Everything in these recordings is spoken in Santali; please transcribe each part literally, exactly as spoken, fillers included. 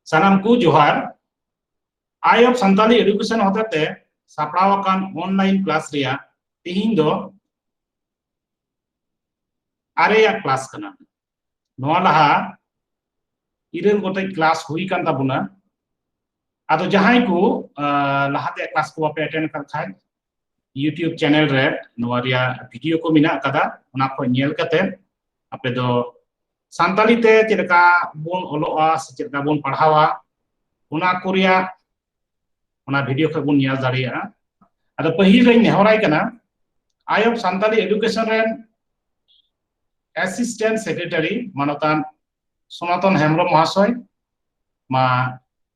ᱥᱟᱱᱟᱢ ᱠᱚ ᱡᱚᱦᱟᱨ᱾ Eye of Santali Education ᱦᱚᱛᱮᱛᱮ ᱥᱟᱯᱲᱟᱣ ᱟᱠᱟᱱ online class ᱨᱮᱭᱟᱜ ᱛᱤᱦᱤᱧ ᱫᱚ ᱟᱨᱮᱭᱟᱜ class ᱠᱟᱱᱟ᱾ ᱱᱚᱣᱟ ᱞᱟᱦᱟ ᱤᱨᱟᱹᱞ ᱜᱚᱴᱮᱡ class ᱦᱩᱭ ᱠᱟᱱ ᱛᱟᱵᱚᱱᱟ᱾ ᱟᱫᱚ ᱡᱟᱦᱟᱸᱭ ᱠᱚ, ᱟᱸ, ᱞᱟᱦᱟᱛᱮ class ᱠᱚ ᱵᱟᱯᱮ attend ᱟᱠᱟᱫ ᱠᱷᱟᱡ, YouTube channel ᱨᱮ ᱱᱚᱣᱟ ᱨᱮᱭᱟᱜ video ᱠᱚ ᱢᱮᱱᱟᱜ ᱟᱠᱟᱫᱟ, ᱚᱱᱟ ᱠᱚ ᱧᱮᱞ ᱠᱟᱛᱮ ᱟᱯᱮ ᱫᱚ ᱥᱟᱱᱛᱟᱲᱤ ᱛᱮ ᱪᱮᱫ ᱞᱮᱠᱟ ᱵᱚᱱ ᱚᱞᱚᱜᱼᱟ ᱥᱮ ᱪᱮᱫ ᱞᱮᱠᱟ ᱵᱚᱱ ᱯᱟᱲᱦᱟᱣᱟ, ᱚᱱᱟ ᱠᱚ ᱨᱮᱭᱟᱜ ᱚᱱᱟ video ᱠᱷᱚᱡ ᱵᱚᱱ ᱧᱮᱞ ᱫᱟᱲᱮᱭᱟᱜᱼᱟ᱾ ᱟᱫᱚ ᱯᱟᱹᱦᱤᱞ ᱨᱮᱧ ᱱᱮᱦᱚᱨᱟᱭ ᱠᱟᱱᱟ, Eye of Santali Education ᱨᱮᱱ assistant secretary ᱢᱟᱱᱚᱛᱟᱱ ᱥᱚᱱᱟᱛᱚᱱ ᱦᱮᱢᱵᱨᱚᱢ ᱢᱚᱦᱟᱥᱚᱭ, ᱢᱟ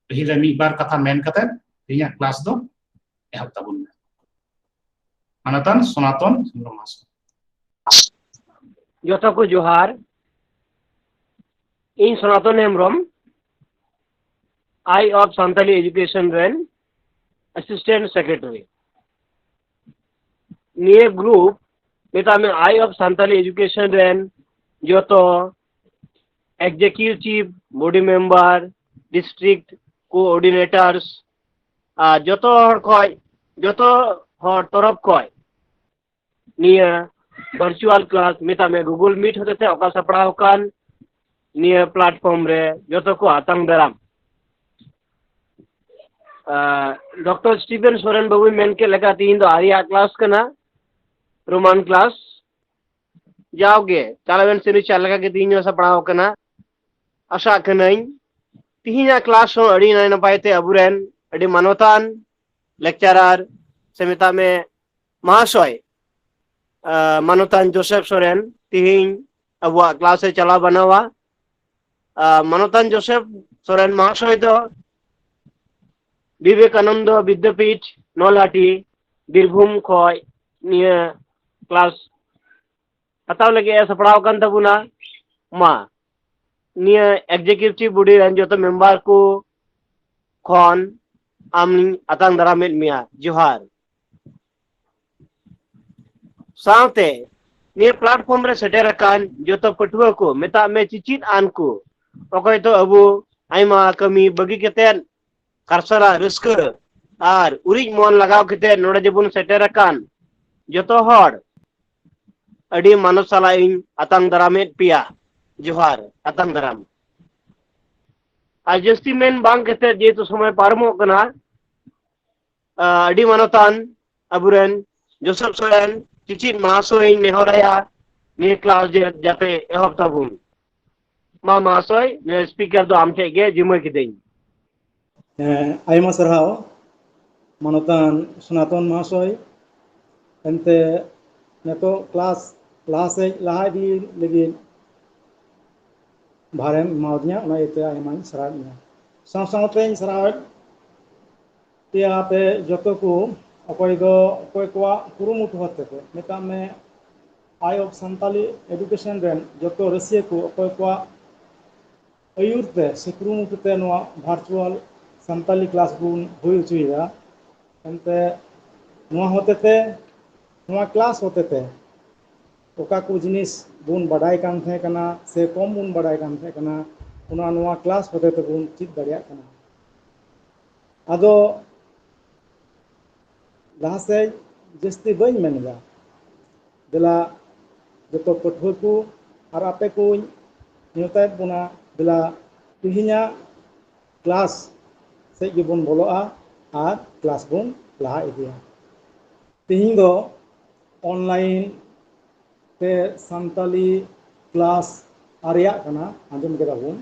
ᱯᱟᱹᱦᱤᱞ ᱨᱮ ᱢᱤᱫ ᱵᱟᱨ ᱠᱟᱛᱷᱟ ᱢᱮᱱ ᱠᱟᱛᱮ ᱛᱮᱦᱮᱧᱟᱜ class ᱫᱚ ᱮᱦᱚᱵ ᱛᱟᱵᱚᱱ ᱢᱮ᱾ ᱢᱟᱱᱚᱛᱟᱱ ᱥᱚᱱᱟᱛᱚᱱ ᱦᱮᱢᱵᱨᱚᱢ ᱢᱚᱦᱟᱥᱚᱭ᱾ ᱡᱚᱛᱚ ᱠᱚ ᱡᱚᱦᱟᱨ᱾ ᱤᱧ ᱥᱚᱱᱟᱛᱚᱱ Hembrom, Eye of Santali Education ᱨᱮᱱ assistant secretary᱾ ᱱᱤᱭᱟᱹ group, ᱢᱮᱛᱟᱜ ᱢᱮ, Eye of Santali Education ᱨᱮᱱ ᱡᱚᱛᱚ executive body member, district coordinators, ᱟᱨ ᱡᱚᱛᱚ ᱦᱚᱲ ᱠᱷᱚᱡ, ᱡᱚᱛᱚ ᱦᱚᱲ ᱛᱚᱨᱚᱯ ᱠᱷᱚᱡ ᱱᱤᱭᱟᱹ virtual class, ᱢᱮᱛᱟᱜ ᱢᱮ, Google Meet ᱦᱚᱛᱮᱛᱮ ᱚᱠᱟ ᱥᱟᱯᱲᱟᱣ ᱟᱠᱟᱱ ᱱᱤᱭᱟᱹ platform ᱨᱮ ᱡᱚᱛᱚ ᱠᱚ ᱟᱛᱟᱝ ᱫᱟᱨᱟᱢ᱾ ᱟᱨ ᱰᱚᱠᱴᱚᱨ ᱥᱴᱤᱯᱷᱮᱱ ᱥᱚᱨᱮᱱ ᱵᱟᱹᱵᱩᱭ ᱢᱮᱱ ᱠᱮᱫ ᱞᱮᱠᱟ, ᱛᱤᱦᱤᱧ ᱫᱚ ᱟᱨᱮᱭᱟᱜ class ᱠᱟᱱᱟ, Roman class᱾ ᱡᱟᱣᱜᱮ ᱪᱟᱞᱟᱣᱮᱱ semester ᱞᱮᱠᱟᱜᱮ ᱛᱤᱦᱤᱧ ᱦᱚᱸ ᱥᱟᱯᱲᱟᱣ ᱟᱠᱟᱱᱟ᱾ ᱟᱥᱟᱜ ᱠᱟᱹᱱᱟᱹᱧ ᱛᱤᱦᱤᱧᱟᱜ class ᱦᱚᱸ ᱟᱹᱰᱤ ᱱᱟᱭ ᱱᱟᱯᱟᱭ ᱛᱮ ᱟᱵᱚᱨᱮᱱ ᱟᱹᱰᱤ ᱢᱟᱱᱚᱛᱟᱱ lecturer ᱥᱮ ᱢᱮᱛᱟᱜ ᱢᱮ ᱢᱟᱦᱟᱥᱚᱭ, ᱟᱸ, ᱢᱟᱱᱚᱛᱟᱱ ᱡᱳᱥᱮᱯ ᱥᱚᱨᱮᱱ ᱛᱤᱦᱤᱧ ᱟᱵᱚᱣᱟᱜ class ᱮ ᱪᱟᱞᱟᱣ ᱵᱟᱱᱟᱣᱟ᱾ ᱟᱸ, ᱢᱟᱱᱚᱛᱟᱱ ᱡᱳᱥᱮᱯ ᱥᱚᱨᱮᱱ ᱢᱟᱦᱟᱥᱚᱭ ᱫᱚ ᱵᱤᱵᱮᱠᱟᱱᱚᱱᱫᱚ ᱵᱤᱫᱽᱫᱟᱯᱤᱴ, ᱱᱚᱞᱦᱟᱴᱤ, ᱵᱤᱨᱵᱷᱩᱢ ᱠᱷᱚᱡ ᱱᱤᱭᱟᱹ class ᱦᱟᱛᱟᱣ ᱞᱟᱹᱜᱤᱫ ᱮ ᱥᱟᱯᱲᱟᱣ ᱟᱠᱟᱱ ᱛᱟᱵᱚᱱᱟ᱾ ᱢᱟ, ᱱᱤᱭᱟᱹ executive body ᱨᱮᱱ ᱡᱚᱛᱚ member ᱠᱚ ᱠᱷᱚᱱ ᱟᱢᱤᱧ ᱟᱛᱟᱝ ᱫᱟᱨᱟᱢᱮᱫ ᱢᱮᱭᱟ᱾ ᱡᱚᱦᱟᱨ᱾ ᱥᱟᱶᱛᱮ ᱱᱤᱭᱟᱹ platform ᱨᱮ ᱥᱮᱴᱮᱨ ᱟᱠᱟᱱ ᱡᱚᱛᱚ ᱯᱟᱹᱴᱷᱩᱣᱟᱹ ᱠᱚ, ᱢᱮᱛᱟᱜ ᱢᱮ ᱪᱤᱪᱤᱫ ᱟᱱ ᱠᱚ, ᱚᱠᱚᱭ ᱫᱚ ᱟᱵᱚ ᱟᱭᱢᱟ ᱠᱟᱹᱢᱤ ᱵᱟᱹᱜᱤ ᱠᱟᱛᱮᱫ ᱠᱟᱨᱥᱟᱨᱟ ᱨᱟᱹᱥᱠᱟᱹ ᱟᱨ ᱩᱨᱤᱡ ᱢᱚᱱ ᱞᱟᱜᱟᱣ ᱠᱟᱛᱮᱫ ᱱᱚᱰᱮ ᱡᱮᱵᱚᱱ ᱥᱮᱴᱮᱨ ᱟᱠᱟᱱ ᱡᱚᱛᱚ ᱦᱚᱲ ᱟᱹᱰᱤ ᱢᱟᱱᱚᱛ ᱥᱟᱞᱟᱜ ᱤᱧ ᱟᱛᱟᱝ ᱫᱟᱨᱟᱢᱮᱫ ᱯᱮᱭᱟ᱾ ᱡᱚᱦᱟᱨ, ᱟᱛᱟᱝ ᱫᱟᱨᱟᱢ᱾ ᱟᱨ ᱡᱟᱹᱥᱛᱤ ᱢᱮᱱ ᱵᱟᱝ ᱠᱟᱛᱮᱫ, ᱡᱮᱦᱮᱛᱩ ᱥᱚᱢᱚᱭ ᱯᱟᱨᱚᱢᱚᱜ ᱠᱟᱱᱟ, ᱟᱹᱰᱤ ᱢᱟᱱᱚᱛᱟᱱ ᱟᱵᱚᱨᱮᱱ ᱡᱳᱥᱮᱯ ᱥᱚᱨᱮᱱ ᱪᱤᱪᱤᱫ ᱢᱟᱦᱟᱥᱚᱭ ᱤᱧ ᱱᱮᱦᱚᱨᱟᱭᱟ, ᱱᱤᱭᱟᱹ ᱠᱞᱟᱥ ᱡᱮ ᱡᱟᱛᱮ ᱮᱦᱚᱵ ᱛᱟᱵᱚᱱ᱾ ᱢᱟ ᱢᱟᱦᱟᱥᱚᱭ, ᱱᱤᱭᱟᱹ ᱥᱯᱤᱠᱟᱨ ᱫᱚ ᱟᱢ ᱴᱷᱮᱡ ᱜᱮ ᱡᱤᱢᱟᱹ ᱠᱤᱫᱟᱹᱧ᱾ ᱦᱮᱸ, ᱟᱭᱢᱟ ᱥᱟᱨᱦᱟᱣ ᱢᱟᱱᱚᱛᱟᱱ ᱥᱚᱱᱟᱛᱚᱱ ᱢᱟᱦᱟᱥᱚᱭ᱾ ᱮᱱᱛᱮ ᱱᱤᱛᱚᱜ ᱠᱞᱟᱥ ᱞᱟᱦᱟ ᱥᱮᱫ ᱞᱟᱦᱟ ᱤᱫᱤ ᱞᱟᱹᱜᱤᱫ ᱵᱷᱟᱨᱮᱢ ᱮᱢᱟᱣᱟᱫᱤᱧᱟ, ᱚᱱᱟ ᱤᱭᱟᱹᱛᱮ ᱟᱭᱢᱟᱧ ᱥᱟᱨᱦᱟᱣᱮᱫ ᱢᱮᱭᱟ᱾ ᱥᱟᱶ ᱥᱟᱶᱛᱮᱧ ᱥᱟᱨᱦᱟᱣᱮᱫ ᱯᱮᱭᱟ ᱟᱯᱮ ᱡᱚᱛᱚ ᱠᱚ, ᱚᱠᱚᱭ ᱫᱚ ᱚᱠᱚᱭ ᱠᱚᱣᱟᱜ ᱠᱩᱨᱩᱢᱩᱴᱩ ᱦᱚᱛᱮᱛᱮ, ᱢᱮᱛᱟᱜ ᱢᱮ, ᱟᱭ ᱚᱯᱷ ᱥᱟᱱᱛᱟᱞᱤ ᱮᱰᱩᱠᱮᱥᱚᱱ ᱨᱮᱱ ᱡᱚᱛᱚ ᱨᱟᱹᱥᱤᱭᱟᱹ ᱠᱚ ᱚᱠᱚᱭ ᱠᱚᱣᱟᱜ ᱟᱹᱭᱩᱨ ᱛᱮ ᱥᱮ ᱠᱩᱨᱩᱢᱩᱴᱩ ᱛᱮ ᱱᱚᱣᱟ ᱵᱷᱟᱨᱪᱩᱣᱟᱞ ᱥᱟᱱᱛᱟᱞᱤ ᱠᱞᱟᱥ ᱵᱚᱱ ᱦᱩᱭ ᱦᱚᱪᱚᱭᱮᱫᱟ᱾ ᱮᱱᱛᱮ ᱱᱚᱣᱟ ᱦᱚᱛᱮᱛᱮ, ᱱᱚᱣᱟ ᱠᱞᱟᱥ ᱦᱚᱛᱮᱛᱮ ᱚᱠᱟ ᱠᱚ ᱡᱤᱱᱤᱥ ᱵᱚᱱ ᱵᱟᱰᱟᱭ ᱠᱟᱱ ᱛᱟᱦᱮᱸ ᱠᱟᱱᱟ ᱥᱮ ᱠᱚᱢ ᱵᱚᱱ ᱵᱟᱰᱟᱭ ᱠᱟᱱ ᱛᱟᱦᱮᱸ ᱠᱟᱱᱟ, ᱚᱱᱟ ᱱᱚᱣᱟ ᱠᱞᱟᱥ ᱦᱚᱛᱮ ᱛᱮᱵᱚᱱ ᱪᱮᱫ ᱫᱟᱲᱮᱭᱟᱜ ᱠᱟᱱᱟ᱾ ᱟᱫᱚ ᱞᱟᱦᱟ ᱥᱮᱫ ᱡᱟᱹᱥᱛᱤ ᱵᱟᱹᱧ ᱢᱮᱱ ᱮᱫᱟ᱾ ᱫᱮᱞᱟ ᱡᱚᱛᱚ ᱯᱟᱹᱴᱷᱩᱣᱟᱹ ᱠᱚ ᱟᱨ ᱟᱯᱮ ᱠᱚᱧ ᱱᱮᱣᱛᱟᱭᱮᱫ ᱵᱚᱱᱟ, ᱫᱮᱞᱟ ᱛᱮᱦᱮᱧᱟᱜ ᱠᱞᱟᱥ ᱥᱮᱫ ᱜᱮᱵᱚᱱ ᱵᱚᱞᱚᱜᱼᱟ ᱟᱨ ᱠᱞᱟᱥ ᱵᱚᱱ ᱞᱟᱦᱟ ᱤᱫᱤᱭᱟ᱾ ᱛᱮᱦᱮᱧ ᱫᱚ ᱚᱱᱞᱟᱭᱤᱱ ᱛᱮ ᱥᱟᱱᱛᱟᱞᱤ ᱠᱞᱟᱥ ᱟᱨᱮᱭᱟᱜ ᱠᱟᱱᱟ, ᱟᱸᱡᱚᱢ ᱠᱮᱫᱟ ᱵᱚᱱ,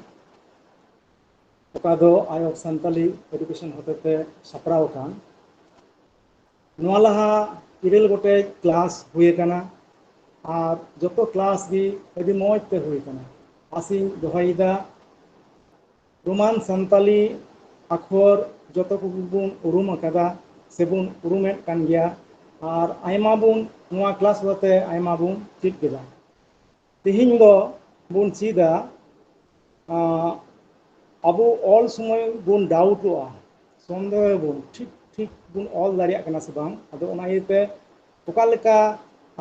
ᱚᱠᱟ ᱫᱚ ᱟᱭ ᱚᱯᱷ ᱥᱟᱱᱛᱟᱞᱤ ᱮᱰᱩᱠᱮᱥᱚᱱ ᱦᱚᱛᱮᱛᱮ ᱥᱟᱯᱲᱟᱣ ᱟᱠᱟᱱ᱾ ᱱᱚᱣᱟ ᱞᱟᱦᱟ ᱤᱨᱟᱹᱞ ᱜᱚᱴᱮᱡ ᱠᱞᱟᱥ ᱦᱩᱭ ᱟᱠᱟᱱᱟ ᱟᱨ ᱡᱚᱛᱚ ᱠᱞᱟᱥ ᱜᱮ ᱟᱹᱰᱤ ᱢᱚᱡᱽ ᱛᱮ ᱦᱩᱭ ᱟᱠᱟᱱᱟ᱾ ᱟᱥᱤᱧ ᱫᱚᱦᱚᱭᱮᱫᱟ ᱨᱳᱢᱟᱱ ᱥᱟᱱᱛᱟᱞᱤ ᱟᱠᱷᱚᱨ ᱡᱚᱛᱚ ᱠᱚᱜᱮ ᱵᱚᱱ ᱩᱨᱩᱢ ᱟᱠᱟᱫᱟ ᱥᱮᱵᱚᱱ ᱩᱨᱩᱢᱮᱫ ᱠᱟᱱ ᱜᱮᱭᱟ, ᱟᱨ ᱟᱭᱢᱟ ᱵᱚᱱ ᱱᱚᱣᱟ ᱠᱞᱟᱥ ᱦᱚᱛᱮ ᱟᱭᱢᱟ ᱵᱚᱱ ᱪᱮᱫ ᱠᱮᱫᱟ᱾ ᱛᱮᱦᱮᱧ ᱫᱚ ᱵᱚᱱ ᱪᱮᱫᱟ, ᱟᱸ, ᱟᱵᱚ ᱚᱞ ᱥᱚᱢᱚᱭ ᱵᱚᱱ ᱰᱟᱣᱩᱴᱚᱜᱼᱟ, ᱥᱚᱱᱫᱮᱦᱚᱭᱟᱵᱚᱱ ᱴᱷᱤᱠ ᱴᱷᱤᱠ ᱵᱚᱱ ᱚᱞ ᱫᱟᱲᱮᱭᱟᱜ ᱠᱟᱱᱟ ᱥᱮ ᱵᱟᱝ᱾ ᱟᱫᱚ ᱚᱱᱟ ᱤᱭᱟᱹᱛᱮ ᱚᱠᱟ ᱞᱮᱠᱟ,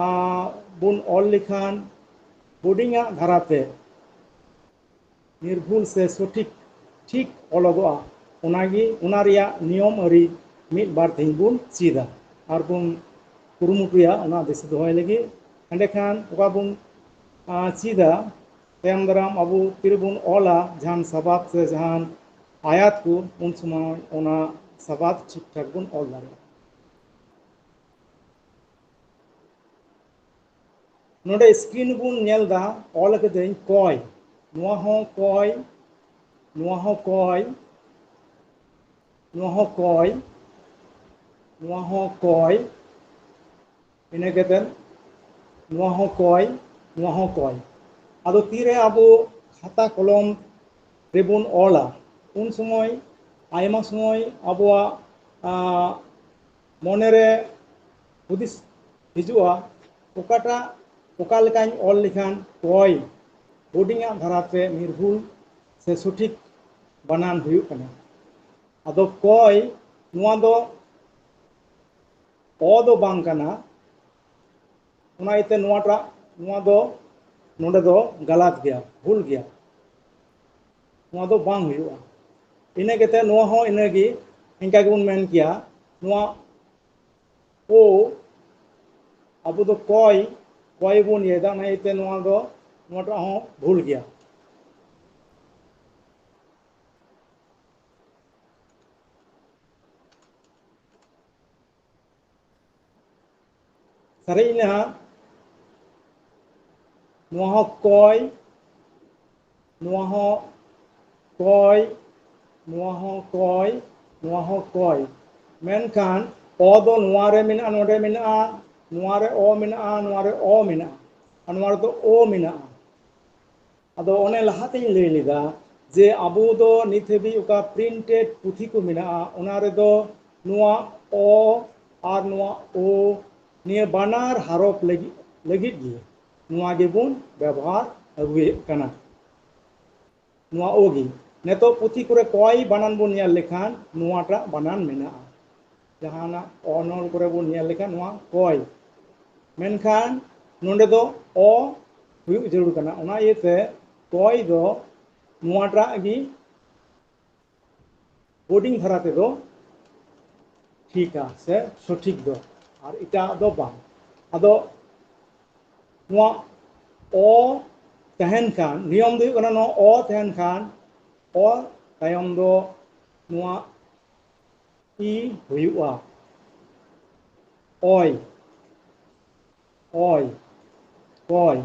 ᱟᱸ, ᱵᱚᱱ ᱚᱞ ᱞᱮᱠᱷᱟᱱ ᱵᱳᱨᱰᱤᱝ ᱟᱜ ᱫᱷᱟᱨᱟᱛᱮ ᱱᱤᱨᱵᱷᱩᱞ ᱥᱮ ᱥᱚᱴᱷᱤᱠ ᱴᱷᱤᱠ ᱚᱞᱚᱜᱚᱜᱼᱟ᱾ ᱚᱱᱟᱜᱮ, ᱚᱱᱟ ᱨᱮᱭᱟᱜ ᱱᱤᱭᱚᱢ ᱟᱹᱨᱤ ᱢᱤᱫ ᱵᱟᱨ ᱛᱮᱦᱮᱧ ᱵᱚᱱ ᱪᱮᱫᱟ ᱟᱨ ᱵᱚᱱ ᱠᱩᱨᱩᱢᱩᱴᱩᱭᱟ ᱚᱱᱟ ᱫᱤᱥᱟᱹ ᱫᱚᱦᱚᱭ ᱞᱟᱹᱜᱤᱫ᱾ ᱮᱸᱰᱮᱠᱷᱟᱱ ᱚᱠᱟ ᱵᱚᱱ, ᱟᱸ, ᱪᱮᱫᱟ, ᱛᱟᱭᱚᱢ ᱫᱟᱨᱟᱢ ᱟᱵᱚ ᱛᱤᱨᱮᱵᱚᱱ ᱚᱞᱟ ᱡᱟᱦᱟᱱ ᱥᱟᱵᱟᱫ ᱥᱮ ᱡᱟᱦᱟᱱ ᱟᱭᱟᱛ ᱠᱚ, ᱩᱱ ᱥᱚᱢᱚᱭ ᱚᱱᱟ ᱥᱟᱵᱟᱫ ᱴᱷᱤᱠ ᱴᱷᱟᱠ ᱵᱚᱱ ᱚᱞ ᱫᱟᱲᱮᱭᱟᱜᱼᱟ᱾ ᱱᱚᱰᱮ screen ᱵᱚᱱ ᱧᱮᱞ ᱮᱫᱟ, ᱚᱞ ᱠᱟᱹᱫᱟᱹᱧ ᱠᱚᱭ, ᱱᱚᱣᱟ ᱦᱚᱸ ᱠᱚᱭ, ᱱᱚᱣᱟ ᱦᱚᱸ ᱠᱚᱭ, ᱱᱚᱣᱟ ᱦᱚᱸ ᱠᱚᱭ, ᱱᱚᱣᱟ ᱦᱚᱸ ᱠᱚᱭ, ᱤᱱᱟᱹ ᱠᱟᱛᱮ ᱱᱚᱣᱟ ᱦᱚᱸ ᱠᱚᱭ, ᱱᱚᱣᱟ ᱦᱚᱸ ᱠᱚᱭ᱾ ᱟᱫᱚ ᱛᱤᱨᱮ ᱟᱵᱚ ᱠᱷᱟᱛᱟ ᱠᱚᱞᱚᱢ ᱨᱮᱵᱚᱱ ᱚᱞᱟ, ᱩᱱ ᱥᱚᱢᱚᱭ ᱟᱭᱢᱟ ᱥᱚᱢᱚᱭ ᱟᱵᱚᱣᱟᱜ, ᱟᱸ, ᱢᱚᱱᱮᱨᱮ ᱦᱩᱫᱤᱥ ᱦᱤᱡᱩᱜᱼᱟ, ᱚᱠᱟᱴᱟᱜ, ᱚᱠᱟ ᱞᱮᱠᱟᱧ ᱚᱞ ᱞᱮᱠᱷᱟᱱ ᱠᱚᱭ ᱦᱩᱰᱤᱧᱟᱜ ᱫᱷᱟᱨᱟᱛᱮ ᱱᱤᱨᱵᱷᱩᱞ ᱥᱮ ᱥᱚᱴᱷᱤᱠ ᱵᱟᱱᱟᱱ ᱦᱩᱭᱩᱜ ᱠᱟᱱᱟ᱾ ᱟᱫᱚ ᱠᱚᱭ, ᱱᱚᱣᱟ ᱫᱚ ᱚ ᱫᱚ ᱵᱟᱝ ᱠᱟᱱᱟ, ᱚᱱᱟ ᱤᱭᱟᱹᱛᱮ ᱱᱚᱣᱟᱴᱟᱜ, ᱱᱚᱣᱟ ᱫᱚ ᱱᱚᱰᱮ ᱫᱚ ᱜᱟᱞᱟᱛ ᱜᱮᱭᱟ, ᱵᱷᱩᱞ ᱜᱮᱭᱟ, ᱱᱚᱣᱟ ᱫᱚ ᱵᱟᱝ ᱦᱩᱭᱩᱜᱼᱟ᱾ ᱤᱱᱟᱹ ᱠᱟᱛᱮ ᱱᱚᱣᱟ ᱦᱚᱸ ᱤᱱᱟᱹᱜᱮ, ᱤᱱᱠᱟ ᱜᱮᱵᱚᱱ ᱢᱮᱱ ᱠᱮᱭᱟ, ᱱᱚᱣᱟ ᱳ, ᱟᱵᱚ ᱫᱚ ᱠᱚᱭ, ᱠᱚᱭ ᱵᱚᱱ ᱤᱭᱟᱹᱭᱮᱫᱟ, ᱚᱱᱟ ᱤᱭᱟᱹᱛᱮ ᱱᱚᱣᱟ ᱫᱚ, ᱱᱚᱣᱟᱴᱟᱜ ᱦᱚᱸ ᱵᱷᱩᱞ ᱜᱮᱭᱟ᱾ ᱥᱟᱨᱮᱡ ᱮᱱᱟ, ᱱᱚᱣᱟ ᱦᱚᱸ ᱠᱚᱭ, ᱱᱚᱣᱟ ᱦᱚᱸ ᱠᱚᱭ, ᱱᱚᱣᱟ ᱦᱚᱸ ᱠᱚᱭ, ᱱᱚᱣᱟ ᱦᱚᱸ ᱠᱚᱭ᱾ ᱢᱮᱱᱠᱷᱟᱱ ᱚ ᱫᱚ ᱱᱚᱣᱟ ᱨᱮ ᱢᱮᱱᱟᱜᱼᱟ, ᱱᱚᱰᱮ ᱢᱮᱱᱟᱜᱼᱟ, ᱱᱚᱣᱟ ᱨᱮ ᱚ ᱢᱮᱱᱟᱜᱼᱟ, ᱱᱚᱣᱟ ᱨᱮ ᱚ ᱢᱮᱱᱟᱜᱼᱟ, ᱟᱨ ᱱᱚᱣᱟ ᱨᱮᱫᱚ ᱳ ᱢᱮᱱᱟᱜᱼᱟ᱾ ᱟᱫᱚ ᱚᱱᱮ ᱞᱟᱦᱟᱛᱤᱧ ᱞᱟᱹᱭ ᱞᱮᱫᱟ ᱡᱮ ᱟᱵᱚ ᱫᱚ ᱱᱤᱛ ᱦᱟᱹᱵᱤᱡ ᱚᱠᱟ printed ᱯᱩᱛᱷᱤ ᱠᱚ ᱢᱮᱱᱟᱜᱼᱟ, ᱚᱱᱟ ᱨᱮᱫᱚ ᱱᱚᱣᱟ ᱚ ᱟᱨ ᱱᱚᱣᱟ ᱳ, ᱱᱤᱭᱟᱹ ᱵᱟᱱᱟᱨ ᱦᱟᱨᱚᱯ ᱞᱟᱹᱜᱤᱫ, ᱞᱟᱹᱜᱤᱫ ᱜᱮ ᱱᱚᱣᱟ ᱜᱮᱵᱚᱱ ᱵᱮᱵᱚᱦᱟᱨ ᱟᱹᱜᱩᱭᱮᱫ ᱠᱟᱱᱟ, ᱱᱚᱣᱟ ᱳ ᱜᱮ᱾ ᱱᱤᱛᱚᱜ ᱯᱩᱛᱷᱤ ᱠᱚᱨᱮ ᱠᱚᱭ ᱵᱟᱱᱟᱱ ᱵᱚᱱ ᱧᱮᱞ ᱞᱮᱠᱷᱟᱱ ᱱᱚᱣᱟᱴᱟᱜ ᱵᱟᱱᱟᱱ ᱢᱮᱱᱟᱜᱼᱟ, ᱡᱟᱦᱟᱱᱟᱜ ᱚᱱᱚᱞ ᱠᱚᱨᱮ ᱵᱚᱱ ᱧᱮᱞ ᱞᱮᱠᱷᱟᱱ ᱱᱚᱣᱟ ᱠᱚᱭ, ᱢᱮᱱᱠᱷᱟᱱ ᱱᱚᱰᱮ ᱫᱚ ᱚ ᱦᱩᱭᱩᱜ ᱡᱟᱹᱨᱩᱲ ᱠᱟᱱᱟ᱾ ᱚᱱᱟ ᱤᱭᱟᱹᱛᱮ ᱠᱚᱭ ᱫᱚ ᱱᱚᱣᱟᱴᱟᱜ ᱜᱮ ᱵᱳᱨᱰᱤᱝ ᱫᱷᱟᱨᱟ ᱛᱮᱫᱚ ᱴᱷᱤᱠᱟ ᱥᱮ ᱥᱚᱴᱷᱤᱠ ᱫᱚ, ᱟᱨ ᱮᱴᱟᱜ ᱫᱚ ᱵᱟᱝ᱾ ᱟᱫᱚ ᱱᱚᱣᱟ ᱚ ᱛᱟᱦᱮᱱ ᱠᱷᱟᱱ, ᱱᱤᱭᱚᱢ ᱫᱚ ᱦᱩᱭᱩᱜ ᱠᱟᱱᱟ, ᱱᱚᱣᱟ ᱚ ᱛᱟᱦᱮᱱ ᱠᱷᱟᱱ ᱚ ᱛᱟᱭᱚᱢ ᱫᱚ ᱱᱚᱣᱟ ᱤ ᱦᱩᱭᱩᱜᱼᱟ᱾ ᱚᱭ, ᱚᱭ, ᱚᱭ᱾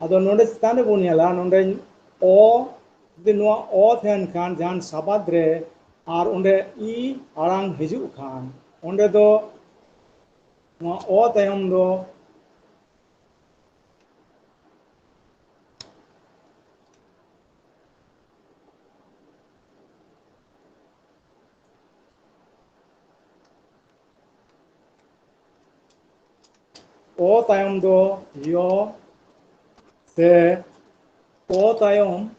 ᱟᱫᱚ ᱱᱚᱰᱮ ᱪᱮᱛᱟᱱ ᱨᱮᱵᱚᱱ ᱧᱮᱞᱟ, ᱱᱚᱰᱮ ᱚ, ᱡᱩᱫᱤ ᱱᱚᱣᱟ ᱚ ᱛᱟᱦᱮᱱ ᱠᱷᱟᱱ ᱡᱟᱦᱟᱱ ᱥᱟᱵᱟᱫ ᱨᱮ, ᱟᱨ ᱚᱸᱰᱮ ᱤ ᱟᱲᱟᱝ ᱦᱤᱡᱩᱜ ᱠᱷᱟᱱ, ᱚᱸᱰᱮ ᱫᱚ ᱱᱚᱣᱟ ᱚ ᱛᱟᱭᱚᱢ ᱫᱚ ᱚ ᱛᱟᱭᱚᱢ ᱫᱚ ᱭᱚ, ᱥᱮ ᱚ ᱛᱟᱭᱚᱢ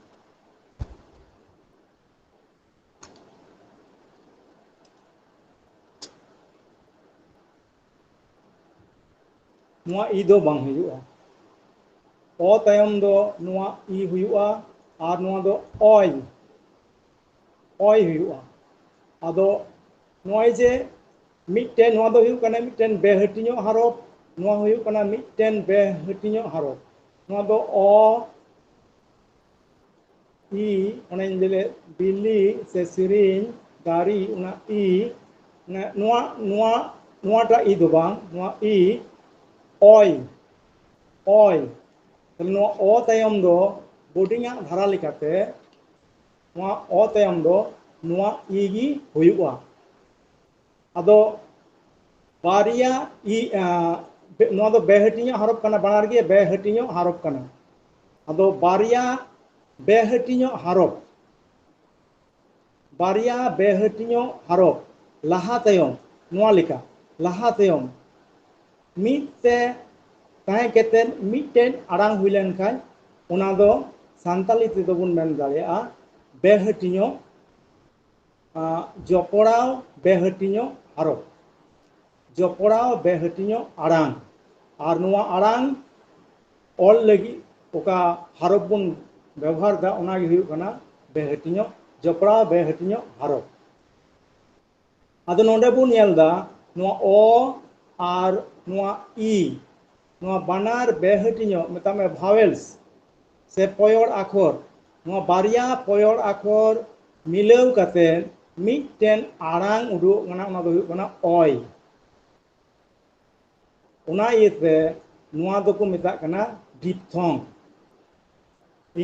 ᱱᱚᱣᱟ ᱤ ᱫᱚ ᱵᱟᱝ ᱦᱩᱭᱩᱜᱼᱟ᱾ ᱚ ᱛᱟᱭᱚᱢ ᱫᱚ ᱱᱚᱣᱟ ᱤ ᱦᱩᱭᱩᱜᱼᱟ, ᱟᱨ ᱱᱚᱣᱟ ᱫᱚ ᱚᱭ, ᱚᱭ ᱦᱩᱭᱩᱜᱼᱟ᱾ ᱟᱫᱚ ᱱᱚᱜᱼᱚᱭ ᱡᱮ ᱢᱤᱫᱴᱮᱱ, ᱱᱚᱣᱟ ᱫᱚ ᱦᱩᱭᱩᱜ ᱠᱟᱱᱟ ᱢᱤᱫᱴᱮᱱ ᱵᱮᱦᱟᱹᱴᱤᱧᱚᱜ ᱦᱟᱨᱚᱯ, ᱱᱚᱣᱟ ᱦᱩᱭᱩᱜ ᱠᱟᱱᱟ ᱢᱤᱫᱴᱮᱱ ᱵᱮᱦᱟᱹᱴᱤᱧᱚᱜ ᱦᱟᱨᱚᱯ᱾ ᱱᱚᱣᱟ ᱫᱚ ᱚ, ᱤ, ᱚᱱᱮᱧ ᱞᱟᱹᱭ ᱞᱮᱫ, ᱵᱤᱞᱤ ᱥᱮ ᱥᱮᱨᱮᱧ, ᱫᱟᱨᱮ, ᱚᱱᱟ ᱤ, ᱱᱚᱣᱟ, ᱱᱚᱣᱟ, ᱱᱚᱣᱟᱴᱟᱜ ᱤ ᱫᱚ ᱵᱟᱝ, ᱱᱚᱣᱟ ᱤ, ᱚᱭ, ᱚᱭ᱾ ᱛᱟᱦᱞᱮ ᱱᱚᱣᱟ ᱚ ᱛᱟᱭᱚᱢ ᱫᱚ ᱵᱳᱨᱰᱤᱝ ᱟᱜ ᱫᱷᱟᱨᱟ ᱞᱮᱠᱟᱛᱮ, ᱱᱚᱣᱟ ᱚ ᱛᱟᱭᱚᱢ ᱫᱚ ᱱᱚᱣᱟ ᱤ ᱜᱮ ᱦᱩᱭᱩᱜᱼᱟ᱾ ᱟᱫᱚ ᱵᱟᱨᱭᱟ ᱤ, ᱟᱸ, ᱵᱮ-, ᱱᱚᱣᱟ ᱫᱚ ᱵᱮᱦᱟᱹᱴᱤᱧᱚᱜ ᱦᱟᱨᱚᱯ ᱠᱟᱱᱟ, ᱵᱟᱱᱟᱨ ᱜᱮ ᱵᱮᱦᱟᱹᱴᱤᱧᱚᱜ ᱦᱟᱨᱚᱯ ᱠᱟᱱᱟ᱾ ᱟᱫᱚ ᱵᱟᱨᱭᱟ ᱵᱮᱦᱟᱹᱴᱤᱧᱚᱜ ᱦᱟᱨᱚᱯ, ᱵᱟᱨᱭᱟ ᱵᱮᱦᱟᱹᱴᱤᱧᱚᱜ ᱦᱟᱨᱚᱯ ᱞᱟᱦᱟ ᱛᱟᱭᱚᱢ, ᱱᱚᱣᱟ ᱞᱮᱠᱟ, ᱞᱟᱦᱟ ᱛᱟᱭᱚᱢ ᱢᱤᱫ ᱛᱮ ᱛᱟᱦᱮᱸ ᱠᱟᱛᱮᱫ ᱢᱤᱫᱴᱮᱱ ᱟᱲᱟᱝ ᱦᱩᱭ ᱞᱮᱱᱠᱷᱟᱱ, ᱚᱱᱟ ᱫᱚ ᱥᱟᱱᱛᱟᱞᱤ ᱛᱮᱫᱚ ᱵᱚᱱ ᱢᱮᱱ ᱫᱟᱲᱮᱭᱟᱜᱼᱟ ᱵᱮᱦᱟᱹᱴᱤᱧᱚᱜ, ᱟᱸ, ᱡᱚᱯᱲᱟᱣ ᱵᱮᱦᱟᱹᱴᱤᱧᱚᱜ ᱦᱟᱨᱚᱯ, ᱡᱚᱯᱲᱟᱣ ᱵᱮᱦᱟᱹᱴᱤᱧᱚᱜ ᱟᱲᱟᱝ᱾ ᱟᱨ ᱱᱚᱣᱟ ᱟᱲᱟᱝ ᱚᱞ ᱞᱟᱹᱜᱤᱫ ᱚᱠᱟ ᱦᱟᱨᱚᱯ ᱵᱚᱱ ᱵᱮᱵᱚᱦᱟᱨ ᱮᱫᱟ, ᱚᱱᱟ ᱜᱮ ᱦᱩᱭᱩᱜ ᱠᱟᱱᱟ ᱵᱮᱦᱟᱹᱴᱤᱧᱚᱜ, ᱡᱚᱯᱲᱟᱣ ᱵᱮᱦᱟᱹᱴᱤᱧᱚᱜ ᱦᱟᱨᱚᱯ᱾ ᱟᱫᱚ ᱱᱚᱰᱮ ᱵᱚᱱ ᱧᱮᱞ ᱮᱫᱟ, ᱱᱚᱣᱟ ᱚ ᱟᱨ ᱱᱚᱣᱟ ᱤ, ᱱᱚᱣᱟ ᱵᱟᱱᱟᱨ ᱵᱮᱦᱟᱹᱴᱤᱧᱚᱜ, ᱢᱮᱛᱟᱜ ᱢᱮ vowels ᱥᱮ ᱯᱚᱭᱚᱲ ᱟᱠᱷᱚᱨ, ᱱᱚᱣᱟ ᱵᱟᱨᱭᱟ ᱯᱚᱭᱚᱲ ᱟᱠᱷᱚᱨ ᱢᱤᱞᱟᱹᱣ ᱠᱟᱛᱮ ᱢᱤᱫᱴᱮᱱ ᱟᱲᱟᱝ ᱩᱰᱩᱠᱚᱜ ᱠᱟᱱᱟ, ᱚᱱᱟ ᱫᱚ ᱦᱩᱭᱩᱜ ᱠᱟᱱᱟ ᱚᱭ᱾ ᱚᱱᱟ ᱤᱭᱟᱹᱛᱮ ᱱᱚᱣᱟ ᱫᱚᱠᱚ ᱢᱮᱛᱟᱜ ᱠᱟᱱᱟ diphthong᱾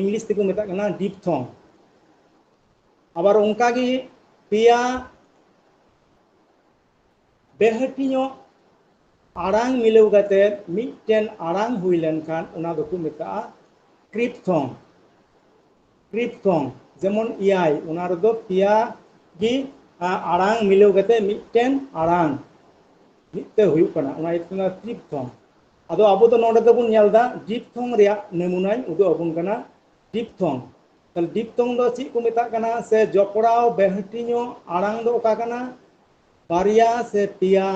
ᱤᱝᱞᱤᱥ ᱛᱮᱠᱚ ᱢᱮᱛᱟᱜ ᱠᱟᱱᱟ diphthong᱾ ᱟᱵᱟᱨ ᱚᱱᱠᱟᱜᱮ ᱯᱮᱭᱟ ᱵᱮᱦᱟᱹᱴᱤᱧᱚᱜ ᱟᱲᱟᱝ ᱢᱤᱞᱟᱹᱣ ᱠᱟᱛᱮ ᱢᱤᱫᱴᱮᱱ ᱟᱲᱟᱝ ᱦᱩᱭ ᱞᱮᱱᱠᱷᱟᱱ ᱚᱱᱟ ᱫᱚᱠᱚ ᱢᱮᱛᱟᱜᱼᱟ triphthong᱾ Triphthong, ᱡᱮᱢᱚᱱ ᱮᱭᱟᱭ, ᱚᱱᱟ ᱨᱮᱫᱚ ᱯᱮᱭᱟ ᱜᱮ, ᱟ, ᱟᱲᱟᱝ ᱢᱤᱞᱟᱹᱣ ᱠᱟᱛᱮ ᱢᱤᱫᱴᱮᱱ ᱟᱲᱟᱝ ᱢᱤᱫ ᱛᱮ ᱦᱩᱭᱩᱜ ᱠᱟᱱᱟ, ᱚᱱᱟ ᱤᱭᱟᱹᱛᱮ ᱚᱱᱟ triphthong᱾ ᱟᱫᱚ ᱟᱵᱚ ᱫᱚ ᱱᱚᱰᱮ ᱫᱚᱵᱚᱱ ᱧᱮᱞ ᱮᱫᱟ diphthong ᱨᱮᱭᱟᱜ ᱱᱟᱢᱩᱱᱟᱧ ᱩᱫᱩᱜ ᱟᱵᱚᱱ ᱠᱟᱱᱟ᱾ Diphthong, ᱛᱟᱦᱞᱮ diphthong ᱫᱚ ᱪᱮᱫ ᱠᱚ ᱢᱮᱛᱟᱜ ᱠᱟᱱᱟ, ᱥᱮ ᱡᱚᱯᱲᱟᱣ ᱵᱮᱦᱟᱹᱴᱤᱧᱚᱜ ᱟᱲᱟᱝ ᱫᱚ ᱚᱠᱟ ᱠᱟᱱᱟ? ᱵᱟᱨᱭᱟ ᱥᱮ ᱯᱮᱭᱟ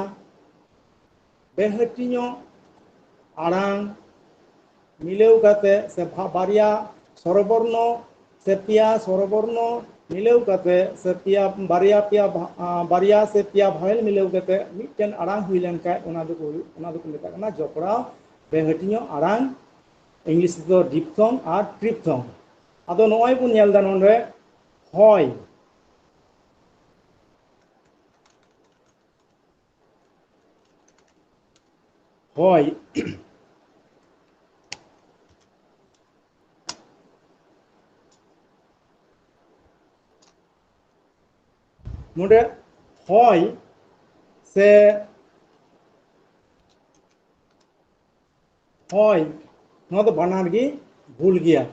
ᱵᱮᱦᱟᱹᱴᱤᱧᱚᱜ ᱟᱲᱟᱝ ᱢᱤᱞᱟᱹᱣ ᱠᱟᱛᱮ ᱥᱮ ᱵᱷᱟ-, ᱵᱟᱨᱭᱟ ᱥᱚᱨᱚᱵᱚᱨᱱᱚ ᱥᱮ ᱯᱮᱭᱟ ᱥᱚᱨᱚᱵᱚᱨᱱᱚ ᱢᱤᱞᱟᱹᱣ ᱠᱟᱛᱮ ᱥᱮ ᱯᱮᱭᱟ, ᱵᱟᱨᱭᱟ ᱯᱮᱭᱟ ᱵᱷᱟ-, ᱟ, ᱵᱟᱨᱭᱟ ᱥᱮ ᱯᱮᱭᱟ vowel ᱢᱤᱞᱟᱹᱣ ᱠᱟᱛᱮ ᱢᱤᱫᱴᱮᱱ ᱟᱲᱟᱝ ᱦᱩᱭ ᱞᱮᱱᱠᱷᱟᱱ ᱚᱱᱟ ᱫᱚᱠᱚ ᱦᱩᱭᱩᱜ, ᱚᱱᱟ ᱫᱚᱠᱚ ᱢᱮᱛᱟᱜ ᱠᱟᱱᱟ ᱡᱚᱯᱲᱟᱣ ᱵᱮᱦᱟᱹᱴᱤᱧᱚᱜ ᱟᱲᱟᱝ, ᱤᱝᱞᱤᱥ ᱛᱮᱫᱚ diphthong ᱟᱨ triphthong᱾ ᱟᱫᱚ ᱱᱚᱜᱼᱚᱭ ᱵᱚᱱ ᱧᱮᱞ ᱮᱫᱟ ᱱᱚᱰᱮ ᱦᱚᱭ, ᱦᱚᱭ᱾ ᱱᱚᱰᱮ ᱦᱚᱭ ᱥᱮ ᱦᱚᱭ, ᱱᱚᱣᱟ ᱫᱚ ᱵᱟᱱᱟᱨ ᱜᱮ ᱵᱷᱩᱞ ᱜᱮᱭᱟ᱾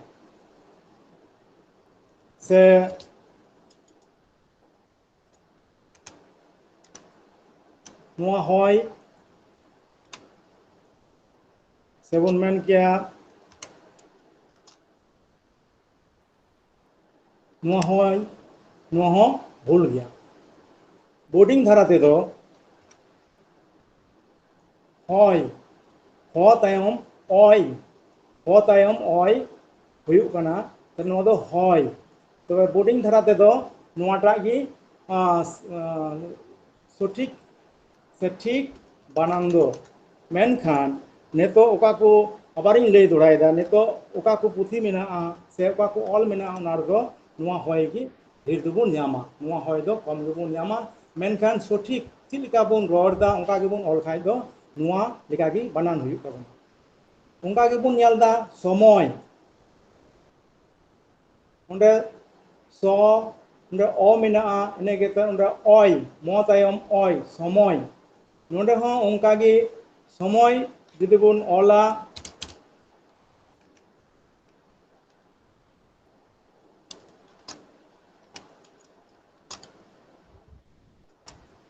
ᱥᱮ ᱱᱚᱣᱟ ᱦᱚᱭ ᱥᱮᱵᱚᱱ ᱢᱮᱱ ᱠᱮᱭᱟ, ᱱᱚᱣᱟ ᱦᱚᱭ, ᱱᱚᱣᱟ ᱦᱚᱸ ᱵᱷᱩᱞ ᱜᱮᱭᱟ᱾ ᱵᱳᱨᱰᱤᱝ ᱫᱷᱟᱨᱟ ᱛᱮᱫᱚ ᱦᱚᱭ, ᱦᱚ ᱛᱟᱭᱚᱢ ᱚᱭ, ᱦᱚ ᱛᱟᱭᱚᱢ ᱚᱭ ᱦᱩᱭᱩᱜ ᱠᱟᱱᱟ, ᱛᱟᱦᱞᱮ ᱱᱚᱣᱟ ᱫᱚ ᱦᱚᱭ᱾ ᱛᱚᱵᱮ ᱵᱳᱨᱰᱤᱝ ᱫᱷᱟᱨᱟ ᱛᱮᱫᱚ ᱱᱚᱣᱟᱴᱟᱜ ᱜᱮ, ᱟᱸ, ᱟᱸ, ᱥᱚᱴᱷᱤᱠ ᱥᱮ ᱴᱷᱤᱠ ᱵᱟᱱᱟᱱ ᱫᱚ᱾ ᱢᱮᱱᱠᱷᱟᱱ ᱱᱤᱛᱚᱜ ᱚᱠᱟ ᱠᱚ, ᱟᱵᱟᱨᱤᱧ ᱞᱟᱹᱭ ᱫᱚᱦᱲᱟᱭᱮᱫᱟ, ᱱᱤᱛᱚᱜ ᱚᱠᱟ ᱠᱚ ᱯᱩᱛᱷᱤ ᱢᱮᱱᱟᱜᱼᱟ ᱥᱮ ᱚᱠᱟ ᱠᱚ ᱚᱞ ᱢᱮᱱᱟᱜᱼᱟ, ᱚᱱᱟ ᱨᱮᱫᱚ ᱱᱚᱣᱟ ᱦᱚᱭ ᱜᱮ ᱰᱷᱮᱨ ᱫᱚᱵᱚᱱ ᱧᱟᱢᱟ, ᱱᱚᱣᱟ ᱦᱚᱭ ᱫᱚ ᱠᱚᱢ ᱜᱮᱵᱚᱱ ᱧᱟᱢᱟ᱾ ᱢᱮᱱᱠᱷᱟᱱ ᱥᱚᱴᱷᱤᱠ ᱪᱮᱫ ᱞᱮᱠᱟ ᱵᱚᱱ ᱨᱚᱲ ᱮᱫᱟ, ᱚᱱᱠᱟ ᱜᱮᱵᱚᱱ ᱚᱞ ᱠᱷᱟᱡ ᱫᱚ ᱱᱚᱣᱟ ᱞᱮᱠᱟᱜᱮ ᱵᱟᱱᱟᱱ ᱦᱩᱭᱩᱜ ᱛᱟᱵᱚᱱᱟ᱾ ᱚᱱᱠᱟ ᱜᱮᱵᱚᱱ ᱧᱮᱞ ᱮᱫᱟ ᱥᱚᱢᱚᱭ, ᱚᱸᱰᱮ ᱥᱚ, ᱚᱸᱰᱮ ᱚ ᱢᱮᱱᱟᱜᱼᱟ, ᱤᱱᱟᱹ ᱠᱟᱛᱮ ᱚᱸᱰᱮ ᱚᱭ, ᱢᱚ ᱛᱟᱭᱚᱢ ᱚᱭ, ᱥᱚᱢᱚᱭ᱾ ᱱᱚᱰᱮ ᱦᱚᱸ ᱚᱱᱠᱟ ᱜᱮ ᱥᱚᱢᱚᱭ ᱡᱩᱫᱤ ᱵᱚᱱ ᱚᱞᱟ,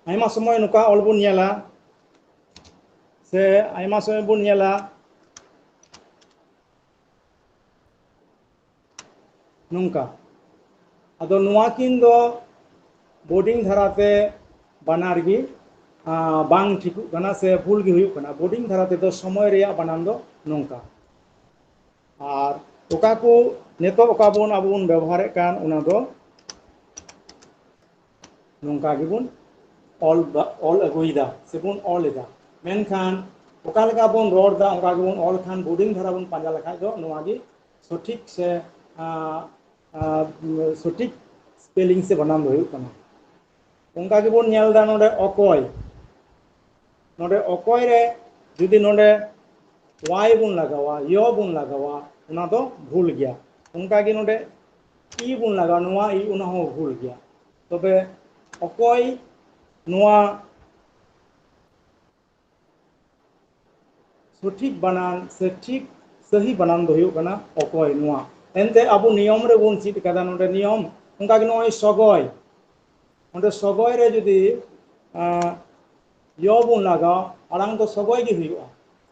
ᱟᱭᱢᱟ ᱥᱚᱢᱚᱭ ᱱᱚᱝᱠᱟ ᱚᱞ ᱵᱚᱱ ᱧᱮᱞᱟ, ᱥᱮ ᱟᱭᱢᱟ ᱥᱚᱢᱚᱭ ᱵᱚᱱ ᱧᱮᱞᱟ ᱱᱚᱝᱠᱟ᱾ ᱟᱫᱚ ᱱᱚᱣᱟ ᱠᱤᱱ ᱫᱚ ᱵᱳᱨᱰᱤᱝ ᱫᱷᱟᱨᱟᱛᱮ ᱵᱟᱱᱟᱨ ᱜᱮ, ᱟᱸ, ᱵᱟᱝ ᱴᱷᱤᱠᱚᱜ ᱠᱟᱱᱟ ᱥᱮ ᱵᱷᱩᱞ ᱜᱮ ᱦᱩᱭᱩᱜ ᱠᱟᱱᱟ᱾ ᱵᱳᱨᱰᱤᱝ ᱫᱷᱟᱨᱟ ᱛᱮᱫᱚ ᱥᱚᱢᱚᱭ ᱨᱮᱭᱟᱜ ᱵᱟᱱᱟᱱ ᱫᱚ ᱱᱚᱝᱠᱟ᱾ ᱟᱨ ᱚᱠᱟ ᱠᱚ ᱱᱤᱛᱚᱜ ᱚᱠᱟ ᱵᱚᱱ ᱟᱵᱚ ᱵᱚᱱ ᱵᱮᱵᱚᱦᱟᱨᱮᱫ ᱠᱟᱱ, ᱚᱱᱟ ᱫᱚ ᱱᱚᱝᱠᱟ ᱜᱮᱵᱚᱱ ᱚᱞ ᱫᱟ-, ᱚᱞ ᱟᱹᱜᱩᱭᱮᱫᱟ ᱥᱮᱵᱚᱱ ᱚᱞ ᱮᱫᱟ᱾ ᱢᱮᱱᱠᱷᱟᱱ ᱚᱠᱟ ᱞᱮᱠᱟ ᱵᱚᱱ ᱨᱚᱲ ᱮᱫᱟ, ᱚᱱᱠᱟ ᱜᱮᱵᱚᱱ ᱚᱞ ᱠᱷᱟᱱ, ᱵᱳᱨᱰᱤᱝ ᱫᱷᱟᱨᱟ ᱵᱚᱱ ᱯᱟᱸᱡᱟ ᱞᱮᱠᱷᱟᱡ ᱫᱚ ᱱᱚᱣᱟ ᱜᱮ ᱥᱚᱴᱷᱤᱠ ᱥᱮ, ᱟᱸ, ᱟᱸ, ᱥᱚᱴᱷᱤᱠ ᱥᱯᱮᱞᱤᱝ ᱥᱮ ᱵᱟᱱᱟᱱ ᱫᱚ ᱦᱩᱭᱩᱜ ᱠᱟᱱᱟ᱾ ᱚᱱᱠᱟ ᱜᱮᱵᱚᱱ ᱧᱮᱞ ᱮᱫᱟ ᱱᱚᱰᱮ ᱚᱠᱚᱭ, ᱱᱚᱰᱮ ᱚᱠᱚᱭ ᱨᱮ ᱡᱩᱫᱤ ᱱᱚᱰᱮ ᱣᱟᱭ ᱵᱚᱱ ᱞᱟᱜᱟᱣᱟ, ᱭᱚ ᱵᱚᱱ ᱞᱟᱜᱟᱣᱟ, ᱚᱱᱟ ᱫᱚ ᱵᱷᱩᱞ ᱜᱮᱭᱟ᱾ ᱚᱱᱠᱟ ᱜᱮ ᱱᱚᱰᱮ ᱤ ᱵᱚᱱ ᱞᱟᱜᱟᱣᱟ, ᱱᱚᱣᱟ ᱤ, ᱚᱱᱟ ᱦᱚᱸ ᱵᱷᱩᱞ ᱜᱮᱭᱟ᱾ ᱛᱚᱵᱮ ᱚᱠᱚᱭ, ᱱᱚᱣᱟ ᱥᱚᱴᱷᱤᱠ ᱵᱟᱱᱟᱱ ᱥᱮ ᱴᱷᱤᱠ ᱥᱟᱹᱦᱤ ᱵᱟᱱᱟᱱ ᱫᱚ ᱦᱩᱭᱩᱜ ᱠᱟᱱᱟ ᱚᱠᱚᱭ, ᱱᱚᱣᱟ᱾ ᱮᱱᱛᱮ ᱟᱵᱚ ᱱᱤᱭᱚᱢ ᱨᱮᱵᱚᱱ ᱪᱮᱫ ᱠᱟᱫᱟ ᱱᱚᱰᱮ ᱱᱤᱭᱚᱢ, ᱚᱱᱠᱟ ᱜᱮ ᱱᱚᱜᱼᱚᱭ ᱥᱚᱜᱚᱭ, ᱚᱸᱰᱮ ᱥᱚᱜᱚᱭ ᱨᱮ ᱡᱩᱫᱤ, ᱟᱸ, ᱭᱚ ᱵᱚᱱ ᱞᱟᱜᱟᱣᱟ, ᱟᱲᱟᱝ ᱫᱚ ᱥᱚᱜᱚᱭ ᱜᱮ ᱦᱩᱭᱩᱜᱼᱟ,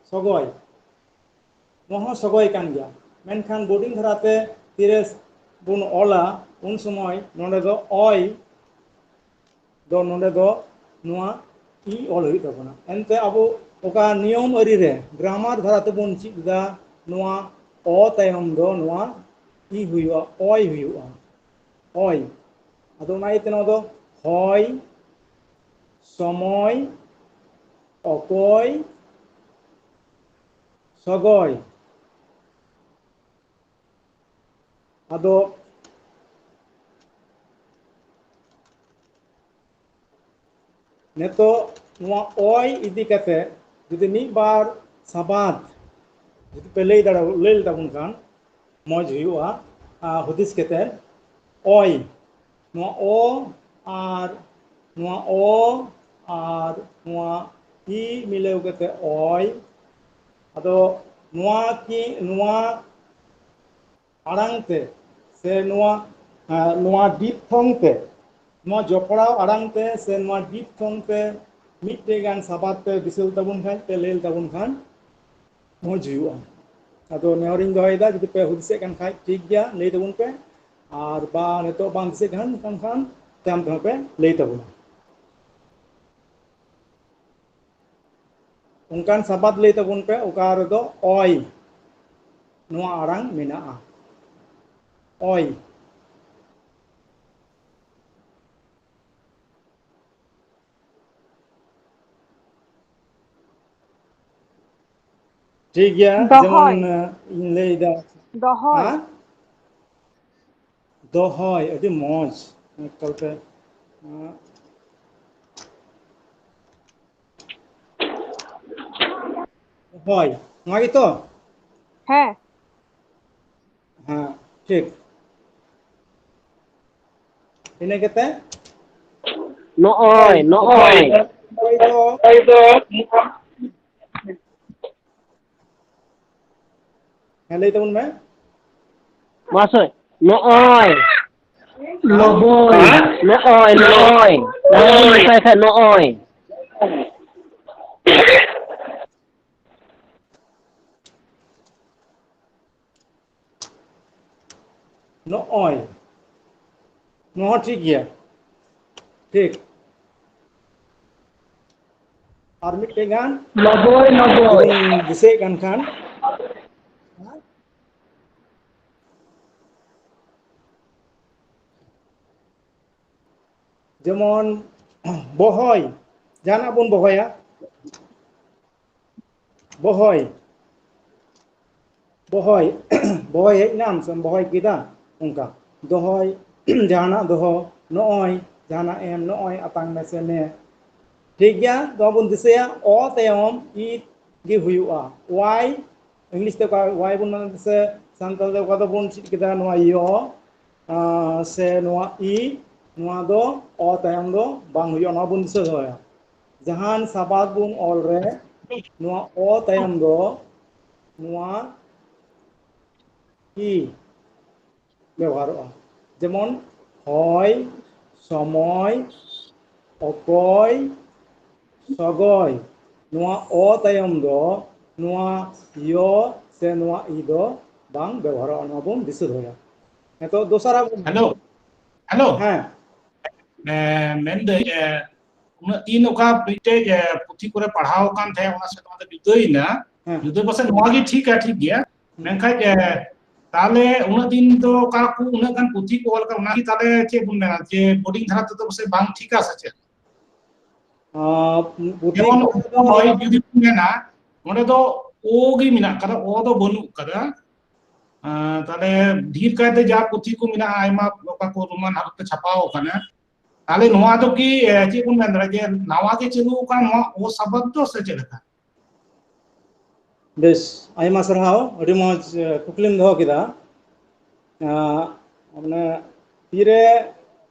ᱥᱚᱜᱚᱭ᱾ ᱱᱚᱣᱟ ᱦᱚᱸ ᱥᱚᱜᱚᱭ ᱠᱟᱱ ᱜᱮᱭᱟ, ᱢᱮᱱᱠᱷᱟᱱ ᱵᱳᱨᱰᱤᱝ ᱫᱷᱟᱨᱟᱛᱮ ᱛᱤᱨᱮ ᱵᱚᱱ ᱚᱞᱟ, ᱩᱱ ᱥᱚᱢᱚᱭ ᱱᱚᱰᱮ ᱫᱚ ᱚᱭ ᱫᱚ, ᱱᱚᱰᱮ ᱫᱚ ᱱᱚᱣᱟ ᱤ ᱚᱞ ᱦᱩᱭᱩᱜ ᱛᱟᱵᱚᱱᱟ᱾ ᱮᱱᱛᱮ ᱟᱵᱚ ᱚᱠᱟ ᱱᱤᱭᱚᱢ ᱟᱹᱨᱤ ᱨᱮ ᱜᱨᱟᱢᱟᱨ ᱫᱷᱟᱨᱟ ᱛᱮᱵᱚᱱ ᱪᱮᱫ ᱮᱫᱟ, ᱱᱚᱣᱟ ᱚ ᱛᱟᱭᱚᱢ ᱫᱚ ᱱᱚᱣᱟ ᱤ ᱦᱩᱭᱩᱜᱼᱟ, ᱚᱭ ᱦᱩᱭᱩᱜᱼᱟ, ᱚᱭ᱾ ᱟᱫᱚ ᱚᱱᱟ ᱤᱭᱟᱹᱛᱮ ᱱᱚᱣᱟ ᱫᱚ ᱦᱚᱭ, ᱥᱚᱢᱚᱭ, ᱚᱠᱚᱭ, ᱥᱚᱜᱚᱭ᱾ ᱟᱫᱚ ᱱᱤᱛᱚᱜ ᱱᱚᱣᱟ ᱚᱭ ᱤᱫᱤ ᱠᱟᱛᱮ ᱡᱩᱫᱤ ᱢᱤᱫ ᱵᱟᱨ ᱥᱟᱵᱟᱫ ᱡᱩᱫᱤ ᱯᱮ ᱞᱟᱹᱭ ᱫᱟᱲᱮ, ᱞᱟᱹᱭ ᱞᱮᱛᱟᱵᱚᱱ ᱠᱷᱟᱱ ᱢᱚᱡᱽ ᱦᱩᱭᱩᱜᱼᱟ᱾ ᱟᱨ ᱦᱩᱫᱤᱥ ᱠᱟᱛᱮ ᱚᱭ, ᱱᱚᱣᱟ ᱚ ᱟᱨ ᱱᱚᱣᱟ ᱚ ᱟᱨ ᱱᱚᱣᱟ ᱤ ᱢᱤᱞᱟᱹᱣ ᱠᱟᱛᱮ ᱚᱭ᱾ ᱟᱫᱚ ᱱᱚᱣᱟ ᱠᱤ, ᱱᱚᱣᱟ ᱟᱲᱟᱝ ᱛᱮ ᱥᱮ ᱱᱚᱣᱟ, ᱟᱸ, ᱱᱚᱣᱟ ᱰᱤᱯᱛᱷᱚᱝ ᱛᱮ, ᱱᱚᱣᱟ ᱡᱚᱯᱲᱟᱣ ᱟᱲᱟᱝ ᱛᱮ ᱥᱮ ᱱᱚᱣᱟ ᱰᱤᱯᱛᱷᱚᱝ ᱛᱮ ᱢᱤᱫᱴᱮᱡ ᱜᱟᱱ ᱥᱟᱵᱟᱫ ᱯᱮ ᱫᱤᱥᱟᱹ ᱛᱟᱵᱚᱱ ᱠᱷᱟᱱ, ᱯᱮ ᱞᱟᱹᱭ ᱛᱟᱵᱚᱱ ᱠᱷᱟᱱ ᱢᱚᱡᱽ ᱦᱩᱭᱩᱜᱼᱟ᱾ ᱟᱫᱚ ᱱᱮᱦᱚᱨᱤᱧ ᱫᱚᱦᱚᱭᱮᱫᱟ, ᱡᱩᱫᱤ ᱯᱮ ᱦᱩᱫᱤᱥᱮᱫ ᱠᱟᱱ ᱠᱷᱟᱡ ᱴᱷᱤᱠ ᱜᱮᱭᱟ, ᱞᱟᱹᱭ ᱛᱟᱵᱚᱱ ᱯᱮ, ᱟᱨ ᱵᱟ ᱱᱤᱛᱚᱜ ᱵᱟᱝ ᱫᱤᱥᱟᱹᱜ ᱠᱷᱟᱱ, ᱠᱷᱟᱱ ᱛᱟᱭᱚᱢ ᱛᱮᱦᱚᱸ ᱯᱮ ᱞᱟᱹᱭ ᱛᱟᱵᱚᱱᱟ᱾ ᱚᱱᱠᱟᱱ ᱥᱟᱵᱟᱫ ᱞᱟᱹᱭ ᱛᱟᱵᱚᱱ ᱯᱮ, ᱚᱠᱟ ᱨᱮᱫᱚ ᱚᱭ ᱱᱚᱣᱟ ᱟᱲᱟᱝ ᱢᱮᱱᱟᱜᱼᱟ᱾ ᱚᱭ᱾ ᱴᱷᱤᱠ ᱜᱮᱭᱟ, ᱫᱚᱦᱚᱭ᱾ ᱡᱮᱢᱚᱱ, ᱤᱧ ᱞᱟᱹᱭᱫᱟ, ᱫᱚᱦᱚᱭ᱾ ᱦᱮᱸ? ᱫᱚᱦᱚᱭ, ᱟᱹᱰᱤ ᱢᱚᱡᱽ᱾ ᱮᱠᱟᱞᱛᱮ, ᱮᱸ, ᱦᱳᱭ, ᱱᱚᱣᱟ ᱜᱮᱛᱚ? ᱦᱮᱸ᱾ ᱦᱮᱸ, ᱴᱷᱤᱠ᱾ ᱤᱱᱟᱹ ᱠᱟᱛᱮ? ᱱᱚᱜᱼᱚᱭ, ᱱᱚᱜᱼᱚᱭ᱾ ᱱᱚᱜᱼᱚᱭ ᱫᱚ ᱦᱮᱸ, ᱞᱟᱹᱭ ᱛᱟᱵᱚᱱ ᱢᱮ᱾ ᱢᱟᱥᱮ, ᱱᱚᱜᱼᱚᱭ᱾ ᱞᱚᱵᱚᱭ᱾ ᱱᱚᱜᱼᱚᱭ, ᱱᱚᱜᱼᱚᱭ᱾ ᱱᱚᱜᱼᱚᱭ ᱢᱮᱛᱟᱭ ᱠᱷᱟᱡ ᱱᱚᱜᱼᱚᱭ᱾ ᱱᱚᱜᱼᱚᱭ᱾ ᱱᱚᱣᱟ ᱦᱚᱸ ᱴᱷᱤᱠ ᱜᱮᱭᱟ᱾ ᱴᱷᱤᱠ᱾ ᱟᱨ ᱢᱤᱫᱴᱮᱱ ᱜᱟᱱ ᱞᱚᱵᱚᱭ, ᱞᱚᱵᱚᱭ᱾ ᱡᱩᱫᱤᱢ ᱫᱤᱥᱟᱹᱭᱮᱫ ᱠᱟᱱ ᱠᱷᱟᱱ, ᱡᱮᱢᱚᱱ ᱵᱚᱦᱚᱭ, ᱡᱟᱦᱟᱱᱟᱜ ᱵᱚᱱ ᱵᱚᱦᱚᱭᱟ, ᱵᱚᱦᱚᱭ, ᱵᱚᱦᱚᱭ, ᱵᱚᱦᱚᱭ ᱦᱮᱡ ᱮᱱᱟᱢ ᱥᱮᱢ ᱵᱚᱦᱚᱭ ᱠᱮᱫᱟ, ᱚᱱᱠᱟ ᱫᱚᱦᱚᱭ, ᱡᱟᱦᱟᱱᱟᱜ ᱫᱚᱦᱚ, ᱱᱚᱜᱼᱚᱭ ᱡᱟᱦᱟᱱᱟᱜ ᱮᱢ, ᱱᱚᱜᱼᱚᱭ ᱟᱛᱟᱝ ᱢᱮ ᱥᱮ ᱢᱮ᱾ ᱴᱷᱤᱠ ᱜᱮᱭᱟ, ᱱᱚᱣᱟ ᱵᱚᱱ ᱫᱤᱥᱟᱹᱭᱟ, ᱚ ᱛᱟᱭᱚᱢ ᱤ ᱜᱮ ᱦᱩᱭᱩᱜᱼᱟ᱾ ᱣᱟᱭ, ᱤᱝᱞᱤᱥ ᱛᱮ ᱚᱠᱟ ᱣᱟᱭ ᱵᱚᱱ ᱢᱮᱱ ᱥᱮ ᱥᱟᱱᱛᱟᱲ ᱛᱮ ᱚᱠᱟ ᱫᱚᱵᱚᱱ ᱪᱮᱫ ᱠᱮᱫᱟ, ᱱᱚᱣᱟ ᱭᱚ, ᱟᱸ, ᱥᱮ ᱱᱚᱣᱟ ᱤ, ᱱᱚᱣᱟ ᱫᱚ ᱚ ᱛᱟᱭᱚᱢ ᱫᱚ ᱵᱟᱝ ᱦᱩᱭᱩᱜᱼᱟ, ᱱᱚᱣᱟ ᱵᱚᱱ ᱫᱤᱥᱟᱹ ᱫᱚᱦᱚᱭᱟ᱾ ᱡᱟᱦᱟᱱ ᱥᱟᱵᱟᱫ ᱵᱚᱱ ᱚᱞ ᱨᱮ ᱱᱚᱣᱟ ᱚ ᱛᱟᱭᱚᱢ ᱫᱚ ᱱᱚᱣᱟ ᱤ ᱵᱮᱵᱚᱦᱟᱨᱚᱜᱼᱟ᱾ ᱡᱮᱢᱚᱱ ᱦᱚᱭ, ᱥᱚᱢᱚᱭ, ᱚᱠᱚᱭ, ᱥᱚᱜᱚᱭ᱾ ᱱᱚᱣᱟ ᱚ ᱛᱟᱭᱚᱢ ᱫᱚ ᱱᱚᱣᱟ ᱭᱚ ᱥᱮ ᱱᱚᱣᱟ ᱤ ᱫᱚ ᱵᱟᱝ ᱵᱮᱵᱚᱦᱟᱨᱚᱜᱼᱟ, ᱱᱚᱣᱟ ᱵᱚᱱ ᱫᱤᱥᱟᱹ ᱫᱚᱦᱚᱭᱟ᱾ ᱱᱤᱛᱚᱜ ᱫᱚᱥᱟᱨᱟᱜ ᱵᱚᱱ ᱦᱮᱞᱳ, ᱦᱮᱞᱳ᱾ ᱦᱮᱸ᱾ ᱮ, ᱢᱮᱱᱫᱟᱹᱧ, ᱮ, ᱩᱱᱟᱹᱜ ᱫᱤᱱ ᱚᱠᱟ ᱢᱤᱫᱴᱮᱡ, ᱮ, ᱯᱩᱛᱷᱤ ᱠᱚᱨᱮ ᱯᱟᱲᱦᱟᱣ ᱟᱠᱟᱱ ᱛᱟᱦᱮᱸ, ᱚᱱᱟ ᱥᱮ ᱱᱚᱣᱟ ᱫᱚ ᱡᱩᱫᱟᱹᱭᱮᱱᱟ᱾ ᱦᱮᱸ᱾ ᱡᱩᱫᱟᱹ ᱯᱟᱥᱮᱡ ᱱᱚᱣᱟ ᱜᱮ ᱴᱷᱤᱠᱟ, ᱴᱷᱤᱠ ᱜᱮᱭᱟ᱾ ᱢᱮᱱᱠᱷᱟᱡ, ᱮ, ᱛᱟᱦᱞᱮ ᱩᱱᱟᱹᱜ ᱫᱤᱱ ᱫᱚ ᱚᱠᱟ ᱠᱚ ᱩᱱᱟᱹᱜ ᱜᱟᱱ ᱯᱩᱛᱷᱤ ᱠᱚ ᱚᱞ ᱟᱠᱟᱫ, ᱚᱱᱟ ᱜᱮ ᱛᱟᱦᱞᱮ ᱪᱮᱫ ᱵᱚᱱ ᱢᱮᱱᱟ ᱡᱮ ᱵᱳᱨᱰᱤᱝ ᱫᱷᱟᱨᱟ ᱛᱮᱫᱚ ᱯᱟᱥᱮᱡ ᱵᱟᱝ ᱴᱷᱤᱠᱟ ᱥᱮ ᱪᱮᱫ? ᱟᱸ, ᱯᱩᱛᱷᱤ ᱡᱮᱢᱚᱱ ᱠᱚᱨᱮ ᱫᱚ ᱦᱚᱭ ᱡᱩᱫᱤ ᱵᱚᱱ ᱢᱮᱱᱟ, ᱚᱸᱰᱮ ᱫᱚ ᱳ ᱜᱮ ᱢᱮᱱᱟᱜ ᱠᱟᱫᱟ, ᱚ ᱫᱚ ᱵᱟᱹᱱᱩᱜ ᱠᱟᱫᱟ᱾ ᱟᱸ, ᱛᱟᱦᱞᱮ ᱰᱷᱮᱨ ᱠᱟᱭᱛᱮ ᱡᱟ ᱯᱩᱛᱷᱤ ᱠᱚ ᱢᱮᱱᱟᱜᱼᱟ, ᱟᱭᱢᱟ ᱚᱠᱟ ᱠᱚ ᱨᱳᱢᱟᱱ ᱦᱚᱨᱚᱯ ᱛᱮ ᱪᱷᱟᱯᱟᱣ ᱟᱠᱟᱱᱟ, ᱛᱟᱦᱞᱮ ᱱᱚᱣᱟ ᱫᱚ ᱠᱤ, ᱮ, ᱪᱮᱫ ᱵᱚᱱ ᱢᱮᱱ ᱫᱟᱲᱮᱭᱟᱜᱼᱟ ᱡᱮ ᱱᱟᱣᱟ ᱜᱮ ᱪᱟᱹᱞᱩ ᱟᱠᱟᱱ ᱱᱚᱣᱟ ᱳ ᱥᱟᱵᱟᱫ ᱫᱚ ᱥᱮ ᱪᱮᱫ ᱞᱮᱠᱟ? ᱵᱮᱥ, ᱟᱭᱢᱟ ᱥᱟᱨᱦᱟᱣ, ᱟᱹᱰᱤ ᱢᱚᱡᱽ, ᱮ, ᱠᱩᱠᱞᱤᱢ ᱫᱚᱦᱚ ᱠᱮᱫᱟ᱾ ᱟᱸ, ᱢᱟᱱᱮ ᱛᱤᱨᱮ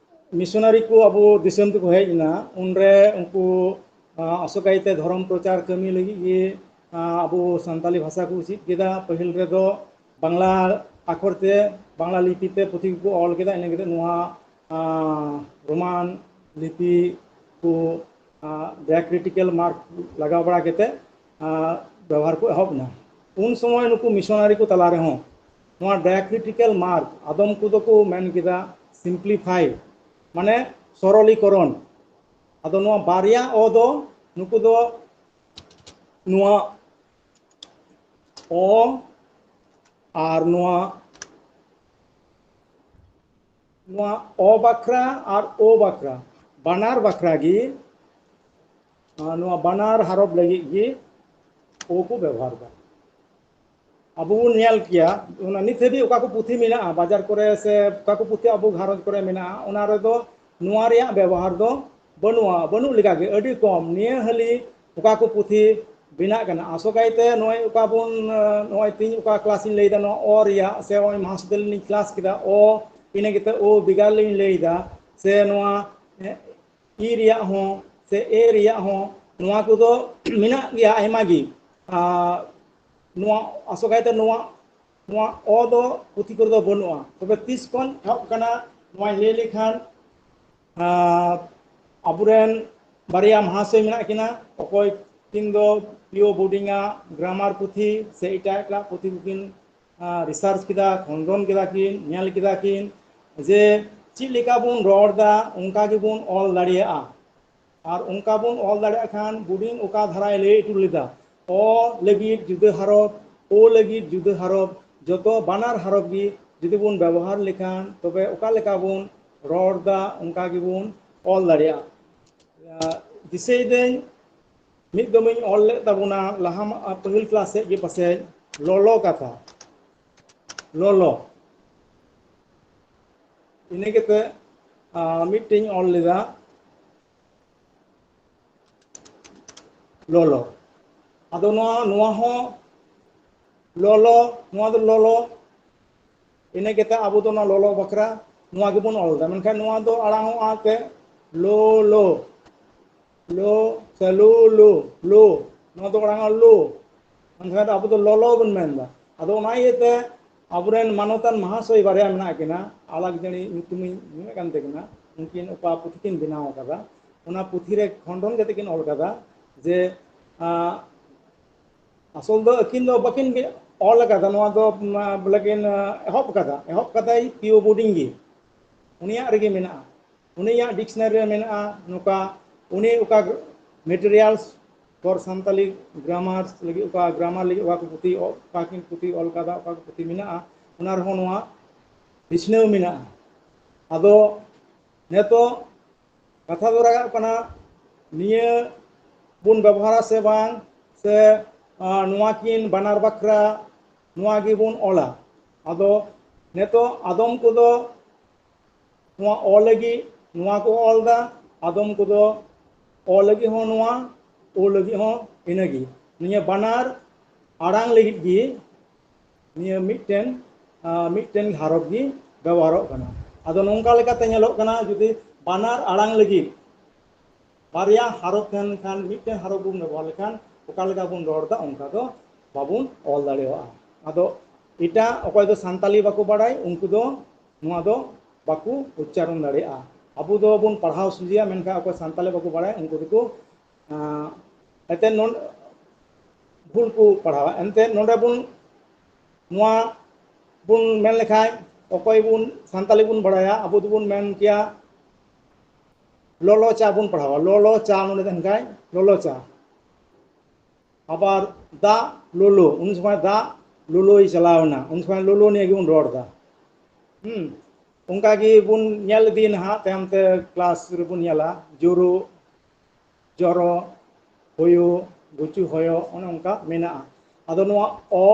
ᱢᱤᱥᱚᱱᱟᱨᱤ ᱠᱚ ᱟᱵᱚ ᱫᱤᱥᱚᱢ ᱛᱮᱠᱚ ᱦᱮᱡ ᱮᱱᱟ, ᱩᱱᱨᱮ ᱩᱱᱠᱩ, ᱟᱸ, ᱟᱥᱚᱠᱟᱭᱛᱮ ᱫᱷᱚᱨᱚᱢ ᱯᱨᱚᱪᱟᱨ ᱠᱟᱹᱢᱤ ᱞᱟᱹᱜᱤᱫ ᱜᱮ, ᱟᱸ, ᱟᱵᱚ ᱥᱟᱱᱛᱟᱞᱤ ᱵᱷᱟᱥᱟ ᱠᱚ ᱪᱮᱫ ᱠᱮᱫᱟ᱾ ᱯᱟᱹᱦᱤᱞ ᱨᱮᱫᱚ ᱵᱟᱝᱞᱟ ᱟᱠᱷᱚᱨ ᱛᱮ, ᱵᱟᱝᱞᱟ ᱞᱤᱯᱤ ᱛᱮ ᱯᱩᱛᱷᱤ ᱠᱚᱠᱚ ᱚᱞ ᱠᱮᱫᱟ᱾ ᱤᱱᱟᱹ ᱠᱟᱛᱮ ᱱᱚᱣᱟ, ᱟᱸ, ᱨᱳᱢᱟᱱ ᱞᱤᱯᱤ ᱠᱚ, ᱟᱸ, ᱰᱟᱭᱟᱠᱨᱤᱴᱤᱠᱟᱞ ᱢᱟᱨᱠ ᱞᱟᱜᱟᱣ ᱵᱟᱲᱟ ᱠᱟᱛᱮ, ᱟᱸ, ᱵᱮᱵᱚᱦᱟᱨ ᱠᱚ ᱮᱦᱚᱵ ᱮᱱᱟ᱾ ᱩᱱ ᱥᱚᱢᱚᱭ ᱱᱩᱠᱩ ᱢᱤᱥᱚᱱᱟᱨᱤ ᱠᱚ ᱛᱟᱞᱟ ᱨᱮᱦᱚᱸ ᱱᱚᱣᱟ ᱰᱟᱭᱟᱠᱨᱤᱴᱤᱠᱟᱞ ᱢᱟᱨᱠ, ᱟᱫᱚᱢ ᱠᱚᱫᱚ ᱠᱚ ᱢᱮᱱ ᱠᱮᱫᱟ ᱥᱤᱢᱯᱞᱤᱯᱷᱟᱭ, ᱢᱟᱱᱮ ᱥᱚᱨᱚᱞᱤᱠᱚᱨᱚᱱ᱾ ᱟᱫᱚ ᱱᱚᱣᱟ ᱵᱟᱨᱭᱟ ᱚ ᱫᱚ ᱱᱩᱠᱩ ᱫᱚ ᱱᱚᱣᱟ ᱚ ᱟᱨ ᱱᱚᱣᱟ, ᱱᱚᱣᱟ ᱚ ᱵᱟᱠᱷᱨᱟ ᱟᱨ ᱳ ᱵᱟᱠᱷᱨᱟ, ᱵᱟᱱᱟᱨ ᱵᱟᱠᱷᱨᱟ ᱜᱮ ᱟᱨ ᱱᱚᱣᱟ ᱵᱟᱱᱟᱨ ᱦᱟᱨᱚᱯ ᱞᱟᱹᱜᱤᱫ ᱜᱮ ᱳ ᱠᱚ ᱵᱮᱵᱚᱦᱟᱨ ᱮᱫᱟ᱾ ᱟᱵᱚ ᱵᱚᱱ ᱧᱮᱞ ᱠᱮᱭᱟ, ᱚᱱᱟ ᱱᱤᱛ ᱦᱟᱹᱵᱤᱡ ᱚᱠᱟ ᱠᱚ ᱯᱩᱛᱷᱤ ᱢᱮᱱᱟᱜᱼᱟ ᱵᱟᱡᱟᱨ ᱠᱚᱨᱮ, ᱥᱮ ᱚᱠᱟ ᱠᱚ ᱯᱩᱛᱷᱤ ᱟᱵᱚ ᱜᱷᱟᱨᱚᱸᱡᱽ ᱠᱚᱨᱮ ᱢᱮᱱᱟᱜᱼᱟ, ᱚᱱᱟ ᱨᱮᱫᱚ ᱱᱚᱣᱟ ᱨᱮᱭᱟᱜ ᱵᱮᱵᱚᱦᱟᱨ ᱫᱚ ᱵᱟᱹᱱᱩᱜᱼᱟ, ᱵᱟᱹᱱᱩᱜ ᱞᱮᱠᱟᱜᱮ᱾ ᱟᱹᱰᱤ ᱠᱚᱢ ᱱᱤᱭᱟᱹ ᱦᱟᱹᱞᱤ ᱚᱠᱟ ᱠᱚ ᱯᱩᱛᱷᱤ ᱵᱮᱱᱟᱜ ᱠᱟᱱᱟ᱾ ᱟᱥᱚᱠᱟᱭᱛᱮ ᱱᱚᱜᱼᱚᱭ ᱚᱠᱟ ᱵᱚᱱ, ᱱᱚᱜᱼᱚᱭ ᱛᱤᱦᱤᱧ ᱚᱠᱟ ᱠᱞᱟᱥ ᱤᱧ ᱞᱟᱹᱭᱫᱟ, ᱱᱚᱣᱟ ᱚ ᱨᱮᱭᱟᱜ, ᱥᱮ ᱱᱚᱜᱼᱚᱭ ᱢᱟᱦᱟᱥᱩᱫ ᱞᱤᱧ ᱠᱞᱟᱥ ᱠᱮᱫᱟ, ᱚ, ᱤᱱᱟᱹ ᱠᱟᱛᱮ ᱳ ᱵᱷᱮᱜᱟᱨ ᱞᱤᱧ ᱞᱟᱹᱭᱫᱟ, ᱥᱮ ᱱᱚᱣᱟ ᱤ ᱨᱮᱭᱟᱜ ᱦᱚᱸ, ᱥᱮ ᱮ ᱨᱮᱭᱟᱜ ᱦᱚᱸ, ᱱᱚᱣᱟ ᱠᱚᱫᱚ ᱢᱮᱱᱟᱜ ᱜᱮᱭᱟ ᱟᱭᱢᱟ ᱜᱮ᱾ ᱟᱨ ᱱᱚᱣᱟ ᱟᱥᱚᱠᱟᱭᱛᱮ ᱱᱚᱣᱟ, ᱱᱚᱣᱟ ᱚ ᱫᱚ ᱯᱩᱛᱷᱤ ᱠᱚᱨᱮ ᱫᱚ ᱵᱟᱹᱱᱩᱜᱼᱟ᱾ ᱛᱚᱵᱮ ᱛᱤᱥ ᱠᱷᱚᱱ ᱮᱦᱚᱵ ᱠᱟᱱᱟ, ᱱᱚᱣᱟᱧ ᱞᱟᱹᱭ ᱞᱮᱠᱷᱟᱱ, ᱟᱨ ᱟᱵᱚᱨᱮᱱ ᱵᱟᱨᱭᱟ ᱢᱟᱦᱟᱥᱚᱭ ᱢᱮᱱᱟᱜ ᱠᱤᱱᱟ, ᱚᱠᱚᱭ ᱠᱤᱱ ᱫᱚ ᱯᱤ ᱳ ᱵᱳᱨᱰᱤᱝ ᱟᱜ ᱜᱨᱟᱢᱟᱨ ᱯᱩᱛᱷᱤ ᱥᱮ ᱮᱴᱟᱜ ᱮᱴᱟᱜ ᱯᱩᱛᱷᱤ ᱠᱚᱠᱤᱱ, ᱟᱨ, ᱨᱤᱥᱟᱨᱪ ᱠᱮᱫᱟ, ᱠᱷᱚᱸᱫᱽᱨᱚᱱ ᱠᱮᱫᱟ ᱠᱤᱱ, ᱧᱮᱞ ᱠᱮᱫᱟ ᱠᱤᱱ ᱡᱮ ᱪᱮᱫ ᱞᱮᱠᱟ ᱵᱚᱱ ᱨᱚᱲ ᱮᱫᱟ, ᱚᱱᱠᱟ ᱜᱮᱵᱚᱱ ᱚᱞ ᱫᱟᱲᱮᱭᱟᱜᱼᱟ᱾ ᱟᱨ ᱚᱱᱠᱟ ᱵᱚᱱ ᱚᱞ ᱫᱟᱲᱮᱭᱟᱜ ᱠᱷᱟᱱ, ᱵᱳᱨᱰᱤᱝ ᱚᱠᱟ ᱫᱷᱟᱨᱟᱭ ᱞᱟᱹᱭ ᱦᱚᱴᱚ ᱞᱮᱫᱟ, ᱚ ᱞᱟᱹᱜᱤᱫ ᱡᱩᱫᱟᱹ ᱦᱟᱨᱚᱯ, ᱳ ᱞᱟᱹᱜᱤᱫ ᱡᱩᱫᱟᱹ ᱦᱟᱨᱚᱯ, ᱡᱚᱛᱚ ᱵᱟᱱᱟᱨ ᱦᱟᱨᱚᱯ ᱜᱮ ᱡᱩᱫᱤ ᱵᱚᱱ ᱵᱮᱵᱚᱦᱟᱨ ᱞᱮᱠᱷᱟᱱ, ᱛᱚᱵᱮ ᱚᱠᱟ ᱞᱮᱠᱟ ᱵᱚᱱ ᱨᱚᱲ ᱮᱫᱟ, ᱚᱱᱠᱟ ᱜᱮᱵᱚᱱ ᱚᱞ ᱫᱟᱲᱮᱭᱟᱜᱼᱟ᱾ ᱫᱤᱥᱟᱹᱭᱫᱟᱹᱧ, ᱢᱤᱫ ᱫᱚᱢᱤᱧ ᱚᱞ ᱞᱮᱫ ᱛᱟᱵᱚᱱᱟ ᱞᱟᱦᱟ ᱢᱟ, ᱯᱟᱹᱦᱤᱞ ᱠᱞᱟᱥ ᱥᱮᱫ ᱜᱮ ᱯᱟᱥᱮᱡ, ᱞᱚᱞᱚ ᱠᱟᱛᱷᱟ, ᱞᱚᱞᱚ᱾ ᱤᱱᱟᱹ ᱠᱟᱛᱮ, ᱟᱨ, ᱢᱤᱫᱴᱮᱱ ᱤᱧ ᱚᱞ ᱞᱮᱫᱟ, ᱞᱚᱞᱚ᱾ ᱟᱫᱚ ᱱᱚᱣᱟ, ᱱᱚᱣᱟ ᱦᱚᱸ ᱞᱚᱞᱚ, ᱱᱚᱣᱟ ᱫᱚ ᱞᱚᱞᱚ᱾ ᱤᱱᱟᱹ ᱠᱟᱛᱮ ᱟᱵᱚ ᱫᱚ ᱚᱱᱟ ᱞᱚᱞᱚ ᱵᱟᱠᱷᱨᱟ ᱱᱚᱣᱟ ᱜᱮᱵᱚᱱ ᱚᱞ ᱮᱫᱟ, ᱢᱮᱱᱠᱷᱟᱱ ᱱᱚᱣᱟ ᱫᱚ ᱟᱲᱟᱝ ᱚᱜᱼᱟ ᱛᱮ ᱞᱚ, ᱞᱚ, ᱞᱚ, ᱥᱮ ᱞᱚ, ᱞᱚ, ᱞᱚ᱾ ᱱᱚᱣᱟ ᱫᱚ ᱟᱲᱟᱝ ᱚᱜᱼᱟ ᱞᱚ, ᱢᱮᱱᱠᱷᱟᱱ ᱟᱵᱚ ᱫᱚ ᱞᱚᱞᱚ ᱵᱚᱱ ᱢᱮᱱᱫᱟ᱾ ᱟᱫᱚ ᱚᱱᱟ ᱤᱭᱟᱹᱛᱮ ᱟᱵᱚᱨᱮᱱ ᱢᱟᱱᱚᱛᱟᱱ ᱢᱟᱦᱟᱥᱚᱭ ᱵᱟᱨᱭᱟ ᱢᱮᱱᱟᱜ ᱠᱤᱱᱟ, ᱟᱞᱟᱠ ᱡᱟᱹᱱᱤ ᱧᱩᱛᱩᱢᱤᱧ ᱢᱮᱱᱮᱫ ᱠᱟᱱ ᱛᱟᱹᱠᱤᱱᱟ, ᱩᱱᱠᱤᱱ ᱚᱠᱟ ᱯᱩᱛᱷᱤ ᱠᱤᱱ ᱵᱮᱱᱟᱣ ᱟᱠᱟᱫᱟ, ᱚᱱᱟ ᱯᱩᱛᱷᱤ ᱨᱮ ᱠᱷᱚᱸᱰᱚᱱ ᱠᱟᱛᱮ ᱠᱤᱱ ᱚᱞ ᱠᱟᱫᱟ ᱡᱮ, ᱟᱸ, ᱟᱥᱚᱞ ᱫᱚ ᱟᱹᱠᱤᱱ ᱫᱚ ᱵᱟᱹᱠᱤᱱ ᱵᱮ-, ᱚᱞ ᱟᱠᱟᱫᱟ, ᱱᱚᱣᱟ ᱫᱚ, ᱢᱟ, ᱵᱚᱞᱮ ᱠᱤᱱ, ᱟᱸ, ᱮᱦᱚᱵ ᱟᱠᱟᱫᱟ, ᱮᱦᱚᱵ ᱠᱟᱫᱟᱭ ᱯᱤ ᱳ ᱵᱳᱨᱰᱤᱝ ᱜᱮ, ᱩᱱᱤᱭᱟᱜ ᱨᱮᱜᱮ ᱢᱮᱱᱟᱜᱼᱟ᱾ ᱩᱱᱤᱭᱟᱜ ᱰᱤᱠᱥᱱᱟᱨᱤ ᱨᱮ ᱢᱮᱱᱟᱜᱼᱟ ᱱᱚᱝᱠᱟ, ᱩᱱᱤ ᱚᱠᱟ materials for Santali grammars ᱞᱟᱹᱜᱤᱫ, ᱚᱠᱟ ᱜᱨᱟᱢᱟᱨ ᱞᱟᱹᱜᱤᱫ ᱚᱠᱟ ᱠᱚ ᱯᱩᱛᱷᱤ ᱚ-, ᱚᱠᱟ ᱠᱤᱱ ᱯᱩᱛᱷᱤ ᱚᱞ ᱠᱟᱫᱟ, ᱚᱠᱟ ᱠᱚ ᱯᱩᱛᱷᱤ ᱢᱮᱱᱟᱜᱼᱟ, ᱚᱱᱟ ᱨᱮᱦᱚᱸ ᱱᱚᱣᱟ ᱵᱤᱪᱷᱱᱟᱹᱣ ᱢᱮᱱᱟᱜᱼᱟ᱾ ᱟᱫᱚ ᱱᱤᱛᱚᱜ ᱠᱟᱛᱷᱟ ᱫᱚ ᱨᱟᱠᱟᱵ ᱠᱟᱱᱟ, ᱱᱤᱭᱟᱹ ᱵᱚᱱ ᱵᱮᱵᱚᱦᱟᱨᱟ ᱥᱮ ᱵᱟᱝ, ᱥᱮ ᱱᱚᱣᱟ ᱠᱤᱱ ᱵᱟᱱᱟᱨ ᱵᱟᱠᱷᱨᱟ ᱱᱚᱣᱟ ᱜᱮᱵᱚᱱ ᱚᱞᱟ᱾ ᱟᱫᱚ ᱱᱤᱛᱚᱜ ᱟᱫᱚᱢ ᱠᱚᱫᱚ ᱱᱚᱣᱟ ᱚ ᱞᱟᱹᱜᱤᱫ ᱱᱚᱣᱟ ᱠᱚ ᱚᱞ ᱮᱫᱟ, ᱟᱫᱚᱢ ᱠᱚᱫᱚ ᱚ ᱞᱟᱹᱜᱤᱫ ᱦᱚᱸ ᱱᱚᱣᱟ, ᱳ ᱞᱟᱹᱜᱤᱫ ᱦᱚᱸ ᱤᱱᱟᱹᱜᱮ᱾ ᱱᱤᱭᱟᱹ ᱵᱟᱱᱟᱨ ᱟᱲᱟᱝ ᱞᱟᱹᱜᱤᱫ ᱜᱮ ᱱᱤᱭᱟᱹ ᱢᱤᱫᱴᱮᱱ ᱢᱤᱫᱴᱮᱱ ᱦᱟᱨᱚᱯ ᱜᱮ ᱵᱮᱵᱚᱦᱟᱨᱚᱜ ᱠᱟᱱᱟ᱾ ᱟᱫᱚ ᱱᱚᱝᱠᱟ ᱞᱮᱠᱟᱛᱮ ᱧᱮᱞᱚᱜ ᱠᱟᱱᱟ, ᱡᱩᱫᱤ ᱵᱟᱱᱟᱨ ᱟᱲᱟᱝ ᱞᱟᱹᱜᱤᱫ ᱵᱟᱨᱭᱟ ᱦᱟᱨᱚᱯ ᱛᱟᱦᱮᱱ ᱠᱷᱟᱱ, ᱢᱤᱫᱴᱮᱱ ᱦᱟᱨᱚᱯ ᱵᱚᱱ ᱵᱮᱵᱚᱦᱟᱨ ᱞᱮᱠᱷᱟᱱ ᱚᱠᱟ ᱞᱮᱠᱟ ᱵᱚᱱ ᱨᱚᱲ ᱮᱫᱟ ᱚᱱᱠᱟ ᱫᱚ ᱵᱟᱵᱚᱱ ᱚᱞ ᱫᱟᱲᱮᱭᱟᱜᱼᱟ᱾ ᱟᱫᱚ ᱮᱴᱟᱜ ᱚᱠᱚᱭ ᱫᱚ ᱥᱟᱱᱛᱟᱞᱤ ᱵᱟᱠᱚ ᱵᱟᱲᱟᱭ, ᱩᱱᱠᱩ ᱫᱚ ᱱᱚᱣᱟ ᱫᱚ ᱵᱟᱠᱚ ᱩᱪᱪᱟᱨᱚᱱ ᱫᱟᱲᱮᱭᱟᱜᱼᱟ᱾ ᱟᱵᱚ ᱫᱚᱵᱚᱱ ᱯᱟᱲᱦᱟᱣ ᱥᱚᱡᱷᱮᱭᱟ, ᱢᱮᱱᱠᱷᱟᱱ ᱚᱠᱚᱭ ᱥᱟᱱᱛᱟᱞᱤ ᱵᱟᱠᱚ ᱵᱟᱲᱟᱭᱟ ᱩᱱᱠᱩ ᱫᱚᱠᱚ ᱮᱱᱛᱮᱫ ᱵᱷᱩᱞ ᱠᱚ ᱯᱟᱲᱦᱟᱣᱟ᱾ ᱮᱱᱛᱮᱫ ᱱᱚᱰᱮ ᱵᱚᱱ ᱱᱚᱣᱟ ᱵᱚᱱ ᱢᱮᱱ ᱞᱮᱠᱷᱟᱱ, ᱚᱠᱚᱭ ᱵᱚᱱ ᱥᱟᱱᱛᱟᱞᱤ ᱵᱚᱱ ᱵᱟᱲᱟᱭᱟ, ᱟᱵᱚ ᱫᱚᱵᱚᱱ ᱢᱮᱱ ᱠᱮᱭᱟ ᱞᱚᱞᱚ ᱪᱟ ᱵᱚᱱ ᱯᱟᱲᱦᱟᱣᱟ, ᱞᱚᱞᱚ ᱪᱟ ᱱᱚᱰᱮ ᱛᱟᱦᱮᱱ ᱠᱷᱟᱱ ᱞᱚᱞᱚ ᱪᱟ᱾ ᱟᱵᱟᱨ ᱫᱟᱜ ᱞᱚᱞᱚ, ᱩᱱ ᱥᱚᱢᱚᱭ ᱫᱟᱜ ᱞᱚᱞᱚᱭ ᱪᱟᱞᱟᱣ ᱮᱱᱟ, ᱩᱱ ᱥᱚᱢᱚᱭ ᱞᱚᱞᱚ ᱱᱤᱭᱮ ᱜᱮᱵᱚᱱ ᱨᱚᱲ ᱮᱫᱟ᱾ ᱦᱩᱸ, ᱚᱱᱠᱟ ᱜᱮᱵᱚᱱ ᱧᱮᱞ ᱤᱫᱤᱭᱟ ᱱᱟᱦᱟᱜ, ᱛᱟᱭᱚᱢ ᱛᱮ ᱠᱞᱟᱥ ᱨᱮᱵᱚᱱ ᱧᱮᱞᱟ, ᱡᱳᱨᱳ, ᱡᱚᱨᱚ, ᱦᱚᱭᱳ, ᱜᱩᱪᱩ ᱦᱚᱭᱚ, ᱚᱱᱮ ᱚᱱᱠᱟ ᱢᱮᱱᱟᱜᱼᱟ᱾ ᱟᱫᱚ ᱱᱚᱣᱟ ᱚ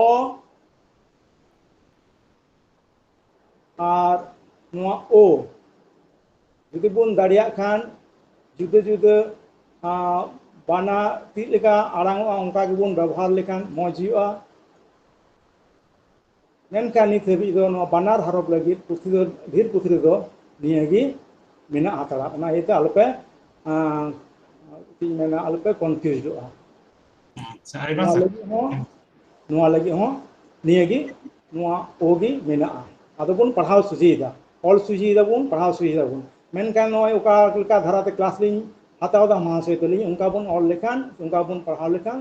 ᱟᱨ ᱱᱚᱣᱟ ᱳ ᱡᱩᱫᱤ ᱵᱚᱱ ᱫᱟᱲᱮᱭᱟᱜ ᱠᱷᱟᱱ, ᱡᱩᱫᱟᱹ ᱡᱩᱫᱟᱹ ᱵᱟᱱᱟᱨ ᱪᱮᱫ ᱞᱮᱠᱟ ᱟᱲᱟᱝ ᱚᱜᱼᱟ, ᱚᱱᱠᱟ ᱜᱮᱵᱚᱱ ᱵᱮᱵᱚᱦᱟᱨ ᱞᱮᱠᱷᱟᱱ ᱢᱚᱡᱽ ᱦᱩᱭᱩᱜᱼᱟ᱾ ᱢᱮᱱᱠᱷᱟᱱ ᱱᱤᱛ ᱦᱟᱹᱵᱤᱡ ᱫᱚ ᱱᱚᱣᱟ ᱵᱟᱱᱟᱨ ᱦᱚᱨᱚᱯ ᱞᱟᱹᱜᱤᱫ ᱯᱩᱛᱷᱤ ᱫᱚ, ᱰᱷᱮᱨ ᱯᱩᱛᱷᱤ ᱨᱮᱫᱚ ᱱᱤᱭᱟᱹ ᱜᱮ ᱢᱮᱱᱟᱜ ᱦᱟᱛᱟᱲᱟ᱾ ᱚᱱᱟ ᱤᱭᱟᱹᱛᱮ ᱟᱞᱚᱯᱮ, ᱪᱮᱫ ᱤᱧ ᱢᱮᱱᱟ, ᱟᱞᱚᱯᱮ ᱠᱚᱱᱯᱷᱤᱭᱩᱡᱚᱜᱼᱟ᱾ ᱟᱪᱪᱷᱟ, ᱟᱭᱢᱟ ᱱᱚᱣᱟ ᱥᱟᱨᱦᱟᱣ᱾ ᱞᱟᱹᱜᱤᱫ ᱦᱚᱸ, ᱱᱚᱣᱟ ᱞᱟᱹᱜᱤᱫ ᱦᱚᱸ ᱱᱤᱭᱟᱹ ᱜᱮ, ᱱᱚᱣᱟ ᱳ ᱜᱮ ᱢᱮᱱᱟᱜᱼᱟ᱾ ᱟᱫᱚ ᱵᱚᱱ ᱯᱟᱲᱦᱟᱣ ᱥᱚᱡᱷᱮᱭᱮᱫᱟ, ᱚᱞ ᱥᱚᱡᱷᱮᱭᱮᱫᱟ ᱵᱚᱱ, ᱯᱟᱲᱦᱟᱣ ᱥᱚᱡᱷᱮᱭᱮᱫᱟ ᱵᱚᱱ᱾ ᱢᱮᱱᱠᱷᱟᱱ ᱱᱚᱜᱼᱚᱭ ᱚᱠᱟ ᱞᱮᱠᱟ ᱫᱷᱟᱨᱟᱛᱮ ᱠᱞᱟᱥ ᱞᱤᱧ ᱦᱟᱛᱟᱣ ᱮᱫᱟ ᱢᱚᱦᱟᱥᱚᱭ ᱛᱟᱹᱞᱤᱧ, ᱚᱱᱠᱟ ᱵᱚᱱ ᱚᱞ ᱞᱮᱠᱷᱟᱱ, ᱚᱱᱠᱟ ᱵᱚᱱ ᱯᱟᱲᱦᱟᱣ ᱞᱮᱠᱷᱟᱱ,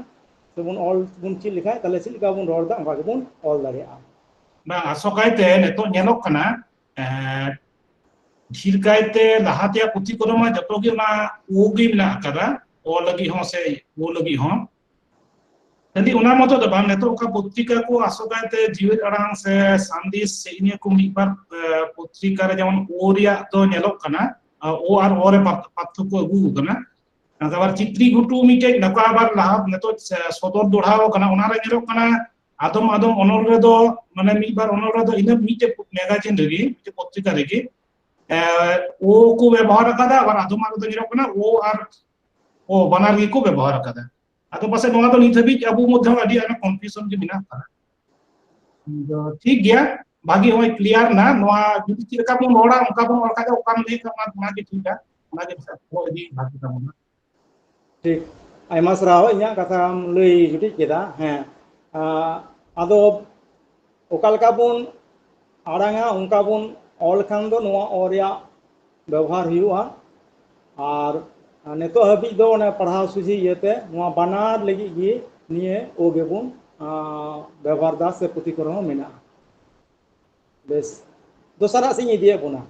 ᱥᱮᱵᱚᱱ ᱚᱞ ᱵᱚᱱ ᱪᱮᱫ ᱞᱮᱠᱷᱟᱱ, ᱛᱟᱦᱞᱮ ᱪᱮᱫ ᱞᱮᱠᱟ ᱵᱚᱱ ᱨᱚᱲ ᱮᱫᱟ, ᱚᱱᱠᱟ ᱜᱮᱵᱚᱱ ᱚᱞ ᱫᱟᱲᱮᱭᱟᱜᱼᱟ᱾ ᱵᱟᱝ, ᱟᱥᱚᱠᱟᱭᱛᱮ ᱱᱤᱛᱚᱜ ᱧᱮᱞᱚᱜ ᱠᱟᱱᱟ, ᱮᱸ, ᱰᱷᱮᱨ ᱠᱟᱭᱛᱮ ᱞᱟᱦᱟ ᱛᱮᱭᱟᱜ ᱯᱩᱛᱷᱤ ᱠᱚᱨᱮ ᱢᱟ ᱡᱚᱛᱚ ᱜᱮ ᱚᱱᱟ ᱳ ᱜᱮ ᱢᱮᱱᱟᱜ ᱟᱠᱟᱫᱟ, ᱚ ᱞᱟᱹᱜᱤᱫ ᱦᱚᱸ ᱥᱮ ᱳ ᱞᱟᱹᱜᱤᱫ ᱦᱚᱸ᱾ ᱠᱷᱟᱹᱞᱤ ᱚᱱᱟ ᱢᱚᱛᱚ ᱫᱚ ᱵᱟᱝ, ᱱᱤᱛᱚᱜ ᱚᱠᱟ ᱯᱚᱛᱨᱤᱠᱟ ᱠᱚ ᱟᱥᱚᱠᱟᱭᱛᱮ ᱡᱤᱣᱮᱫ ᱟᱲᱟᱝ ᱥᱮ ᱥᱟᱸᱫᱮᱥ ᱥᱮ ᱤᱱᱟᱹ ᱠᱚ ᱢᱤᱫ ᱵᱟᱨ, ᱮ, ᱯᱚᱛᱨᱤᱠᱟ ᱨᱮ ᱡᱮᱢᱚᱱ ᱳ ᱨᱮᱭᱟᱜ ᱫᱚ ᱧᱮᱞᱚᱜ ᱠᱟᱱᱟ, ᱳ ᱟᱨ ᱚ ᱨᱮ ᱯᱟᱨ-, ᱯᱟᱨᱛᱷᱚᱠᱠᱚ ᱟᱹᱜᱩ ᱟᱠᱟᱱᱟ᱾ ᱟᱫᱚ ᱟᱵᱟᱨ ᱪᱤᱛᱨᱤ ᱜᱷᱩᱴᱩ ᱢᱤᱫᱴᱮᱡ ᱱᱚᱝᱠᱟ ᱟᱵᱟᱨ ᱞᱟᱦᱟ ᱱᱤᱛᱚᱜ ᱥᱚᱫᱚᱨ ᱫᱚᱲᱦᱟᱣ ᱠᱟᱱᱟ, ᱚᱱᱟ ᱨᱮ ᱧᱮᱞᱚᱜ ᱠᱟᱱᱟ ᱟᱫᱚᱢ ᱟᱫᱚᱢ ᱚᱱᱚᱞ ᱨᱮᱫᱚ, ᱢᱟᱱᱮ ᱢᱤᱫ ᱵᱟᱨ ᱚᱱᱚᱞ ᱨᱮᱫᱚ ᱤᱱᱟᱹ ᱢᱤᱫᱴᱮᱡ ᱢᱮᱜᱟᱡᱤᱱ ᱨᱮᱜᱮ, ᱢᱤᱫᱴᱮᱡ ᱯᱚᱛᱨᱤᱠᱟ ᱨᱮᱜᱮ, ᱮ, ᱳ ᱠᱚ ᱵᱮᱵᱚᱦᱟᱨ ᱟᱠᱟᱫᱟ, ᱟᱵᱟᱨ ᱟᱫᱚᱢ ᱨᱮᱫᱚ ᱧᱮᱞᱚᱜ ᱠᱟᱱᱟ ᱳ ᱟᱨ ᱳ ᱵᱟᱱᱟᱨ ᱜᱮᱠᱚ ᱵᱮᱵᱚᱦᱟᱨ ᱟᱠᱟᱫᱟ᱾ ᱟᱫᱚ ᱯᱟᱥᱮᱡ ᱱᱚᱣᱟ ᱫᱚ ᱱᱤᱛ ᱦᱟᱹᱵᱤᱡ ᱟᱵᱚ ᱢᱚᱫᱽᱫᱷᱮ ᱦᱚᱸ ᱟᱹᱰᱤ ᱟᱭᱢᱟ ᱠᱚᱱᱯᱷᱤᱭᱩᱡᱚᱱ ᱜᱮ ᱢᱮᱱᱟᱜ ᱟᱠᱟᱫᱟ᱾ ᱟᱫᱚ ᱴᱷᱤᱠ ᱜᱮᱭᱟ, ᱵᱷᱟᱜᱤ ᱦᱚᱸᱜᱼᱚᱭ ᱠᱞᱤᱭᱟᱨ ᱱᱟ᱾ ᱱᱚᱣᱟ ᱡᱩᱫᱤ ᱪᱮᱫ ᱞᱮᱠᱟ ᱵᱚᱱ ᱨᱚᱲᱟ, ᱚᱱᱠᱟ ᱵᱚᱱ ᱨᱚᱲ ᱠᱷᱟᱡ ᱫᱚ ᱚᱠᱟᱢ ᱞᱟᱹᱭ ᱠᱟᱜ ᱚᱱᱟ, ᱚᱱᱟᱜᱮ ᱴᱷᱤᱠᱟ, ᱚᱱᱟᱜᱮ ᱯᱟᱥᱮᱡ ᱟᱵᱚ ᱤᱫᱤ ᱵᱷᱟᱜᱤ ᱛᱟᱵᱚᱱᱟ᱾ ᱴᱷᱤᱠ, ᱟᱭᱢᱟ ᱥᱟᱨᱦᱟᱣ ᱤᱧᱟᱹᱜ ᱠᱟᱛᱷᱟᱢ ᱞᱟᱹᱭ ᱡᱩᱴᱤᱡ ᱠᱮᱫᱟ᱾ ᱦᱮᱸ, ᱟᱫᱚ ᱚᱠᱟ ᱞᱮᱠᱟ ᱵᱚᱱ ᱟᱲᱟᱝᱟ, ᱚᱱᱠᱟ ᱵᱚᱱ ᱚᱞ ᱠᱷᱟᱱ ᱫᱚ ᱱᱚᱣᱟ ᱚ ᱨᱮᱭᱟᱜ ᱵᱮᱵᱚᱦᱟᱨ ᱦᱩᱭᱩᱜᱼᱟ᱾ ᱟᱨ ᱱᱤᱛᱚᱜ ᱦᱟᱹᱵᱤᱡ ᱫᱚ ᱚᱱᱮ ᱯᱟᱲᱦᱟᱣ ᱥᱚᱡᱷᱮ ᱤᱭᱟᱹᱛᱮ ᱱᱚᱣᱟ ᱵᱟᱱᱟᱨ ᱞᱟᱹᱜᱤᱫ ᱜᱮ ᱱᱤᱭᱟᱹ ᱳ ᱜᱮᱵᱚᱱ ᱵᱮᱵᱚᱦᱟᱨ ᱫᱟ, ᱥᱮ ᱯᱩᱛᱷᱤ ᱠᱚᱨᱮ ᱦᱚᱸ ᱢᱮᱱᱟᱜᱼᱟ᱾ ᱵᱮᱥ, ᱫᱚᱥᱟᱨᱟᱜ ᱥᱮᱫ ᱤᱧ ᱤᱫᱤᱭᱮᱫ ᱵᱚᱱᱟ᱾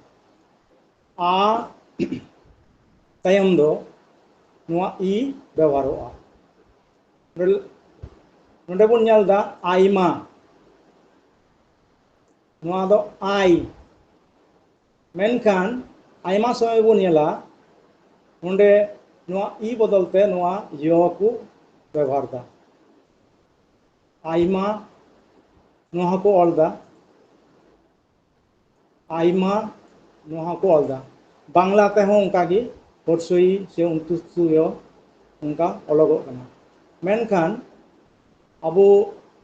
ᱟ ᱛᱟᱭᱚᱢ ᱫᱚ ᱱᱚᱣᱟ ᱤ ᱵᱮᱵᱚᱦᱟᱨᱚᱜᱼᱟ᱾ ᱱᱚᱰᱮ ᱵᱚᱱ ᱧᱮᱞ ᱮᱫᱟ ᱟᱭᱢᱟ, ᱱᱚᱣᱟ ᱫᱚ ᱟᱭ᱾ ᱢᱮᱱᱠᱷᱟᱱ ᱟᱭᱢᱟ ᱥᱚᱢᱚᱭ ᱵᱚᱱ ᱧᱮᱞᱟ ᱱᱚᱰᱮ ᱱᱚᱣᱟ ᱤ ᱵᱚᱫᱚᱞ ᱛᱮ ᱱᱚᱣᱟ ᱭᱚ ᱠᱚ ᱵᱮᱵᱚᱦᱟᱨ ᱮᱫᱟ᱾ ᱟᱭᱢᱟ, ᱱᱚᱣᱟ ᱦᱚᱸᱠᱚ ᱚᱞ ᱮᱫᱟ ᱟᱭᱢᱟ, ᱱᱚᱣᱟ ᱦᱚᱸᱠᱚ ᱚᱞ ᱮᱫᱟ᱾ ᱵᱟᱝᱞᱟ ᱛᱮᱦᱚᱸ ᱚᱱᱠᱟᱜᱮ ᱦᱚᱨᱥᱚᱭᱤ ᱥᱮ ᱩᱱᱛᱩᱥᱩᱭᱚ ᱚᱱᱠᱟ ᱚᱞᱚᱜᱚᱜ ᱠᱟᱱᱟ᱾ ᱢᱮᱱᱠᱷᱟᱱ ᱟᱵᱚ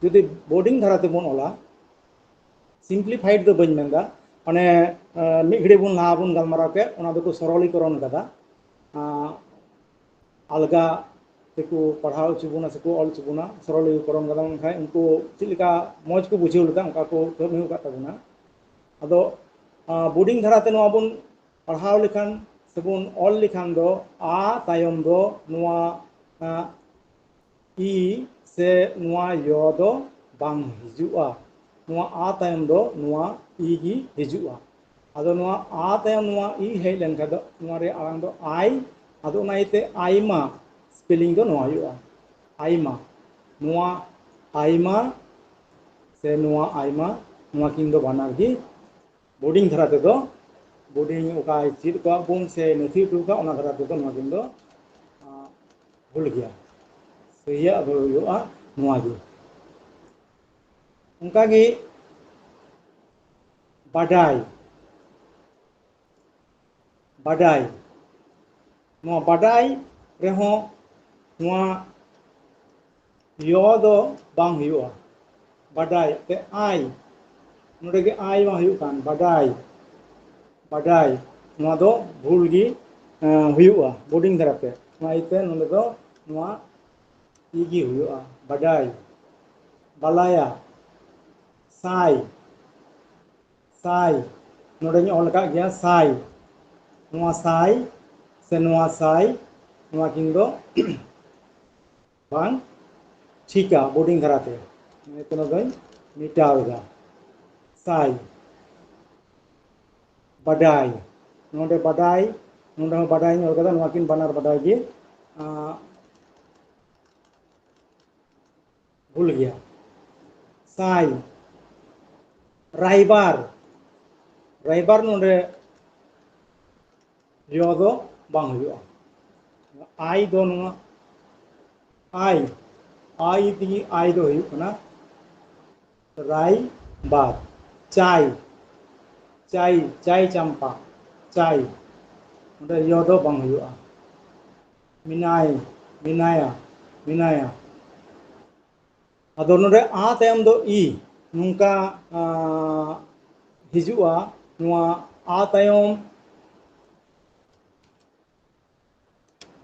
ᱡᱩᱫᱤ ᱵᱳᱨᱰᱤᱝ ᱫᱷᱟᱨᱟ ᱛᱮᱵᱚᱱ ᱚᱞᱟ, ᱥᱤᱢᱯᱞᱤᱯᱷᱟᱭᱤᱰ ᱫᱚ ᱵᱟᱹᱧ ᱢᱮᱱᱫᱟ, ᱢᱟᱱᱮ ᱢᱤᱫ ᱜᱷᱟᱹᱲᱤ ᱵᱚᱱ ᱞᱟᱦᱟ ᱵᱚᱱ ᱜᱟᱞᱢᱟᱨᱟᱣ ᱠᱮᱫ, ᱚᱱᱟ ᱫᱚᱠᱚ ᱥᱚᱨᱚᱞᱤᱠᱚᱨᱚᱱ ᱠᱟᱫᱟ᱾ ᱟᱞᱜᱟ ᱛᱮᱠᱚ ᱯᱟᱲᱦᱟᱣ ᱦᱚᱪᱚ ᱵᱚᱱᱟ ᱥᱮᱠᱚ ᱚᱞ ᱦᱚᱪᱚ ᱵᱚᱱᱟ, ᱥᱚᱨᱚᱞᱤᱠᱚᱨᱚᱱ ᱠᱟᱫᱟ᱾ ᱢᱮᱱᱠᱷᱟᱱ ᱩᱱᱠᱩ ᱪᱮᱫ ᱞᱮᱠᱟ ᱢᱚᱡᱽ ᱠᱚ ᱵᱩᱡᱷᱟᱹᱣ ᱞᱮᱫᱟ, ᱚᱱᱠᱟ ᱠᱚ ᱠᱟᱹᱢᱤ ᱟᱠᱟᱫ ᱛᱟᱵᱚᱱᱟ᱾ ᱟᱫᱚ ᱵᱳᱨᱰᱤᱝ ᱫᱷᱟᱨᱟ ᱛᱮ ᱱᱚᱣᱟ ᱵᱚᱱ ᱯᱟᱲᱦᱟᱣ ᱞᱮᱠᱷᱟᱱ ᱥᱮᱵᱚᱱ ᱚᱞ ᱞᱮᱠᱷᱟᱱ ᱫᱚ ᱟ ᱛᱟᱭᱚᱢ ᱫᱚ ᱱᱚᱣᱟ ᱤ ᱥᱮ ᱱᱚᱣᱟ ᱭᱚ ᱫᱚ ᱵᱟᱝ ᱦᱤᱡᱩᱜᱼᱟ᱾ ᱱᱚᱣᱟ ᱟ ᱛᱟᱭᱚᱢ ᱫᱚ ᱱᱚᱣᱟ ᱤ ᱜᱮ ᱦᱤᱡᱩᱜᱼᱟ᱾ ᱟᱫᱚ ᱱᱚᱣᱟ ᱟ ᱛᱟᱭᱚᱢ ᱱᱚᱣᱟ ᱤ ᱦᱮᱡ ᱞᱮᱱᱠᱷᱟᱱ ᱫᱚ ᱱᱚᱣᱟ ᱨᱮᱭᱟᱜ ᱟᱲᱟᱝ ᱫᱚ ᱟᱭ᱾ ᱟᱫᱚ ᱚᱱᱟ ᱤᱭᱟᱹᱛᱮ ᱟᱭᱢᱟ ᱥᱯᱮᱞᱤᱝ ᱫᱚ ᱱᱚᱣᱟ ᱦᱩᱭᱩᱜᱼᱟ, ᱟᱭᱢᱟ᱾ ᱱᱚᱣᱟ ᱟᱭᱢᱟ ᱥᱮ ᱱᱚᱣᱟ ᱟᱭᱢᱟ, ᱱᱚᱣᱟ ᱠᱤᱱ ᱫᱚ ᱵᱟᱱᱟᱨ ᱜᱮ ᱵᱳᱨᱰᱤᱝ ᱫᱷᱟᱨᱟ ᱛᱮᱫᱚ, ᱵᱳᱨᱰᱤᱝ ᱚᱠᱟᱭ ᱪᱮᱫ ᱠᱚᱣᱟ ᱵᱚᱱ ᱥᱮ ᱱᱟᱹᱛᱷᱤ ᱦᱚᱴᱚ ᱠᱟᱜ, ᱚᱱᱟ ᱫᱷᱟᱨᱟ ᱛᱮᱫᱚ ᱱᱚᱣᱟ ᱠᱤᱱ ᱫᱚ ᱵᱷᱩᱞ ᱜᱮᱭᱟ᱾ ᱥᱟᱹᱦᱤᱭᱟᱜ ᱫᱚ ᱦᱩᱭᱩᱜᱼᱟ ᱱᱚᱣᱟ ᱜᱮ᱾ ᱚᱱᱠᱟᱜᱮ ᱵᱟᱰᱟᱭ, ᱵᱟᱰᱟᱭ, ᱱᱚᱣᱟ ᱵᱟᱰᱟᱭ ᱨᱮᱦᱚᱸ ᱱᱚᱣᱟ ᱭᱚ ᱫᱚ ᱵᱟᱝ ᱦᱩᱭᱩᱜᱼᱟ᱾ ᱵᱟᱰᱟᱭ ᱛᱮ ᱟᱭ, ᱱᱚᱰᱮ ᱜᱮ ᱟᱭ ᱵᱟᱝ ᱦᱩᱭᱩᱜ ᱠᱟᱱ, ᱵᱟᱰᱟᱭ, ᱵᱟᱰᱟᱭ, ᱱᱚᱣᱟ ᱫᱚ ᱵᱷᱩᱞ ᱜᱮ ᱦᱩᱭᱩᱜᱼᱟ ᱵᱳᱨᱰᱤᱝ ᱫᱷᱟᱨᱟᱛᱮ᱾ ᱚᱱᱟ ᱤᱭᱟᱹᱛᱮ ᱱᱚᱰᱮ ᱫᱚ ᱱᱚᱣᱟ ᱤ ᱜᱮ ᱦᱩᱭᱩᱜᱼᱟ, ᱵᱟᱰᱟᱭ᱾ ᱵᱟᱞᱟᱭᱟ, ᱥᱟᱭ, ᱥᱟᱭ, ᱱᱚᱰᱮᱧ ᱚᱞ ᱟᱠᱟᱫ ᱜᱮᱭᱟ ᱥᱟᱭ᱾ ᱱᱚᱣᱟ ᱥᱟᱭ ᱥᱮ ᱱᱚᱣᱟ ᱥᱟᱭ, ᱱᱚᱣᱟ ᱠᱤᱱ ᱫᱚ ᱵᱟᱝ ᱴᱷᱤᱠᱟ ᱵᱳᱨᱰᱤᱝ ᱫᱷᱟᱨᱟᱛᱮ, ᱤᱭᱟᱹᱛᱮ ᱱᱚᱣᱟ ᱫᱚᱧ ᱢᱮᱴᱟᱣ ᱮᱫᱟ᱾ ᱥᱟᱭ, ᱵᱟᱰᱟᱭ, ᱱᱚᱰᱮ ᱵᱟᱰᱟᱭ, ᱱᱚᱰᱮ ᱦᱚᱸ ᱵᱟᱰᱟᱭ ᱤᱧ ᱚᱞ ᱠᱟᱫᱟ, ᱱᱚᱣᱟ ᱠᱤᱱ ᱵᱟᱱᱟᱨ ᱵᱟᱰᱟᱭ ᱜᱮ᱾ ᱟᱸ, ᱵᱷᱩᱞ ᱜᱮᱭᱟ᱾ ᱥᱟᱭ, ᱨᱟᱭᱵᱟᱨ, ᱨᱟᱭᱵᱟᱨ ᱱᱚᱰᱮ ᱭᱚ ᱫᱚ ᱵᱟᱝ ᱦᱩᱭᱩᱜᱼᱟ᱾ ᱟᱭ ᱫᱚ ᱱᱚᱣᱟ ᱟᱭ, ᱟᱭ ᱛᱮᱜᱮ ᱟᱭ ᱫᱚ ᱦᱩᱭᱩᱜ ᱠᱟᱱᱟ ᱨᱟᱭᱵᱟᱨ᱾ ᱪᱟᱭ, ᱪᱟᱭ, ᱪᱟᱭ ᱪᱟᱢᱯᱟ, ᱪᱟᱭ, ᱚᱸᱰᱮ ᱭᱚ ᱫᱚ ᱵᱟᱝ ᱦᱩᱭᱩᱜᱼᱟ᱾ ᱢᱮᱱᱟᱭ, ᱢᱮᱱᱟᱭᱟ, ᱢᱮᱱᱟᱭᱟ᱾ ᱟᱫᱚ ᱱᱚᱰᱮ ᱟ ᱛᱟᱭᱚᱢ ᱫᱚ ᱤ, ᱱᱚᱝᱠᱟ, ᱟᱸ, ᱦᱤᱡᱩᱜᱼᱟ᱾ ᱱᱚᱣᱟ ᱟ ᱛᱟᱭᱚᱢ,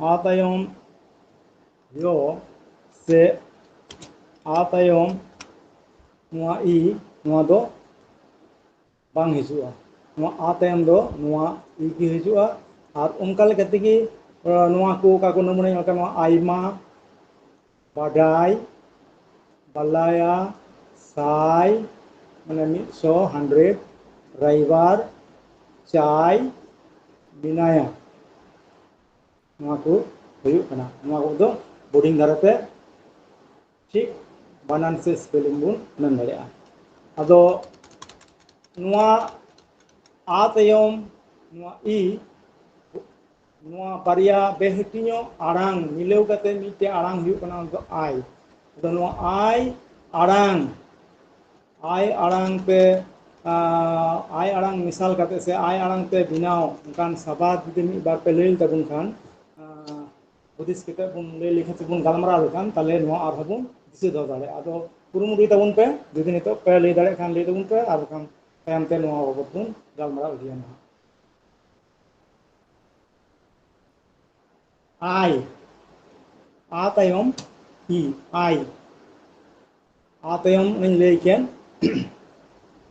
ᱟ ᱛᱟᱭᱚᱢ ᱭᱚ ᱥᱮ ᱟ ᱛᱟᱭᱚᱢ ᱱᱚᱣᱟ ᱤ, ᱱᱚᱣᱟ ᱫᱚ ᱵᱟᱝ ᱦᱤᱡᱩᱜᱼᱟ᱾ ᱱᱚᱣᱟ ᱟ ᱛᱟᱭᱚᱢ ᱫᱚ ᱱᱚᱣᱟ ᱤ ᱜᱮ ᱦᱤᱡᱩᱜᱼᱟ᱾ ᱟᱨ ᱚᱱᱠᱟ ᱞᱮᱠᱟ ᱛᱮᱜᱮ, ᱟᱸ, ᱱᱚᱣᱟ ᱠᱚ ᱚᱠᱟ ᱠᱚ ᱱᱟᱢᱩᱱᱟᱧ ᱚᱞ ᱠᱟᱜ, ᱱᱚᱣᱟ ᱟᱭᱢᱟ, ᱵᱟᱰᱟᱭ, ᱵᱟᱞᱟᱭᱟ, ᱥᱟᱭ, ᱢᱟᱱᱮ ᱢᱤᱫ ᱥᱚ, hundred, ᱨᱟᱭᱵᱟᱨ, ᱪᱟᱭ, ᱢᱮᱱᱟᱭᱟ᱾ ᱱᱚᱣᱟ ᱠᱚ ᱦᱩᱭᱩᱜ ᱠᱟᱱᱟ, ᱱᱚᱣᱟ ᱠᱚᱫᱚ ᱵᱳᱨᱰᱤᱝ ᱫᱷᱟᱨᱮᱛᱮ ᱴᱷᱤᱠ ᱵᱟᱱᱟᱱ ᱥᱮ spelling ᱵᱚᱱ ᱢᱮᱱ ᱫᱟᱲᱮᱭᱟᱜᱼᱟ᱾ ᱟᱫᱚ ᱱᱚᱣᱟ ᱟ ᱛᱟᱭᱚᱢ ᱱᱚᱣᱟ ᱤ ᱱᱚᱣᱟ ᱵᱟᱨᱭᱟ ᱵᱮᱦᱟᱹᱴᱤᱧᱚᱜ ᱟᱲᱟᱝ ᱢᱤᱞᱟᱹᱣ ᱠᱟᱛᱮ ᱢᱤᱫᱴᱮᱱ ᱟᱲᱟᱝ ᱦᱩᱭᱩᱜ ᱠᱟᱱᱟ, ᱚᱱᱟ ᱫᱚ ᱟᱭ᱾ ᱟᱫᱚ ᱱᱚᱣᱟ ᱟᱭ ᱟᱲᱟᱝ, ᱟᱭ ᱟᱲᱟᱝ ᱛᱮ, ᱟᱸ, ᱟᱭ ᱟᱲᱟᱝ ᱢᱮᱥᱟᱞ ᱠᱟᱛᱮ ᱥᱮ ᱟᱭ ᱟᱲᱟᱝ ᱛᱮ ᱵᱮᱱᱟᱣ ᱚᱱᱠᱟᱱ ᱥᱟᱵᱟᱫ ᱡᱩᱫᱤ ᱢᱤᱫ ᱵᱟᱨ ᱯᱮ ᱞᱟᱹᱭ ᱛᱟᱵᱚᱱ ᱠᱷᱟᱱ, ᱟᱸ, ᱦᱩᱫᱤᱥ ᱠᱟᱛᱮ ᱵᱚᱱ ᱞᱟᱹᱭ ᱞᱮᱠᱷᱟᱱ ᱥᱮ ᱵᱚᱱ ᱜᱟᱞᱢᱟᱨᱟᱣ ᱞᱮᱠᱷᱟᱱ, ᱛᱟᱦᱞᱮ ᱱᱚᱣᱟ ᱟᱨᱦᱚᱸ ᱵᱚᱱ ᱫᱤᱥᱟᱹ ᱫᱚᱦᱚ ᱫᱟᱲᱮᱭᱟᱜᱼᱟ᱾ ᱟᱫᱚ ᱠᱩᱨᱩᱢᱩᱴᱩᱭ ᱛᱟᱵᱚᱱ ᱯᱮ, ᱡᱩᱫᱤ ᱱᱤᱛᱚᱜ ᱯᱮ ᱞᱟᱹᱭ ᱫᱟᱲᱮᱭᱟᱜ ᱠᱷᱟᱱ ᱞᱟᱹᱭ ᱛᱟᱵᱚᱱ ᱯᱮ, ᱟᱨ ᱵᱟᱠᱷᱟᱱ ᱛᱟᱭᱚᱢ ᱛᱮ ᱱᱚᱣᱟ ᱵᱟᱵᱚᱫ ᱵᱚᱱ ᱜᱟᱞᱢᱟᱨᱟᱣ ᱤᱫᱤᱭᱟ ᱱᱟᱦᱟᱜ᱾ ᱟᱭ, ᱟ ᱛᱟᱭᱚᱢ ᱤ, ᱟᱭ᱾ ᱟ ᱛᱟᱭᱚᱢ ᱚᱱᱮᱧ ᱞᱟᱹᱭ ᱠᱮᱫ,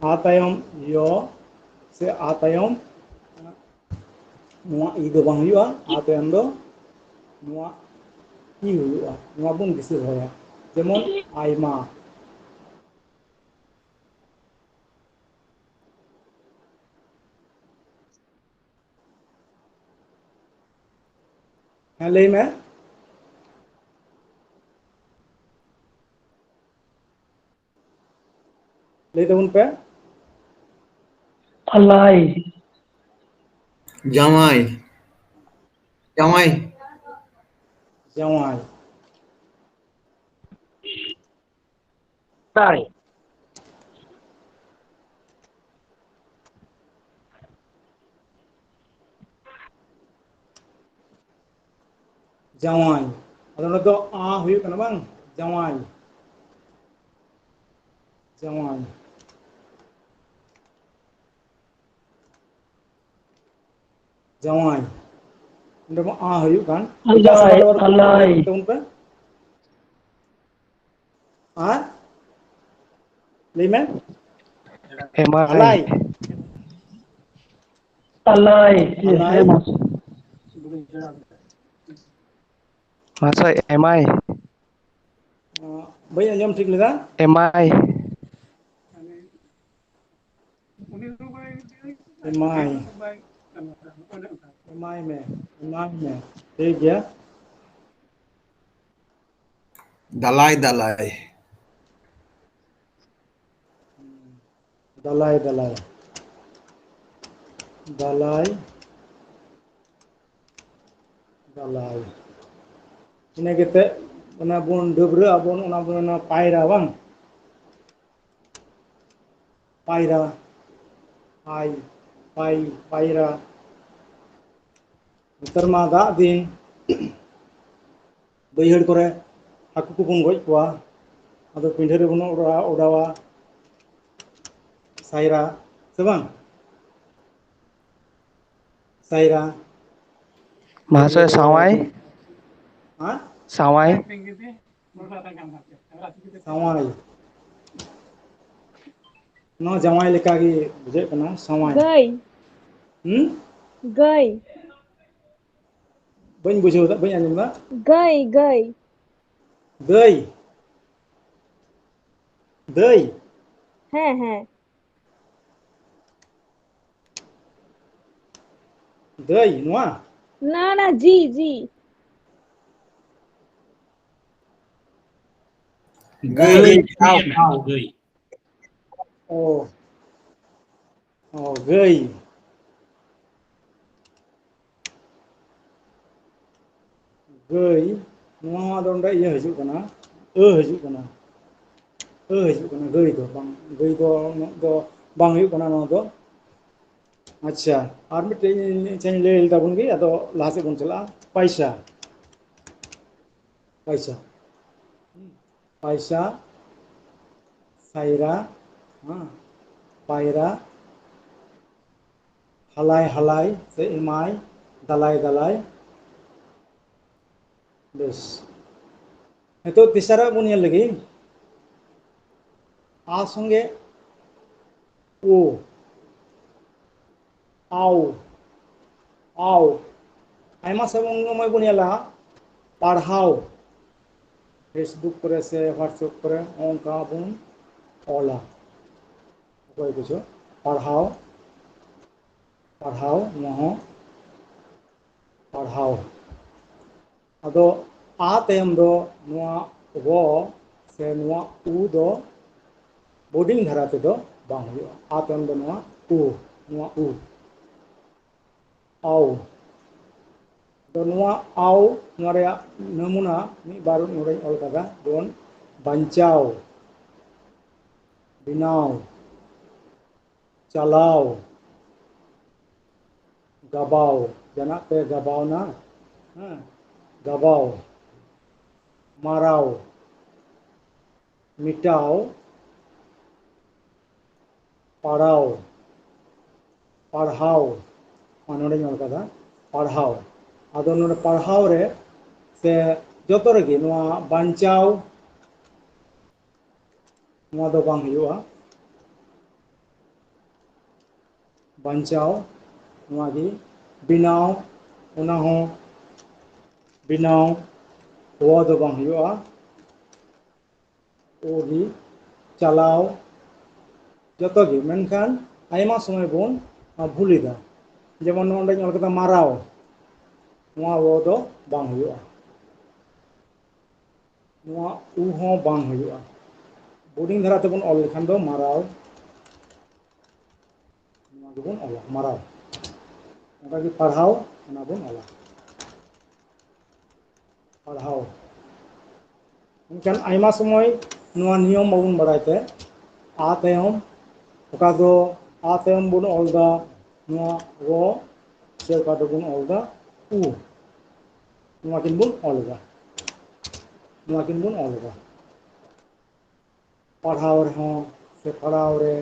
ᱟ ᱛᱟᱭᱚᱢ ᱭᱚ ᱥᱮ ᱟ ᱛᱟᱭᱚᱢ ᱱᱚᱣᱟ ᱤ ᱫᱚ ᱵᱟᱝ ᱦᱩᱭᱩᱜᱼᱟ, ᱟ ᱛᱟᱭᱚᱢ ᱫᱚ ᱱᱚᱣᱟ ᱤ ᱦᱩᱭᱩᱜᱼᱟ᱾ ᱱᱚᱣᱟ ᱵᱚᱱ ᱫᱤᱥᱟᱹ ᱫᱚᱦᱚᱭᱟ, ᱡᱮᱢᱚᱱ ᱟᱭᱢᱟ᱾ ᱦᱮᱸ, ᱞᱟᱹᱭ ᱢᱮ᱾ ᱞᱟᱹᱭ ᱛᱟᱵᱚᱱ ᱯᱮ᱾ ᱟᱞᱟᱭ᱾ ᱡᱟᱶᱟᱭ᱾ ᱡᱟᱶᱟᱭ᱾ ᱡᱟᱶᱟᱭ᱾ ᱛᱟᱭ᱾ ᱡᱟᱶᱟᱭ᱾ ᱟᱫᱚ ᱱᱚᱰᱮ ᱫᱚ ᱟ ᱦᱩᱭᱩᱜ ᱠᱟᱱᱟ ᱵᱟᱝ? ᱡᱟᱶᱟᱭ᱾ ᱡᱟᱶᱟᱭ᱾ ᱡᱟᱶᱟᱭ᱾ ᱚᱸᱰᱮ ᱢᱟ ᱟ ᱦᱩᱭᱩᱜ ᱠᱟᱱ᱾ ᱟᱞᱟᱭ, ᱮᱴᱟᱜ ᱥᱟᱵᱟᱫ ᱟᱵᱟᱨ ᱟᱞᱟᱭ᱾ ᱛᱟᱵᱚᱱ ᱯᱮ᱾ ᱟᱨ ᱞᱟᱹᱭ ᱢᱮ᱾ ᱮᱢᱟᱭ᱾ ᱟᱞᱟᱭ᱾ ᱟᱞᱟᱭ᱾ ᱟᱞᱟᱭ᱾ ᱦᱮᱸ, ᱢᱟᱥᱮ᱾ ᱢᱟᱥᱮ ᱮᱢᱟᱭ᱾ ᱵᱟᱹᱧ ᱟᱸᱡᱚᱢ ᱴᱷᱤᱠ ᱞᱮᱫᱟ᱾ ᱮᱢᱟᱭ᱾ ᱮᱢᱟᱭ᱾ ᱮᱢᱟᱭ ᱢᱮ, ᱮᱢᱟᱭ ᱢᱮ᱾ ᱴᱷᱤᱠ ᱜᱮᱭᱟ᱾ ᱫᱟᱞᱟᱭ, ᱫᱟᱞᱟᱭ᱾ ᱫᱟᱞᱟᱭ, ᱫᱟᱞᱟᱭ᱾ ᱫᱟᱞᱟᱭ᱾ ᱫᱟᱞᱟᱭ᱾ ᱤᱱᱟᱹ ᱠᱟᱛᱮ ᱚᱱᱟ ᱵᱚᱱ ᱰᱟᱹᱵᱽᱨᱟᱹᱜ ᱟᱵᱚᱱ, ᱚᱱᱟ ᱵᱚᱱ ᱢᱮᱱᱟ ᱯᱟᱭᱨᱟ, ᱵᱟᱝ? ᱯᱟᱭᱨᱟ, ᱯᱟᱭ, ᱯᱟᱭ, ᱯᱟᱭᱨᱟ᱾ ᱱᱮᱛᱟᱨ ᱢᱟ ᱫᱟᱜ ᱫᱤᱱ, ᱵᱟᱹᱭᱦᱟᱹᱲ ᱠᱚᱨᱮ ᱦᱟᱹᱠᱩ ᱠᱚᱵᱚᱱ ᱜᱚᱡ ᱠᱚᱣᱟ, ᱟᱫᱚ ᱯᱤᱸᱰᱷᱟᱹ ᱨᱮᱵᱚᱱ ᱚᱰᱟᱣᱟ, ᱚᱰᱟᱣᱟ ᱥᱟᱭᱨᱟ, ᱥᱮ ᱵᱟᱝ? ᱥᱟᱭᱨᱟ᱾ ᱢᱟᱦᱟᱥᱚᱭ ᱥᱟᱶᱟᱭ᱾ ᱦᱮᱸ? ᱥᱟᱶᱟᱭ᱾ ᱥᱟᱶᱟᱭ᱾ ᱱᱚᱣᱟ ᱡᱟᱶᱟᱭ ᱞᱮᱠᱟ ᱜᱮ ᱵᱩᱡᱷᱟᱹᱜ ᱠᱟᱱᱟ, ᱥᱟᱶᱟᱭ᱾ ᱜᱟᱹᱭ᱾ ᱦᱩᱸ? ᱜᱟᱹᱭ᱾ ᱵᱟᱹᱧ ᱵᱩᱡᱷᱟᱹᱣ ᱫᱟ, ᱵᱟᱹᱧ ᱟᱸᱡᱚᱢ ᱫᱟ᱾ ᱜᱟᱹᱭ, ᱜᱟᱹᱭ᱾ ᱫᱟᱹᱭ᱾ ᱫᱟᱹᱭ᱾ ᱦᱮᱸ, ᱦᱮᱸ᱾ ᱫᱟᱹᱭ, ᱱᱚᱣᱟ? ᱱᱟ, ᱱᱟ, ᱡᱤ, ᱡᱤ᱾ ᱜᱟᱹᱭ᱾ ᱜᱟᱹᱭ, ᱟᱣ, ᱟᱣ᱾ ᱜᱟᱹᱭ᱾ ᱚ᱾ ᱚ, ᱜᱟᱹᱭ᱾ ᱜᱟᱹᱭ, ᱱᱚᱣᱟ ᱫᱚ ᱚᱸᱰᱮ ᱤᱭᱟᱹ ᱦᱤᱡᱩᱜ ᱠᱟᱱᱟ, ᱟᱹ ᱦᱤᱡᱩᱜ ᱠᱟᱱᱟ, ᱟᱹ ᱦᱤᱡᱩᱜ ᱠᱟᱱᱟ, ᱜᱟᱹᱭ ᱫᱚ ᱵᱟᱝ, ᱜᱟᱹᱭ ᱫᱚ ᱩᱱᱟᱹᱜ ᱫᱚ ᱵᱟᱝ ᱦᱩᱭᱩᱜ ᱠᱟᱱᱟ ᱱᱚᱣᱟ ᱫᱚ᱾ ᱟᱪᱪᱷᱟ, ᱟᱨ ᱢᱤᱫᱴᱮᱱ ᱤᱧ, ᱤᱧ ᱞᱟᱹᱭ ᱞᱮᱫᱟ ᱵᱚᱱ ᱜᱮ, ᱟᱫᱚ ᱞᱟᱦᱟ ᱥᱮᱫ ᱵᱚᱱ ᱪᱟᱞᱟᱜᱼᱟ᱾ ᱯᱟᱭᱥᱟ, ᱯᱟᱭᱥᱟ, ᱯᱟᱭᱥᱟ, ᱥᱟᱭᱨᱟ, ᱦᱮᱸ, ᱯᱟᱭᱨᱟ, ᱦᱟᱞᱟᱭ, ᱦᱟᱞᱟᱭ ᱥᱮ ᱮᱢᱟᱭ, ᱫᱟᱞᱟᱭ, ᱫᱟᱞᱟᱭ᱾ ᱵᱮᱥ, ᱱᱤᱛᱚᱜ ᱛᱮᱥᱟᱨᱟᱜ ᱵᱚᱱ ᱧᱮᱞ ᱞᱮᱜᱮ᱾ ᱟ ᱥᱚᱸᱜᱮ ᱳ, ᱟᱣ, ᱟᱣ᱾ ᱟᱭᱢᱟ ᱥᱚᱢᱚᱭ ᱵᱚᱱ ᱧᱮᱞᱟ ᱯᱟᱲᱦᱟᱣ, Facebook ᱠᱚᱨᱮ ᱥᱮ WhatsApp ᱠᱚᱨᱮ ᱚᱱᱠᱟ ᱵᱚᱱ ᱚᱞᱟ᱾ ᱚᱠᱚᱭ ᱠᱚᱪᱚ ᱯᱟᱲᱦᱟᱣ, ᱯᱟᱲᱦᱟᱣ, ᱱᱚᱣᱟ ᱦᱚᱸ ᱯᱟᱲᱦᱟᱣ᱾ ᱟᱫᱚ ᱟ ᱛᱟᱭᱚᱢ ᱫᱚ ᱱᱚᱣᱟ ᱜᱚ ᱥᱮ ᱱᱚᱣᱟ ᱩ ᱫᱚ ᱵᱳᱰᱤᱝ ᱫᱷᱟᱨᱟ ᱛᱮᱫᱚ ᱵᱟᱝ ᱦᱩᱭᱩᱜᱼᱟ᱾ ᱟ ᱛᱟᱭᱚᱢ ᱫᱚ ᱱᱚᱣᱟ ᱩ, ᱱᱚᱣᱟ ᱩ᱾ ᱟᱣ᱾ ᱛᱚ ᱱᱚᱣᱟ ᱟᱣ, ᱱᱚᱣᱟ ᱨᱮᱭᱟᱜ ᱱᱟᱢᱩᱱᱟ ᱢᱤᱫ ᱵᱟᱨ ᱱᱚᱰᱮᱧ ᱚᱞ ᱠᱟᱫᱟ, ᱡᱮᱢᱚᱱ ᱵᱟᱧᱪᱟᱣ, ᱵᱮᱱᱟᱣ, ᱪᱟᱞᱟᱣ, ᱜᱟᱵᱟᱣ, ᱡᱟᱦᱟᱱᱟᱜ ᱯᱮ ᱜᱟᱵᱟᱣᱱᱟ, ᱦᱮᱸ, ᱜᱟᱵᱟᱣ, ᱢᱟᱨᱟᱣ, ᱢᱮᱴᱟᱣ, ᱯᱟᱲᱟᱣ, ᱯᱟᱲᱦᱟᱣ, ᱟᱨ ᱱᱚᱰᱮᱧ ᱚᱞ ᱠᱟᱫᱟ ᱯᱟᱲᱦᱟᱣ᱾ ᱟᱫᱚ ᱱᱚᱰᱮ ᱯᱟᱲᱦᱟᱣ ᱨᱮ ᱥᱮ ᱡᱚᱛᱚ ᱨᱮᱜᱮ ᱱᱚᱣᱟ ᱵᱟᱧᱪᱟᱣ, ᱱᱚᱣᱟ ᱫᱚ ᱵᱟᱝ ᱦᱩᱭᱩᱜᱼᱟ᱾ ᱵᱟᱧᱪᱟᱣ, ᱱᱚᱣᱟ ᱜᱮ ᱵᱮᱱᱟᱣ, ᱚᱱᱟ ᱦᱚᱸ ᱵᱮᱱᱟᱣ, ᱦᱚᱣᱟ ᱫᱚ ᱵᱟᱝ ᱦᱩᱭᱩᱜᱼᱟ᱾ ᱳ ᱜᱮ ᱪᱟᱞᱟᱣ, ᱡᱚᱛᱚ ᱜᱮ, ᱢᱮᱱᱠᱷᱟᱱ ᱟᱭᱢᱟ ᱥᱚᱢᱚᱭ ᱵᱚᱱ ᱵᱷᱩᱞ ᱮᱫᱟ᱾ ᱡᱮᱢᱚᱱ ᱱᱚᱰᱮᱧ ᱚᱞ ᱠᱮᱫᱟ ᱢᱟᱨᱟᱣ, ᱱᱚᱣᱟ ᱳ ᱫᱚ ᱵᱟᱝ ᱦᱩᱭᱩᱜᱼᱟ, ᱱᱚᱣᱟ ᱩ ᱦᱚᱸ ᱵᱟᱝ ᱦᱩᱭᱩᱜᱼᱟ᱾ ᱵᱳᱨᱰᱤᱝ ᱫᱷᱟᱨᱟ ᱛᱮᱵᱚᱱ ᱚᱞ ᱞᱮᱠᱷᱟᱱ ᱫᱚ ᱢᱟᱨᱟᱣ, ᱱᱚᱣᱟ ᱜᱮᱵᱚᱱ ᱚᱞᱟ ᱢᱟᱨᱟᱣ᱾ ᱚᱱᱠᱟᱜᱮ ᱯᱟᱲᱦᱟᱣ, ᱚᱱᱟ ᱵᱚᱱ ᱚᱞᱟ ᱯᱟᱲᱦᱟᱣ᱾ ᱢᱮᱱᱠᱷᱟᱱ ᱟᱭᱢᱟ ᱥᱚᱢᱚᱭ ᱱᱚᱣᱟ ᱱᱤᱭᱚᱢ ᱵᱟᱵᱚᱱ ᱵᱟᱲᱟᱭ ᱛᱮ ᱟ ᱛᱟᱭᱚᱢ, ᱚᱠᱟ ᱫᱚ ᱟ ᱛᱟᱭᱚᱢ ᱵᱚᱱ ᱚᱞ ᱮᱫᱟ ᱱᱚᱣᱟ ᱨᱚ, ᱥᱮ ᱚᱠᱟ ᱫᱚᱵᱚᱱ ᱚᱞ ᱮᱫᱟ ᱩ, ᱱᱚᱣᱟ ᱠᱤᱱ ᱵᱚᱱ ᱚᱞ ᱮᱫᱟ, ᱱᱚᱣᱟ ᱠᱤᱱ ᱵᱚᱱ ᱚᱞ ᱮᱫᱟ᱾ ᱯᱟᱲᱦᱟᱣ ᱨᱮᱦᱚᱸ ᱥᱮ ᱯᱟᱲᱦᱟᱣ ᱨᱮ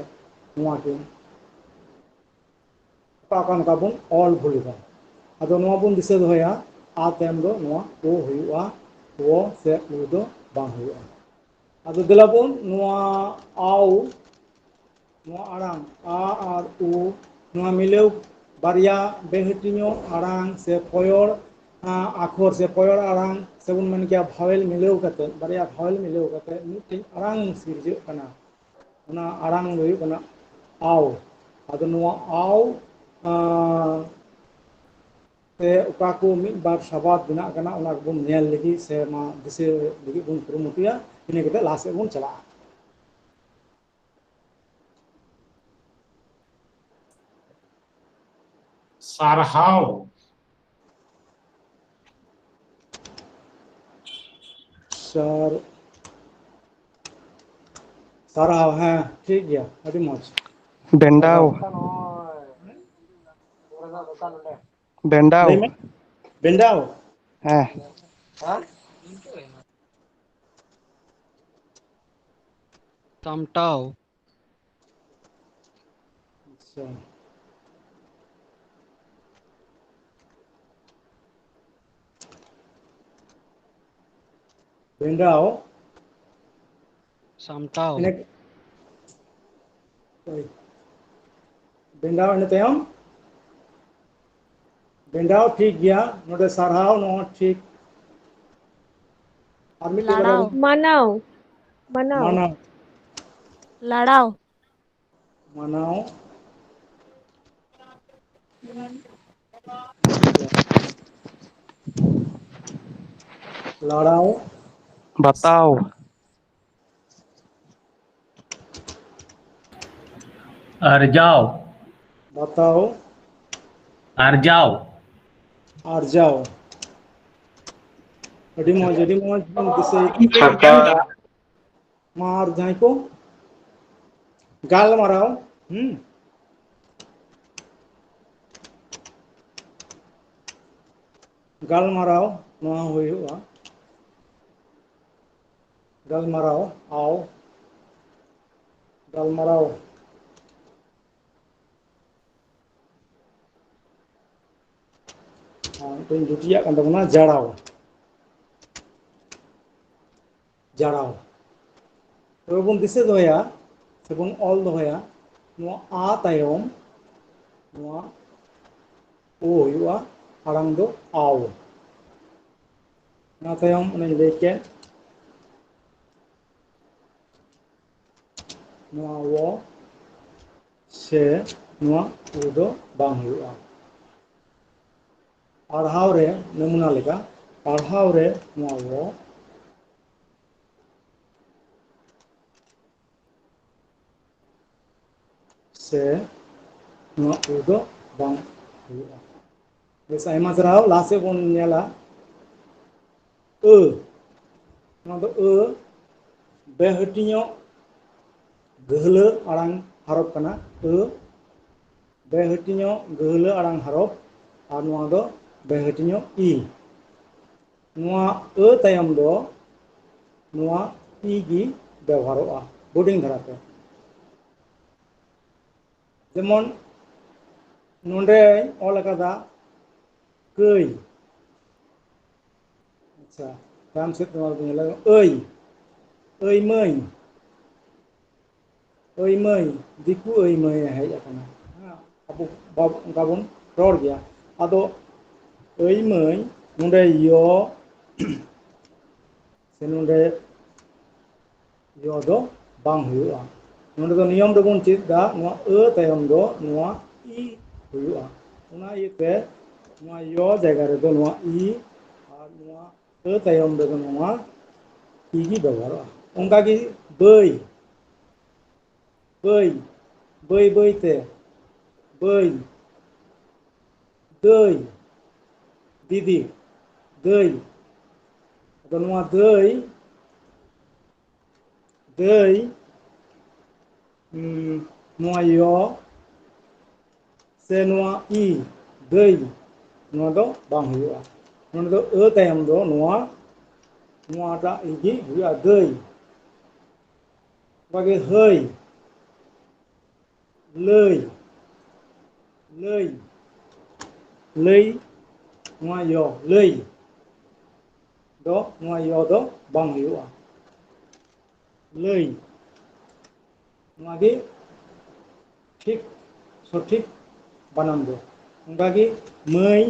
ᱱᱚᱣᱟ ᱠᱤᱱ ᱚᱠᱟ ᱚᱠᱟ ᱱᱚᱝᱠᱟ ᱵᱚᱱ ᱚᱞ ᱵᱷᱩᱞ ᱮᱫᱟ᱾ ᱟᱫᱚ ᱱᱚᱣᱟ ᱵᱚᱱ ᱫᱤᱥᱟᱹ ᱫᱚᱦᱚᱭᱟ, ᱟ ᱛᱟᱭᱚᱢ ᱫᱚ ᱱᱚᱣᱟ ᱳ ᱦᱩᱭᱩᱜᱼᱟ, ᱳ ᱥᱮ ᱩ ᱫᱚ ᱵᱟᱝ ᱦᱩᱭᱩᱜᱼᱟ᱾ ᱟᱫᱚ ᱫᱮᱞᱟ ᱵᱚᱱ ᱱᱚᱣᱟ ᱟᱣ, ᱱᱚᱣᱟ ᱟᱲᱟᱝ ᱟ ᱟᱨ ᱩ, ᱱᱚᱣᱟ ᱢᱤᱞᱟᱹᱣ ᱵᱟᱨᱭᱟ ᱵᱮᱦᱟᱹᱴᱤᱧᱚᱜ ᱟᱲᱟᱝ ᱥᱮ ᱯᱚᱭᱚᱲ, ᱟᱸ, ᱟᱠᱷᱚᱨ ᱥᱮ ᱯᱚᱭᱚᱲ ᱟᱲᱟᱝ ᱥᱮᱵᱚᱱ ᱢᱮᱱ ᱠᱮᱭᱟ ᱵᱷᱟᱣᱮᱞ ᱢᱤᱞᱟᱹᱣ ᱠᱟᱛᱮ, ᱵᱟᱨᱭᱟ ᱵᱷᱟᱣᱮᱞ ᱢᱤᱞᱟᱹᱣ ᱠᱟᱛᱮ ᱢᱤᱫᱴᱮᱱ ᱟᱲᱟᱝ ᱥᱤᱨᱡᱟᱹᱜ ᱠᱟᱱᱟ᱾ ᱚᱱᱟ ᱟᱲᱟᱝ ᱫᱚ ᱦᱩᱭᱩᱜ ᱠᱟᱱᱟ ᱟᱣ᱾ ᱟᱫᱚ ᱱᱚᱣᱟ ᱟᱣ, ᱟᱸ, ᱛᱮ ᱚᱠᱟ ᱠᱚ ᱢᱤᱫ ᱵᱟᱨ ᱥᱟᱵᱟᱫ ᱵᱮᱱᱟᱜ ᱠᱟᱱᱟ, ᱚᱱᱟ ᱠᱚᱵᱚᱱ ᱧᱮᱞ ᱞᱟᱹᱜᱤᱫ ᱥᱮ ᱚᱱᱟ ᱫᱤᱥᱟᱹ ᱞᱟᱹᱜᱤᱫ ᱵᱚᱱ ᱠᱩᱨᱩᱢᱩᱴᱩᱭᱟ᱾ ᱤᱱᱟᱹ ᱠᱟᱛᱮ ᱞᱟᱦᱟ ᱥᱮᱫ ᱵᱚᱱ ᱪᱟᱞᱟᱜᱼᱟ᱾ ᱥᱟᱨᱦᱟᱣ᱾ ᱪᱟᱨ, ᱥᱟᱨᱦᱟᱣ, ᱦᱮᱸ, ᱴᱷᱤᱠ ᱜᱮᱭᱟ, ᱟᱹᱰᱤ ᱢᱚᱡᱽ᱾ ᱵᱮᱱᱰᱟᱣ᱾ ᱥᱟᱨᱦᱟᱣ᱾ ᱵᱮᱱᱰᱟᱣ᱾ ᱞᱟᱹᱭ ᱢᱮ᱾ ᱵᱮᱱᱰᱟᱣ᱾ ᱦᱮᱸ᱾ ᱥᱟᱢᱴᱟᱣ᱾ ᱟᱪᱪᱷᱟ᱾ ᱵᱮᱱᱰᱟᱣ᱾ ᱥᱟᱢᱴᱟᱣ᱾ ᱤᱱᱟᱹ-, ᱦᱳᱭ᱾ ᱵᱮᱱᱰᱟᱣ ᱤᱱᱟᱹ ᱛᱟᱭᱚᱢ? ᱵᱮᱱᱰᱟᱣ ᱴᱷᱤᱠ ᱜᱮᱭᱟ, ᱱᱚᱰᱮ ᱥᱟᱨᱦᱟᱣ, ᱱᱚᱣᱟ ᱴᱷᱤᱠ᱾ ᱟᱨ ᱢᱤᱫᱴᱮᱡ ᱞᱟᱲᱟᱣ᱾ ᱵᱟᱰᱟᱭ? ᱢᱟᱱᱟᱣ᱾ ᱢᱟᱱᱟᱣ᱾ ᱢᱟᱱᱟᱣ᱾ ᱞᱟᱲᱟᱣ᱾ ᱢᱟᱱᱟᱣ᱾ ᱞᱟᱲᱟᱣ᱾ ᱵᱟᱛᱟᱣ᱾ ᱟᱨᱡᱟᱣ᱾ ᱵᱟᱛᱟᱣ᱾ ᱟᱨᱡᱟᱣ᱾ ᱟᱨᱡᱟᱣ᱾ ᱟᱹᱰᱤ ᱢᱚᱡᱽ, ᱟᱹᱰᱤ ᱢᱚᱡᱽ ᱵᱚᱱ ᱫᱤᱥᱟᱹᱭ᱾ ᱢᱟ ᱟᱨ ᱡᱟᱦᱟᱸᱭ ᱠᱚ ᱜᱟᱞᱢᱟᱨᱟᱣ, ᱦᱩᱸ? ᱜᱟᱞᱢᱟᱨᱟᱣ, ᱱᱚᱣᱟ ᱦᱩᱭᱩᱜᱼᱟ᱾ ᱜᱟᱞᱢᱟᱨᱟᱣ, ᱟᱣ᱾ ᱜᱟᱞᱢᱟᱨᱟᱣ᱾ ᱟᱨ ᱢᱤᱫᱴᱮᱱ ᱡᱩᱴᱤᱭᱟᱜ ᱠᱟᱱ ᱛᱟᱵᱚᱱᱟ, ᱡᱟᱲᱟᱣ᱾ ᱡᱟᱲᱟᱣ᱾ ᱛᱚᱵᱮ ᱵᱚᱱ ᱫᱤᱥᱟᱹ ᱫᱚᱦᱚᱭᱟ, ᱥᱮᱵᱚᱱ ᱚᱞ ᱫᱚᱦᱚᱭᱟ, ᱱᱚᱣᱟ ᱟ ᱛᱟᱭᱚᱢ ᱱᱚᱣᱟ ᱳ ᱦᱩᱭᱩᱜᱼᱟ, ᱟᱲᱟᱝ ᱫᱚ ᱟᱣ᱾ ᱚᱱᱟ ᱛᱟᱭᱚᱢ ᱚᱱᱮᱧ ᱞᱟᱹᱭ ᱠᱮᱫ, ᱱᱚᱣᱟ ᱣᱚ ᱥᱮ ᱱᱚᱣᱟ ᱩ ᱫᱚ ᱵᱟᱝ ᱦᱩᱭᱩᱜᱼᱟ᱾ ᱯᱟᱲᱦᱟᱣ ᱨᱮ ᱱᱚᱢᱩᱱᱟ ᱞᱮᱠᱟ, ᱯᱟᱲᱦᱟᱣ ᱨᱮ ᱱᱚᱣᱟ ᱣᱚ ᱥᱮ ᱱᱚᱣᱟ ᱩ ᱫᱚ ᱵᱟᱝ ᱦᱩᱭᱩᱜᱼᱟ᱾ ᱵᱮᱥ, ᱟᱭᱢᱟ ᱥᱟᱨᱦᱟᱣ᱾ ᱞᱟᱦᱟ ᱥᱮᱫ ᱵᱚᱱ ᱧᱮᱞᱟ᱾ ᱟᱹ, ᱱᱚᱣᱟ ᱫᱚ ᱟᱹ, ᱵᱮᱦᱟᱹᱴᱤᱧᱚᱜ ᱜᱟᱹᱦᱞᱟᱹ ᱟᱲᱟᱝ ᱦᱟᱨᱚᱯ ᱠᱟᱱᱟ᱾ ᱟᱹ, ᱵᱮᱦᱟᱹᱴᱤᱧᱚᱜ ᱜᱟᱹᱦᱞᱟᱹ ᱟᱲᱟᱝ ᱦᱟᱨᱚᱯ, ᱟᱨ ᱱᱚᱣᱟ ᱫᱚ ᱵᱮᱦᱟᱹᱴᱤᱧᱚᱜ ᱤ᱾ ᱱᱚᱣᱟ ᱟᱹ ᱛᱟᱭᱚᱢ ᱫᱚ ᱱᱚᱣᱟ ᱤ ᱜᱮ ᱵᱮᱵᱚᱦᱟᱨᱚᱜᱼᱟ ᱦᱩᱰᱤᱧ ᱫᱷᱟᱨᱟᱛᱮ᱾ ᱡᱮᱢᱚᱱ ᱱᱚᱰᱮᱧ ᱚᱞ ᱟᱠᱟᱫᱟ ᱠᱟᱹᱭ᱾ ᱟᱪᱪᱷᱟ, ᱛᱟᱭᱚᱢ ᱥᱮᱫ ᱱᱚᱣᱟ ᱵᱚᱱ ᱧᱮᱞᱟ, ᱟᱹᱭ, ᱟᱹᱭ ᱢᱟᱹᱭ, ᱟᱹᱭ ᱢᱟᱹᱭ, ᱫᱤᱠᱩ ᱟᱹᱭ ᱢᱟᱹᱭ ᱮ ᱦᱮᱡ ᱟᱠᱟᱱᱟ᱾ ᱦᱮᱸ, ᱟᱵᱚ ᱵᱟᱵ-, ᱚᱱᱠᱟ ᱵᱚᱱ ᱨᱚᱲ ᱜᱮᱭᱟ᱾ ᱟᱫᱚ ᱟᱹᱭ ᱢᱟᱹᱭ, ᱱᱚᱰᱮ ᱭᱚ ᱥᱮ ᱱᱚᱰᱮ ᱭᱚ ᱫᱚ ᱵᱟᱝ ᱦᱩᱭᱩᱜᱼᱟ᱾ ᱱᱚᱰᱮ ᱫᱚ ᱱᱤᱭᱚᱢ ᱫᱚᱵᱚᱱ ᱪᱮᱫ ᱮᱫᱟ, ᱱᱚᱣᱟ ᱟᱹ ᱛᱟᱭᱚᱢ ᱫᱚ ᱱᱚᱣᱟ ᱤ ᱦᱩᱭᱩᱜᱼᱟ᱾ ᱚᱱᱟ ᱤᱭᱟᱹᱛᱮ ᱱᱚᱣᱟ ᱭᱚ ᱡᱟᱭᱜᱟ ᱨᱮᱫᱚ ᱱᱚᱣᱟ ᱤ ᱟᱨ ᱱᱚᱣᱟ ᱟᱹ ᱛᱟᱭᱚᱢ ᱨᱮᱫᱚ ᱱᱚᱣᱟ ᱤ ᱜᱮ ᱵᱮᱵᱚᱦᱟᱨᱚᱜᱼᱟ᱾ ᱚᱱᱠᱟᱜᱮ ᱵᱟᱹᱭ, ᱵᱟᱹᱭ, ᱵᱟᱹᱭ ᱵᱟᱹᱭ ᱛᱮ, ᱵᱟᱹᱭ, ᱫᱟᱹᱭ, ᱫᱤᱫᱤ, ᱫᱟᱹᱭ᱾ ᱟᱫᱚ ᱱᱚᱣᱟ ᱫᱟᱹᱭ, ᱫᱟᱹᱭ, ᱩᱸ, ᱱᱚᱣᱟ ᱭᱚ ᱥᱮ ᱱᱚᱣᱟ ᱤ, ᱫᱟᱹᱭ, ᱱᱚᱣᱟ ᱫᱚ ᱵᱟᱝ ᱦᱩᱭᱩᱜᱼᱟ᱾ ᱱᱚᱰᱮ ᱫᱚ ᱟᱹ ᱛᱟᱭᱚᱢ ᱫᱚ ᱱᱚᱣᱟ, ᱱᱚᱣᱟᱴᱟᱜ ᱤ ᱜᱮ ᱦᱩᱭᱩᱜᱼᱟ, ᱫᱟᱹᱭ᱾ ᱚᱱᱠᱟᱜᱮ ᱦᱟᱹᱭ, ᱞᱟᱹᱭ, ᱞᱟᱹᱭ, ᱞᱟᱹᱭ, ᱱᱚᱣᱟ ᱭᱚ, ᱞᱟᱹᱭ ᱫᱚ, ᱱᱚᱣᱟ ᱭᱚ ᱫᱚ ᱵᱟᱝ ᱦᱩᱭᱩᱜᱼᱟ, ᱞᱟᱹᱭ᱾ ᱱᱚᱣᱟ ᱜᱮ ᱴᱷᱤᱠ, ᱥᱚᱴᱷᱤᱠ ᱵᱟᱱᱟᱢ ᱫᱚ᱾ ᱚᱱᱠᱟᱜᱮ ᱢᱟᱹᱭ,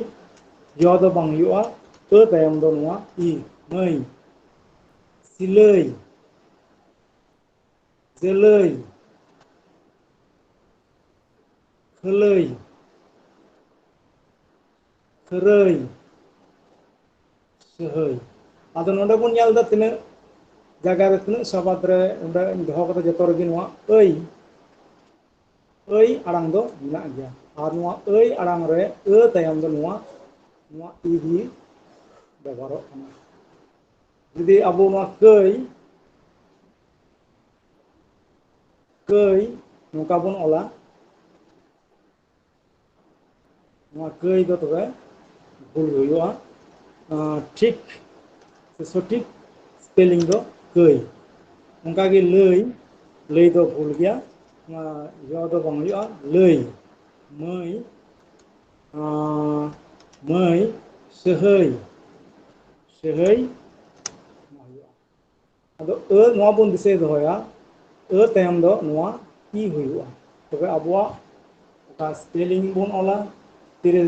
ᱭᱚ ᱫᱚ ᱵᱟᱝ ᱦᱩᱭᱩᱜᱼᱟ, ᱟᱹ ᱛᱟᱭᱚᱢ ᱫᱚ ᱱᱚᱣᱟ ᱤ, ᱢᱟᱹᱭ᱾ ᱥᱤᱞᱟᱹᱭ, ᱡᱟᱹᱞᱟᱹᱭ, ᱠᱷᱟᱹᱞᱟᱹᱭ, ᱠᱷᱟᱹᱨᱟᱹᱭ, ᱥᱟᱹᱦᱟᱹᱭ᱾ ᱟᱫᱚ ᱱᱚᱰᱮ ᱵᱚᱱ ᱧᱮᱞ ᱮᱫᱟ ᱛᱤᱱᱟᱹᱜ ᱡᱟᱭᱜᱟ ᱨᱮ, ᱛᱤᱱᱟᱹᱜ ᱥᱟᱵᱟᱫ ᱨᱮ ᱚᱸᱰᱮ ᱫᱚᱦᱚ ᱠᱟᱫᱟ, ᱡᱚᱛᱚ ᱨᱮᱜᱮ ᱱᱚᱣᱟ ᱟᱹᱭ, ᱟᱹᱭ ᱟᱲᱟᱝ ᱫᱚ ᱢᱮᱱᱟᱜ ᱜᱮᱭᱟ᱾ ᱟᱨ ᱱᱚᱣᱟ ᱟᱹᱭ ᱟᱲᱟᱝ ᱨᱮ ᱟᱹ ᱛᱟᱭᱚᱢ ᱫᱚ ᱱᱚᱣᱟ, ᱱᱚᱣᱟ ᱤ ᱜᱮ ᱵᱮᱵᱚᱦᱟᱨᱚᱜ ᱠᱟᱱᱟ᱾ ᱡᱩᱫᱤ ᱟᱵᱚ ᱱᱚᱣᱟ ᱠᱟᱹᱭ, ᱠᱟᱹᱭ ᱱᱚᱝᱠᱟ ᱵᱚᱱ ᱚᱞᱟ, ᱱᱚᱣᱟ ᱠᱟᱹᱭ ᱫᱚ ᱛᱚᱵᱮ ᱵᱷᱩᱞ ᱦᱩᱭᱩᱜᱼᱟ᱾ ᱟᱸ, ᱴᱷᱤᱠ ᱥᱮ ᱥᱚᱴᱷᱤᱠ spelling ᱫᱚ ᱠᱟᱹᱭ᱾ ᱚᱱᱠᱟᱜᱮ ᱞᱟᱹᱭ, ᱞᱟᱹᱭ ᱫᱚ ᱵᱷᱩᱞ ᱜᱮᱭᱟ, ᱱᱚᱣᱟ ᱭᱚ ᱫᱚ ᱵᱟᱝ ᱦᱩᱭᱩᱜᱼᱟ, ᱞᱟᱹᱭ᱾ ᱢᱟᱹᱭ, ᱟᱸ, ᱢᱟᱹᱭ, ᱥᱟᱹᱦᱟᱹᱭ, ᱥᱟᱹᱦᱟᱹᱭ ᱱᱚᱣᱟ ᱦᱩᱭᱩᱜᱼᱟ᱾ ᱟᱫᱚ ᱟᱹ ᱱᱚᱣᱟ ᱵᱚᱱ ᱫᱤᱥᱟᱹᱭ ᱫᱚᱦᱚᱭᱟ, ᱟᱹ ᱛᱟᱭᱚᱢ ᱫᱚ ᱱᱚᱣᱟ ᱤ ᱦᱩᱭᱩᱜᱼᱟ᱾ ᱛᱚᱵᱮ ᱟᱵᱚᱣᱟᱜ ᱚᱠᱟ spelling ᱵᱚᱱ ᱚᱞᱟ, ᱛᱤᱨᱮ,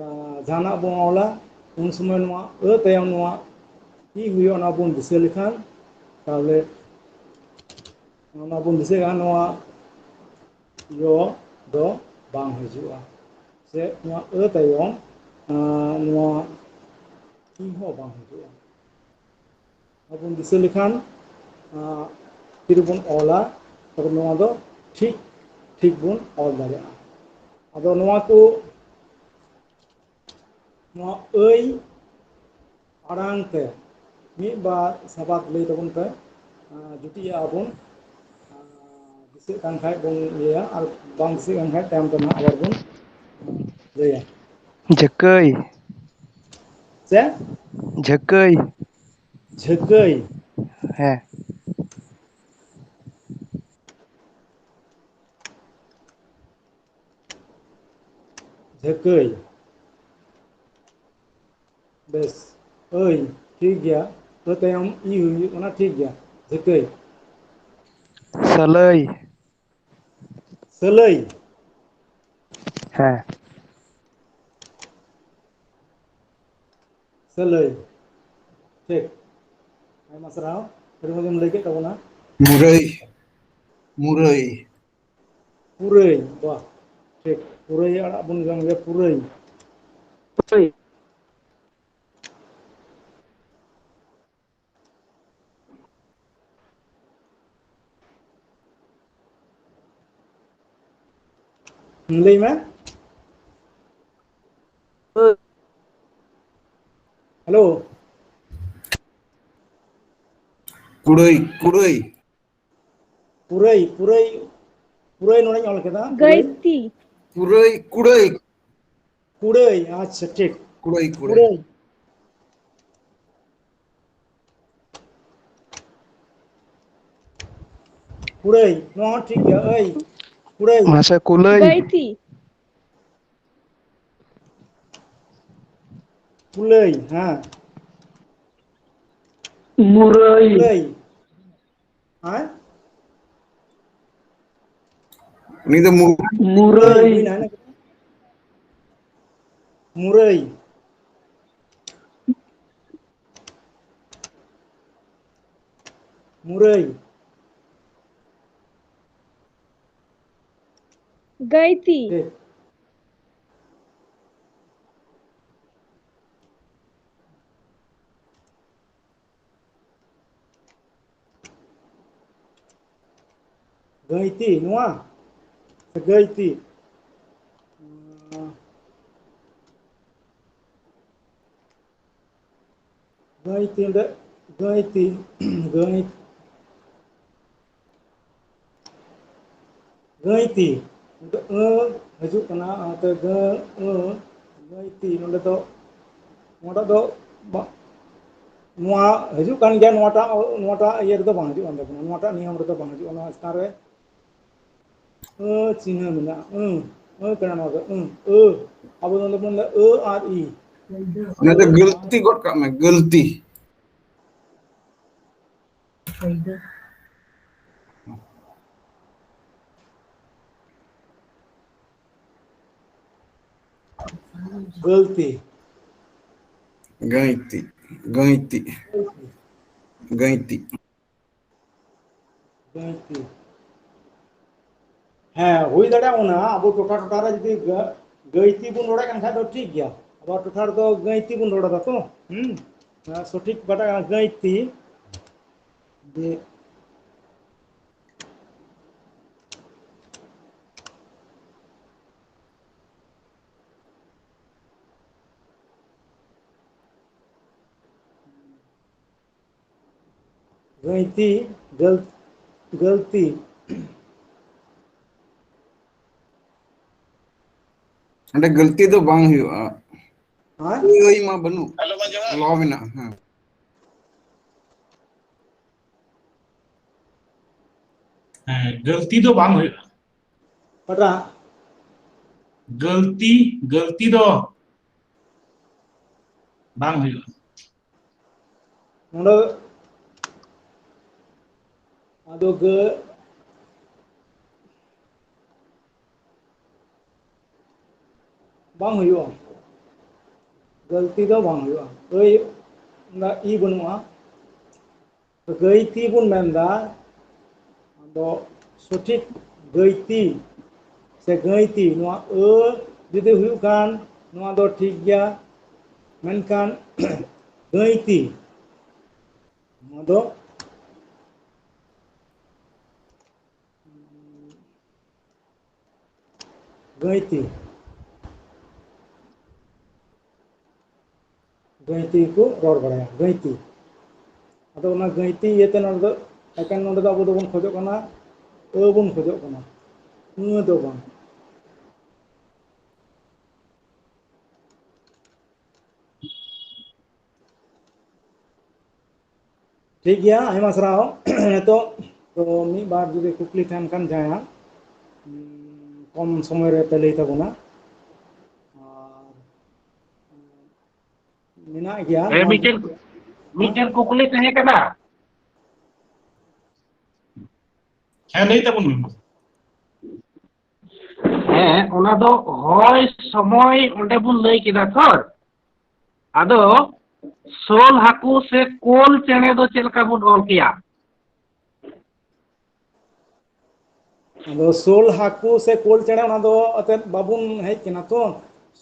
ᱟᱸ, ᱡᱟᱦᱟᱱᱟᱜ ᱵᱚᱱ ᱚᱞᱟ, ᱩᱱ ᱥᱚᱢᱚᱭ ᱱᱚᱣᱟ ᱟᱹ ᱛᱟᱭᱚᱢ ᱱᱚᱣᱟ ᱤ ᱦᱩᱭᱩᱜᱼᱟ, ᱚᱱᱟ ᱵᱚᱱ ᱫᱤᱥᱟᱹ ᱞᱮᱠᱷᱟᱱ, ᱛᱟᱦᱚᱞᱮ ᱚᱱᱟ ᱵᱚᱱ ᱫᱤᱥᱟᱹᱭᱟ, ᱱᱚᱣᱟ ᱭᱚ ᱫᱚ ᱵᱟᱝ ᱦᱤᱡᱩᱜᱼᱟ, ᱥᱮ ᱱᱚᱣᱟ ᱟᱹ ᱛᱟᱭᱚᱢ, ᱟᱸ, ᱱᱚᱣᱟ ᱤ ᱦᱚᱸ ᱵᱟᱝ ᱦᱤᱡᱩᱜᱼᱟ᱾ ᱟᱵᱚ ᱵᱚᱱ ᱫᱤᱥᱟᱹ ᱞᱮᱠᱷᱟᱱ, ᱟᱸ, ᱛᱤᱨᱮᱵᱚᱱ ᱚᱞᱟ, ᱛᱚᱵᱮ ᱱᱚᱣᱟ ᱫᱚ ᱴᱷᱤᱠ, ᱴᱷᱤᱠ ᱵᱚᱱ ᱚᱞ ᱫᱟᱲᱮᱭᱟᱜᱼᱟ᱾ ᱟᱫᱚ ᱱᱚᱣᱟ ᱠᱚ, ᱱᱚᱣᱟ ᱟᱹᱭ ᱟᱲᱟᱝ ᱛᱮ ᱢᱤᱫ ᱵᱟᱨ ᱥᱟᱵᱟᱫ ᱞᱟᱹᱭ ᱛᱟᱵᱚᱱ ᱯᱮ, ᱟᱸ, ᱡᱩᱴᱤᱡ ᱟᱜᱼᱟ ᱵᱚᱱ᱾ ᱟᱸ, ᱫᱤᱥᱟᱹᱜ ᱠᱟᱱ ᱠᱷᱟᱡ ᱵᱚᱱ ᱤᱭᱟᱹᱭᱟ, ᱟᱨ ᱵᱟᱝ ᱫᱤᱥᱟᱹᱜ ᱠᱟᱱ ᱠᱷᱟᱡ ᱛᱟᱭᱚᱢ ᱛᱮ ᱱᱟᱦᱟᱜ ᱟᱵᱟᱨ ᱵᱚᱱ ᱞᱟᱹᱭᱟ᱾ ᱡᱷᱟᱹᱠᱟᱹᱭ᱾ ᱪᱮᱫ? ᱡᱷᱟᱹᱠᱟᱹᱭ᱾ ᱡᱷᱟᱹᱠᱟᱹᱭ᱾ ᱦᱮᱸ᱾ ᱡᱷᱟᱹᱠᱟᱹᱭ᱾ ᱵᱮᱥ, ᱟᱹᱭ, ᱴᱷᱤᱠ ᱜᱮᱭᱟ᱾ ᱟᱹ ᱛᱟᱭᱚᱢ ᱤ ᱦᱩᱭᱩᱜ ᱠᱟᱱᱟ, ᱴᱷᱤᱠ ᱜᱮᱭᱟ᱾ ᱡᱷᱟᱹᱠᱟᱹᱭ᱾ ᱥᱟᱹᱞᱟᱹᱭ᱾ ᱥᱟᱹᱞᱟᱹᱭ᱾ ᱦᱮᱸ᱾ ᱥᱟᱹᱞᱟᱹᱭ᱾ ᱴᱷᱤᱠ᱾ ᱟᱭᱢᱟ ᱥᱟᱨᱦᱟᱣ᱾ ᱟᱹᱰᱤ ᱢᱚᱡᱽ ᱮᱢ ᱞᱟᱹᱭ ᱠᱮᱫ ᱛᱟᱵᱚᱱᱟ᱾ ᱢᱩᱨᱟᱹᱭ᱾ ᱢᱩᱨᱟᱹᱭ᱾ ᱯᱩᱨᱟᱹᱭ, ᱵᱟᱦ, ᱴᱷᱤᱠ, ᱯᱩᱨᱟᱹᱭ ᱟᱲᱟᱜ ᱵᱚᱱ ᱡᱚᱢ ᱜᱮᱭᱟ, ᱯᱩᱨᱟᱹᱭ᱾ ᱯᱩᱨᱟᱹᱭ᱾ ᱞᱟᱹᱭ ᱢᱮ᱾ ᱦᱳᱭ᱾ ᱦᱮᱞᱳ᱾ ᱠᱩᱲᱟᱹᱭ, ᱠᱩᱲᱟᱹᱭ᱾ ᱯᱩᱨᱟᱹᱭ, ᱯᱩᱨᱟᱹᱭ, ᱯᱩᱨᱟᱹᱭ ᱱᱚᱰᱮᱧ ᱚᱞ ᱠᱮᱫᱟ᱾ ᱯᱩᱨᱟᱹᱭ᱾ ᱜᱟᱹᱭᱛᱤ᱾ ᱠᱩᱲᱟᱹᱭ, ᱠᱩᱲᱟᱹᱭ᱾ ᱠᱩᱲᱟᱹᱭ, ᱟᱪᱪᱷᱟ, ᱴᱷᱤᱠ᱾ ᱠᱩᱲᱟᱹᱭ, ᱠᱩᱲᱟᱹᱭ᱾ ᱠᱩᱲᱟᱹᱭ᱾ ᱠᱩᱲᱟᱹᱭ, ᱱᱚᱣᱟ ᱦᱚᱸ ᱴᱷᱤᱠ ᱜᱮᱭᱟ᱾ ᱟᱹᱭ, ᱠᱩᱲᱟᱹᱭ᱾ ᱢᱟᱥᱮ ᱠᱩᱞᱟᱹᱭ᱾ ᱜᱟᱹᱭᱛᱤ᱾ ᱠᱩᱞᱟᱹᱭ, ᱦᱮᱸ᱾ ᱢᱩᱨᱟᱹᱭ᱾ ᱠᱩᱞᱟᱹᱭ᱾ ᱦᱮᱸ? ᱩᱱᱤ ᱫᱚ ᱢᱩ- ᱢᱩᱨᱟᱹᱭ᱾ ᱦᱩᱭᱱᱟ, ᱦᱮᱸ? ᱢᱩᱨᱟᱹᱭ᱾ ᱢᱩᱨᱟᱹᱭ᱾ ᱜᱟᱹᱭᱛᱤ᱾ ᱴᱷᱤᱠ᱾ ᱜᱟᱹᱭᱛᱤ, ᱱᱚᱣᱟ? ᱥᱮ ᱜᱟᱹᱭᱛᱤ? ᱜᱟᱹᱭᱛᱤ, ᱚᱸᱰᱮ ᱜᱟᱹᱭᱛᱤ, ᱜᱟᱹᱭ, ᱜᱟᱹᱭᱛᱤ᱾ ᱱᱚᱛᱮ ᱟᱹ ᱦᱤᱡᱩᱜ ᱠᱟᱱᱟ, ᱚᱱᱟᱛᱮ ᱜᱟᱹ, ᱟᱹ, ᱜᱟᱹᱭᱛᱤ᱾ ᱱᱚᱰᱮ ᱫᱚ, ᱱᱚᱣᱟᱴᱟᱜ ᱫᱚ ᱵᱟ-, ᱱᱚᱣᱟ ᱦᱤᱡᱩᱜ ᱠᱟᱱ ᱜᱮᱭᱟ, ᱱᱚᱣᱟᱴᱟᱜ, ᱱᱚᱣᱟᱴᱟᱜ ᱤᱭᱟᱹ ᱨᱮᱫᱚ ᱵᱟᱝ ᱦᱤᱡᱩᱜ ᱠᱟᱱ ᱛᱟᱵᱚᱱᱟ, ᱱᱚᱣᱟᱴᱟᱜ ᱱᱤᱭᱚᱢ ᱨᱮᱫᱚ ᱵᱟᱝ ᱦᱤᱡᱩᱜᱼᱟ᱾ ᱱᱚᱣᱟ ᱪᱮᱛᱟᱱ ᱨᱮ ᱟᱹ ᱪᱤᱱᱦᱟᱹ ᱢᱮᱱᱟᱜᱼᱟ, ᱟᱹ, ᱟᱹ ᱠᱟᱱᱟ ᱱᱚᱣᱟ ᱫᱚ, ᱟᱹ, ᱟᱹ᱾ ᱟᱵᱚ ᱫᱚ ᱱᱚᱰᱮ ᱵᱚᱱ ᱞᱟᱹᱭᱟ ᱟᱹ ᱟᱨ ᱤ᱾ ᱚᱱᱟ ᱫᱚ ᱜᱟᱹᱞᱛᱤ ᱜᱚᱫ ᱠᱟᱜ ᱢᱮ, ᱜᱟᱹᱞᱛᱤ᱾ ᱜᱟᱹᱞᱛᱤ᱾ ᱜᱟᱹᱭᱛᱤ, ᱜᱟᱹᱭᱛᱤ, ᱜᱟᱹᱭᱛᱤ᱾ ᱜᱟᱹᱭᱛᱤ᱾ ᱦᱮᱸ, ᱦᱩᱭ ᱫᱟᱲᱮᱭᱟᱜᱼᱟ ᱚᱱᱟ, ᱟᱵᱚ ᱴᱚᱴᱷᱟ ᱴᱚᱴᱷᱟ ᱨᱮ ᱡᱩᱫᱤ ᱜᱟᱹ-, ᱜᱟᱹᱭᱛᱤ ᱵᱚᱱ ᱨᱚᱲᱮᱫ ᱠᱟᱱ ᱠᱷᱟᱡ ᱫᱚ ᱴᱷᱤᱠ ᱜᱮᱭᱟ᱾ ᱟᱵᱚ ᱴᱚᱴᱷᱟ ᱨᱮᱫᱚ ᱜᱟᱹᱭᱛᱤ ᱵᱚᱱ ᱨᱚᱲ ᱮᱫᱟ ᱛᱚ᱾ ᱦᱩᱸ᱾ ᱥᱚᱴᱷᱤᱠ ᱵᱟᱰᱟᱭ ᱜᱟᱹᱭᱛᱤ᱾ ᱡᱮ ᱜᱟᱹᱭᱛᱤ, ᱜᱟᱹᱞ-, ᱜᱟᱹᱞᱛᱤ᱾ ᱚᱸᱰᱮ ᱜᱟᱹᱞᱛᱤ ᱫᱚ ᱵᱟᱝ ᱦᱩᱭᱩᱜᱼᱟ᱾ ᱦᱮᱸ? ᱟᱹᱭ ᱢᱟ ᱵᱟᱹᱱᱩᱜ᱾ ᱟᱞᱚ ᱢᱟ ᱡᱚᱢᱟ᱾ ᱞᱚ ᱢᱮᱱᱟᱜᱼᱟ, ᱦᱮᱸ᱾ ᱦᱮᱸ, ᱜᱟᱹᱞᱛᱤ ᱫᱚ ᱵᱟᱝ ᱦᱩᱭᱩᱜᱼᱟ᱾ ᱚᱠᱟᱴᱟᱜ? ᱜᱟᱹᱞᱛᱤ, ᱜᱟᱹᱞᱛᱤ ᱫᱚ ᱵᱟᱝ ᱦᱩᱭᱩᱜᱼᱟ᱾ ᱱᱚᱰᱮ ᱟᱫᱚ ᱜᱟᱹ-, ᱵᱟᱝ ᱦᱩᱭᱩᱜᱼᱟ᱾ ᱜᱟᱹᱞᱛᱤ ᱫᱚ ᱵᱟᱝ ᱦᱩᱭᱩᱜᱼᱟ᱾ ᱟᱹᱭ, ᱚᱱᱟ ᱤ ᱵᱟᱹᱱᱩᱜᱼᱟ᱾ ᱜᱟᱹᱭᱛᱤ ᱵᱚᱱ ᱢᱮᱱᱫᱟ, ᱟᱫᱚ ᱥᱚᱴᱷᱤᱠ ᱜᱟᱹᱭᱛᱤ ᱥᱮ ᱜᱟᱹᱭᱛᱤ, ᱱᱚᱣᱟ ᱟᱹ ᱡᱩᱫᱤ ᱦᱩᱭᱩᱜ ᱠᱷᱟᱱ, ᱱᱚᱣᱟ ᱫᱚ ᱴᱷᱤᱠ ᱜᱮᱭᱟ, ᱢᱮᱱᱠᱷᱟᱱ ᱜᱟᱹᱭᱛᱤ, ᱱᱚᱣᱟ ᱫᱚ ᱜᱟᱹᱭᱛᱤ᱾ ᱜᱟᱹᱭᱛᱤ ᱠᱚ ᱨᱚᱲ ᱵᱟᱲᱟᱭᱟ, ᱜᱟᱹᱭᱛᱤ᱾ ᱟᱫᱚ ᱚᱱᱟ ᱜᱟᱹᱭᱛᱤ ᱤᱭᱟᱹᱛᱮ ᱱᱚᱰᱮ ᱫᱚ ᱮᱠᱮᱱ ᱱᱚᱰᱮ ᱫᱚ ᱟᱵᱚ ᱫᱚᱵᱚᱱ ᱠᱷᱚᱡᱚᱜ ᱠᱟᱱᱟ, ᱟᱹ ᱵᱚᱱ ᱠᱷᱚᱡᱚᱜ ᱠᱟᱱᱟ, ᱟᱹ ᱫᱚ ᱵᱟᱝ᱾ ᱴᱷᱤᱠ ᱜᱮᱭᱟ, ᱟᱭᱢᱟ ᱥᱟᱨᱦᱟᱣ᱾ ᱱᱤᱛᱚᱜ ᱛᱚ ᱢᱤᱫ ᱵᱟᱨ ᱡᱩᱫᱤ ᱠᱩᱠᱞᱤ ᱛᱟᱦᱮᱱ ᱠᱷᱟᱱ ᱡᱟᱦᱟᱸᱭᱟᱜ, ᱩᱢ, ᱠᱚᱢ ᱥᱚᱢᱚᱭ ᱨᱮ ᱯᱮ ᱞᱟᱹᱭ ᱛᱟᱵᱚᱱᱟ᱾ ᱟᱨ ᱢᱮᱱᱟᱜ ᱜᱮᱭᱟ᱾ ᱦᱮᱸ, ᱢᱤᱫᱴᱮᱱ, ᱢᱤᱫᱴᱮᱱ ᱠᱩᱠᱞᱤ ᱛᱟᱦᱮᱸ ᱠᱟᱱᱟ᱾ ᱦᱮᱸ, ᱞᱟᱹᱭ ᱛᱟᱵᱚᱱ ᱢᱮ᱾ ᱦᱮᱸ, ᱚᱱᱟ ᱫᱚ ᱦᱚᱭ ᱥᱚᱢᱚᱭ ᱚᱸᱰᱮ ᱵᱚᱱ ᱞᱟᱹᱭ ᱠᱮᱫᱟ ᱛᱚ᱾ ᱟᱫᱚ ᱥᱳᱞ ᱦᱟᱹᱠᱩ ᱥᱮ ᱠᱳᱞ ᱪᱮᱬᱮ ᱫᱚ ᱪᱮᱫ ᱞᱮᱠᱟ ᱵᱚᱱ ᱚᱞ ᱠᱮᱭᱟ? ᱟᱫᱚ ᱥᱳᱞ ᱦᱟᱹᱠᱩ ᱥᱮ ᱠᱳᱞ ᱪᱮᱬᱮ, ᱚᱱᱟ ᱫᱚ ᱮᱱᱛᱮᱫ ᱵᱟᱵᱚᱱ ᱦᱮᱡ ᱠᱟᱱᱟ ᱛᱚ᱾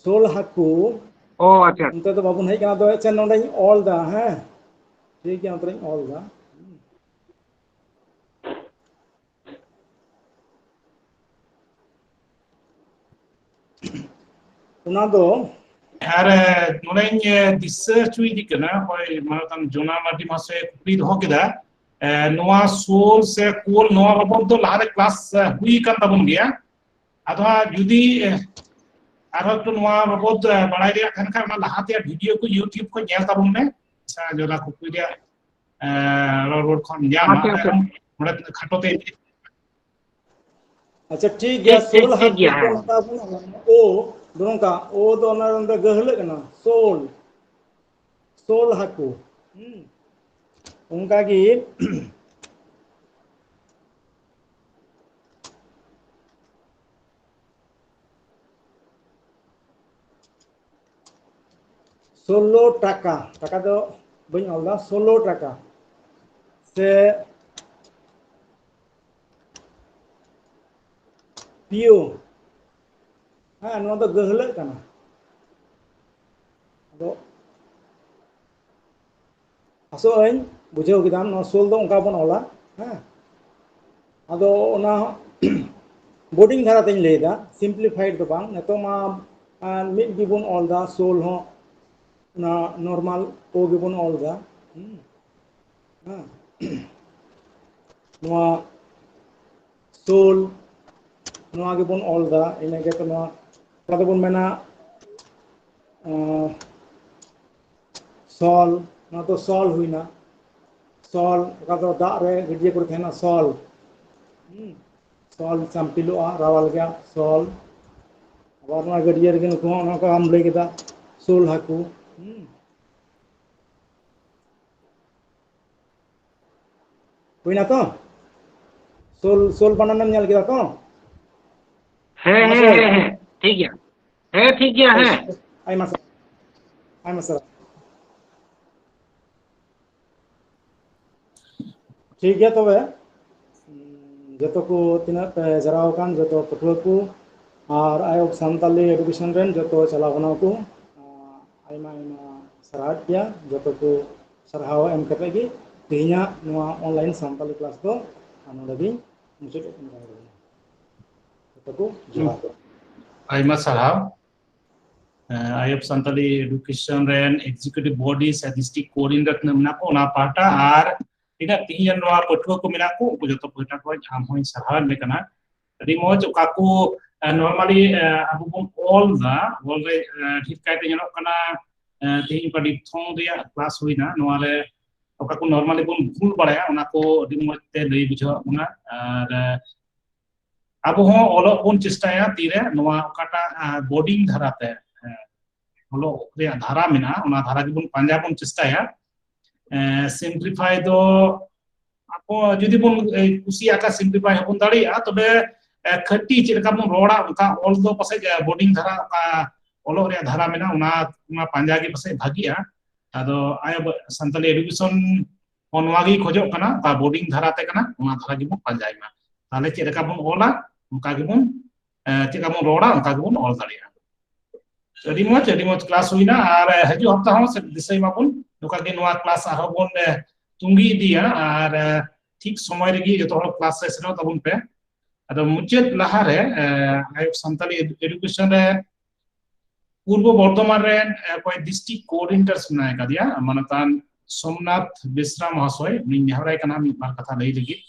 ᱥᱳᱞ ᱦᱟᱹᱠᱩ, ᱚ, ᱟᱪᱪᱷᱟ᱾ ᱚᱱᱛᱮ ᱫᱚ ᱵᱟᱵᱚᱱ ᱦᱮᱡ ᱠᱟᱱᱟ᱾ ᱟᱫᱚ ᱟᱪᱪᱷᱟ, ᱱᱚᱰᱮᱧ ᱚᱞ ᱮᱫᱟ, ᱦᱮᱸ, ᱴᱷᱤᱠ ᱜᱮᱭᱟ, ᱚᱱᱛᱮ ᱨᱤᱧ ᱚᱞ ᱮᱫᱟ᱾ ᱚᱱᱟ ᱫᱚ ᱟᱨ, ᱮ, ᱱᱚᱰᱮᱧ, ᱮ, ᱫᱤᱥᱟᱹ ᱦᱚᱪᱚᱭᱮᱫᱤ ᱠᱟᱱᱟ, ᱦᱳᱭ, ᱢᱟᱱᱚᱛᱟᱱ ᱡᱳᱱᱟ ᱢᱟᱨᱰᱤ ᱢᱟᱦᱟᱥᱚᱭ ᱠᱩᱠᱞᱤ ᱫᱚᱦᱚ ᱠᱮᱫᱟ, ᱮ, ᱱᱚᱣᱟ ᱥᱳᱞ ᱥᱮ ᱠᱳᱞ, ᱱᱚᱣᱟ ᱵᱟᱵᱚᱫ ᱫᱚ ᱞᱟᱦᱟᱨᱮ ᱠᱞᱟᱥ, ᱮ, ᱦᱩᱭ ᱟᱠᱟᱱ ᱛᱟᱵᱚᱱ ᱜᱮᱭᱟ᱾ ᱟᱫᱚ ᱦᱟᱸᱜ ᱡᱩᱫᱤ, ᱮ, ᱟᱨᱦᱚᱸ ᱮᱠᱴᱩ ᱱᱚᱣᱟ ᱵᱟᱵᱚᱫ, ᱮ, ᱵᱟᱲᱟᱭ ᱨᱮᱭᱟᱜ ᱛᱟᱦᱮᱱ ᱠᱷᱟᱱ, ᱚᱱᱟ ᱞᱟᱦᱟ ᱛᱮᱭᱟᱜ ᱵᱷᱤᱰᱤᱭᱳ ᱠᱚ YouTube ᱠᱷᱚᱱ ᱧᱮᱞ ᱛᱟᱵᱚᱱ ᱢᱮ᱾ ᱟᱪᱪᱷᱟ, ᱡᱚᱫᱟ ᱠᱩᱠᱞᱤ ᱨᱮᱭᱟᱜ, ᱮ, ᱨᱚᱲ ᱨᱚᱲ ᱠᱷᱚᱱ ᱧᱟᱢᱟ᱾ ᱟᱪᱪᱷᱟ, ᱟᱪᱪᱷᱟ᱾ ᱮᱵᱚᱝ ᱱᱚᱰᱮ ᱠᱷᱟᱴᱚ ᱛᱮ ᱟᱪᱪᱷᱟ, ᱴᱷᱤᱠ ᱜᱮᱭᱟ, ᱴᱷᱤᱠ, ᱴᱷᱤᱠ, ᱥᱳᱞ ᱴᱷᱤᱠ ᱦᱟᱹᱠᱩ ᱜᱮᱭᱟ, ᱫᱚ ᱦᱮᱸ᱾ ᱚᱱᱠᱟ ᱵᱚᱱ ᱚᱞᱟ᱾ ᱳ, ᱫᱚ ᱱᱚᱝᱠᱟ, ᱳ ᱫᱚ ᱚᱱᱟ ᱱᱚᱰᱮ ᱜᱟᱹᱦᱞᱟᱹᱜ ᱠᱟᱱᱟ, ᱥᱳᱞ, ᱥᱳᱞ ᱦᱟᱹᱠᱩ᱾ ᱦᱩᱸ᱾ ᱚᱱᱠᱟ ᱜᱮ, ᱥᱳᱞᱳ ᱴᱟᱠᱟ, ᱴᱟᱠᱟ ᱫᱚ ᱵᱟᱹᱧ ᱚᱞ ᱮᱫᱟ, ᱥᱳᱞᱳ ᱴᱟᱠᱟ᱾ ᱥᱮ ᱯᱤᱭᱳ, ᱦᱮᱸ, ᱱᱚᱣᱟ ᱫᱚ ᱜᱟᱹᱦᱞᱟᱹᱜ ᱠᱟᱱᱟ᱾ ᱟᱫᱚ ᱟᱥᱚᱜ ᱟᱹᱧ ᱵᱩᱡᱷᱟᱹᱣ ᱠᱮᱫᱟᱢ, ᱱᱚᱣᱟ ᱥᱳᱞ ᱫᱚ ᱚᱱᱠᱟ ᱵᱚᱱ ᱚᱞᱟ, ᱦᱮᱸ᱾ ᱟᱫᱚ ᱚᱱᱟ ᱵᱳᱨᱰᱤᱝ ᱫᱷᱟᱨᱟ ᱛᱮᱧ ᱞᱟᱹᱭ ᱮᱫᱟ, ᱥᱤᱢᱯᱞᱤᱯᱷᱟᱭᱤᱰ ᱫᱚ ᱵᱟᱝ᱾ ᱱᱤᱛᱚᱜ ᱢᱟ, ᱟᱨ ᱢᱤᱫ ᱜᱮᱵᱚᱱ ᱚᱞ ᱮᱫᱟ, ᱥᱳᱞ ᱦᱚᱸ, ᱚᱱᱟ ᱱᱚᱨᱢᱟᱞ ᱳ ᱜᱮᱵᱚᱱ ᱚᱞ ᱮᱫᱟ᱾ ᱦᱩᱸ᱾ ᱦᱮᱸ᱾ ᱱᱚᱣᱟ ᱥᱳᱞ, ᱱᱚᱣᱟ ᱜᱮᱵᱚᱱ ᱚᱞ ᱮᱫᱟ, ᱤᱱᱟᱹ ᱜᱮᱛᱚ ᱱᱚᱣᱟ, ᱚᱠᱟ ᱫᱚᱵᱚᱱ ᱢᱮᱱᱟ, ᱟᱸ, ᱥᱚᱞ, ᱱᱚᱣᱟ ᱫᱚ ᱥᱚᱞ ᱦᱩᱭᱱᱟ᱾ ᱥᱚᱞ, ᱚᱠᱟ ᱫᱚ ᱫᱟᱜ ᱨᱮ, ᱜᱟᱹᱰᱭᱟᱹ ᱠᱚᱨᱮ ᱛᱟᱦᱮᱱᱟ, ᱥᱚᱞ᱾ ᱦᱩᱸ᱾ ᱥᱚᱞ ᱪᱟᱢᱯᱤᱞᱚᱜᱼᱟ, ᱨᱟᱣᱟᱞ ᱜᱮᱭᱟ, ᱥᱚᱞ᱾ ᱟᱵᱟᱨ ᱱᱚᱣᱟ ᱜᱟᱹᱰᱭᱟᱹ ᱨᱮᱜᱮ ᱱᱩᱠᱩ ᱦᱚᱸ ᱚᱱᱟ ᱠᱚ ᱟᱢ ᱞᱟᱹᱭ ᱠᱮᱫᱟ, ᱥᱳᱞ ᱦᱟᱹᱠᱩ᱾ ᱦᱩᱸ᱾ ᱦᱩᱭᱱᱟ ᱛᱚ? ᱥᱳᱞ, ᱥᱳᱞ ᱵᱟᱱᱟᱱᱮᱢ ᱧᱮᱞ ᱠᱮᱫᱟ ᱛᱚ? ᱦᱮᱸ, ᱦᱮᱸ, ᱢᱟᱥᱮ᱾ ᱦᱮᱸ, ᱦᱮᱸ, ᱴᱷᱤᱠ ᱜᱮᱭᱟ᱾ ᱦᱮᱸ, ᱴᱷᱤᱠ ᱜᱮᱭᱟ, ᱵᱮᱥ, ᱦᱮᱸ᱾ ᱵᱮᱥ᱾ ᱟᱭᱢᱟ ᱥᱟᱨᱦᱟᱣ᱾ ᱟᱭᱢᱟ ᱥᱟᱨᱦᱟᱣ᱾ ᱴᱷᱤᱠ ᱜᱮᱭᱟ ᱛᱚᱵᱮ, ᱡᱚᱛᱚ ᱠᱚ ᱛᱤᱱᱟᱹᱜ ᱯᱮ ᱡᱟᱨᱟᱣ ᱟᱠᱟᱱ ᱡᱚᱛᱚ ᱯᱟᱹᱴᱷᱩᱣᱟᱹ ᱠᱚ ᱟᱨ ᱟᱭᱳ ᱥᱟᱱᱛᱟᱞᱤ ᱮᱰᱩᱠᱮᱥᱚᱱ ᱨᱮᱱ ᱡᱚᱛᱚ ᱪᱟᱞᱟᱣ ᱠᱟᱱᱟ ᱠᱚ, ᱟᱭᱢᱟ ᱟᱭᱢᱟ ᱥᱟᱨᱦᱟᱣ ᱯᱮᱭᱟ ᱡᱚᱛᱚ ᱠᱚ᱾ ᱥᱟᱨᱦᱟᱣ ᱮᱢ ᱠᱟᱛᱮ ᱜᱮ ᱛᱮᱦᱮᱧᱟᱜ ᱱᱚᱣᱟ online ᱥᱟᱱᱛᱟᱞᱤ class ᱫᱚ ᱱᱚᱰᱮ ᱜᱤᱧ ᱢᱩᱪᱟᱹᱫ ᱮᱫ ᱠᱟᱱᱟ᱾ ᱡᱚᱛᱚ ᱠᱚ ᱡᱚᱦᱟᱨ᱾ ᱟᱭᱢᱟ ᱥᱟᱨᱦᱟᱣ᱾ ᱟᱭᱳ ᱥᱟᱱᱛᱟᱞᱤ ᱮᱰᱩᱠᱮᱥᱚᱱ ᱨᱮᱱ executive body ᱥᱮ district coordinator ᱛᱤᱱᱟᱹᱜ ᱢᱮᱱᱟᱜ ᱠᱚ ᱚᱱᱟ ᱯᱟᱦᱴᱟ, ᱟᱨ ᱛᱤᱱᱟᱹᱜ ᱛᱤᱦᱤᱧ ᱨᱮᱱ ᱱᱚᱣᱟ ᱯᱟᱹᱴᱷᱩᱣᱟᱹ ᱠᱚ ᱢᱮᱱᱟᱜ ᱠᱚ, ᱩᱱᱠᱩ ᱡᱚᱛᱚ ᱯᱟᱦᱴᱟ ᱠᱷᱚᱱ ᱟᱢ ᱦᱚᱸᱧ ᱥᱟᱨᱦᱟᱣ ᱮᱢ ᱠᱟᱱᱟ᱾ ᱟᱹᱰᱤ ᱢᱚᱡᱽ᱾ ᱚᱠᱟ ᱠᱚ, ᱮ, normally, ᱮ, ᱟᱵᱚ ᱵᱚᱱ ᱚᱞ ᱫᱟ, ᱚᱞ ᱨᱮ, ᱮ, ᱰᱷᱮᱨ ᱠᱟᱭᱛᱮ ᱧᱮᱞᱚᱜ ᱠᱟᱱᱟ, ᱮ, ᱛᱤᱦᱤᱧ ᱚᱠᱟ diphthong ᱨᱮᱭᱟᱜ class ᱦᱩᱭᱱᱟ, ᱱᱚᱣᱟ ᱨᱮ ᱚᱠᱟ ᱠᱚ normally ᱵᱚᱱ ᱵᱷᱩᱞ ᱵᱟᱲᱟᱭᱟ, ᱚᱱᱟ ᱠᱚ ᱟᱹᱰᱤ ᱢᱚᱡᱽ ᱛᱮ ᱞᱟᱹᱭ ᱵᱩᱡᱷᱟᱹᱣᱟᱜ ᱵᱚᱱᱟ᱾ ᱟᱨ, ᱮ, ᱟᱵᱚ ᱦᱚᱸ ᱚᱞᱚᱜ ᱵᱚᱱ ᱪᱮᱥᱴᱟᱭᱟ ᱛᱤᱨᱮ ᱱᱚᱣᱟ ᱚᱠᱟᱴᱟᱜ, ᱮ, boarding ᱫᱷᱟᱨᱟᱛᱮ, ᱮ, ᱚᱞᱚᱜ ᱨᱮᱭᱟᱜ ᱫᱷᱟᱨᱟ ᱢᱮᱱᱟᱜᱼᱟ, ᱚᱱᱟ ᱫᱷᱟᱨᱟ ᱜᱮᱵᱚᱱ ᱯᱟᱸᱡᱟ ᱵᱚᱱ ᱪᱮᱥᱴᱟᱭᱟ᱾ ᱮ, simplify ᱫᱚ ᱟᱵᱚ ᱡᱩᱫᱤ ᱵᱚᱱ, ᱮ, ᱠᱩᱥᱤᱭᱟᱜ ᱠᱷᱟᱱ simplify ᱦᱚᱸᱵᱚᱱ ᱫᱟᱲᱮᱭᱟᱜᱼᱟ, ᱛᱚᱵᱮ, ᱮ, ᱠᱷᱟᱹᱴᱤ ᱪᱮᱫ ᱞᱮᱠᱟ ᱵᱚᱱ ᱨᱚᱲᱟ, ᱚᱱᱠᱟ ᱚᱞ ᱫᱚ ᱯᱟᱥᱮᱡ, ᱮ, boarding ᱫᱷᱟᱨᱟ, ᱚᱠᱟ ᱚᱞᱚᱜ ᱨᱮᱭᱟᱜ ᱫᱷᱟᱨᱟ ᱢᱮᱱᱟᱜᱼᱟ, ᱚᱱᱟ, ᱚᱱᱟ ᱯᱟᱸᱡᱟ ᱜᱮ ᱯᱟᱥᱮᱡ ᱵᱷᱟᱜᱤᱜᱼᱟ᱾ ᱟᱫᱚ ᱟᱭᱳ ᱵᱟ-, ᱥᱟᱱᱛᱟᱞᱤ education ᱦᱚᱸ ᱱᱚᱣᱟ ᱜᱮ ᱠᱷᱚᱡᱚᱜ ᱠᱟᱱᱟ, ᱚᱠᱟ boarding ᱫᱷᱟᱨᱟ ᱛᱮ ᱠᱟᱱᱟ, ᱚᱱᱟ ᱫᱷᱟᱨᱟ ᱜᱮᱵᱚᱱ ᱯᱟᱸᱡᱟᱭ ᱢᱟ᱾ ᱛᱟᱦᱞᱮ ᱪᱮᱫ ᱞᱮᱠᱟ ᱵᱚᱱ ᱚᱞᱟ, ᱚᱱᱠᱟ ᱜᱮᱵᱚᱱ, ᱮ, ᱪᱮᱫ ᱞᱮᱠᱟ ᱵᱚᱱ ᱨᱚᱲᱟ, ᱚᱱᱠᱟ ᱜᱮᱵᱚᱱ ᱚᱞ ᱫᱟᱲᱮᱭᱟᱜᱼᱟ᱾ ᱟᱹᱰᱤ ᱢᱚᱡᱽ, ᱟᱹᱰᱤ ᱢᱚᱡᱽ class ᱦᱩᱭᱱᱟ, ᱟᱨ, ᱮ, ᱦᱤᱡᱩᱜ ᱦᱟᱯᱛᱟ ᱦᱚᱸ ᱥᱮ ᱫᱤᱥᱟᱹᱭ ᱢᱟᱵᱚᱱ, ᱱᱚᱝᱠᱟ ᱜᱮ ᱱᱚᱣᱟ class ᱟᱨᱦᱚᱸ ᱵᱚᱱ, ᱮ, ᱛᱩᱸᱜᱤ ᱤᱫᱤᱭᱟ, ᱟᱨ, ᱮ, ᱴᱷᱤᱠ ᱥᱚᱢᱚᱭ ᱨᱮᱜᱮ ᱡᱚᱛᱚ ᱦᱚᱲ class ᱨᱮ ᱥᱮᱱᱚᱜ ᱛᱟᱵᱚᱱ ᱯᱮ᱾ ᱟᱫᱚ ᱢᱩᱪᱟᱹᱫ ᱞᱟᱦᱟᱨᱮ, ᱮ, ᱟᱭᱳ ᱥᱟᱱᱛᱟᱞᱤ edu-, education ᱨᱮ ᱯᱩᱨᱵᱚ ᱵᱚᱨᱫᱷᱚᱢᱟᱱ ᱨᱮᱱ, ᱮ, ᱚᱠᱚᱭ district coordinator ᱢᱮᱱᱟᱭ ᱠᱟᱫᱮᱭᱟ, ᱢᱟᱱᱚᱛᱟᱱ ᱥᱳᱢᱱᱟᱛᱷ ᱵᱮᱥᱨᱟ ᱢᱚᱦᱟᱥᱚᱭ, ᱩᱱᱤᱧ ᱱᱮᱦᱚᱨᱟᱭ ᱠᱟᱱᱟ ᱢᱤᱫ ᱵᱟᱨ ᱠᱟᱛᱷᱟ ᱞᱟᱹᱭ ᱞᱟᱹᱜᱤᱫ᱾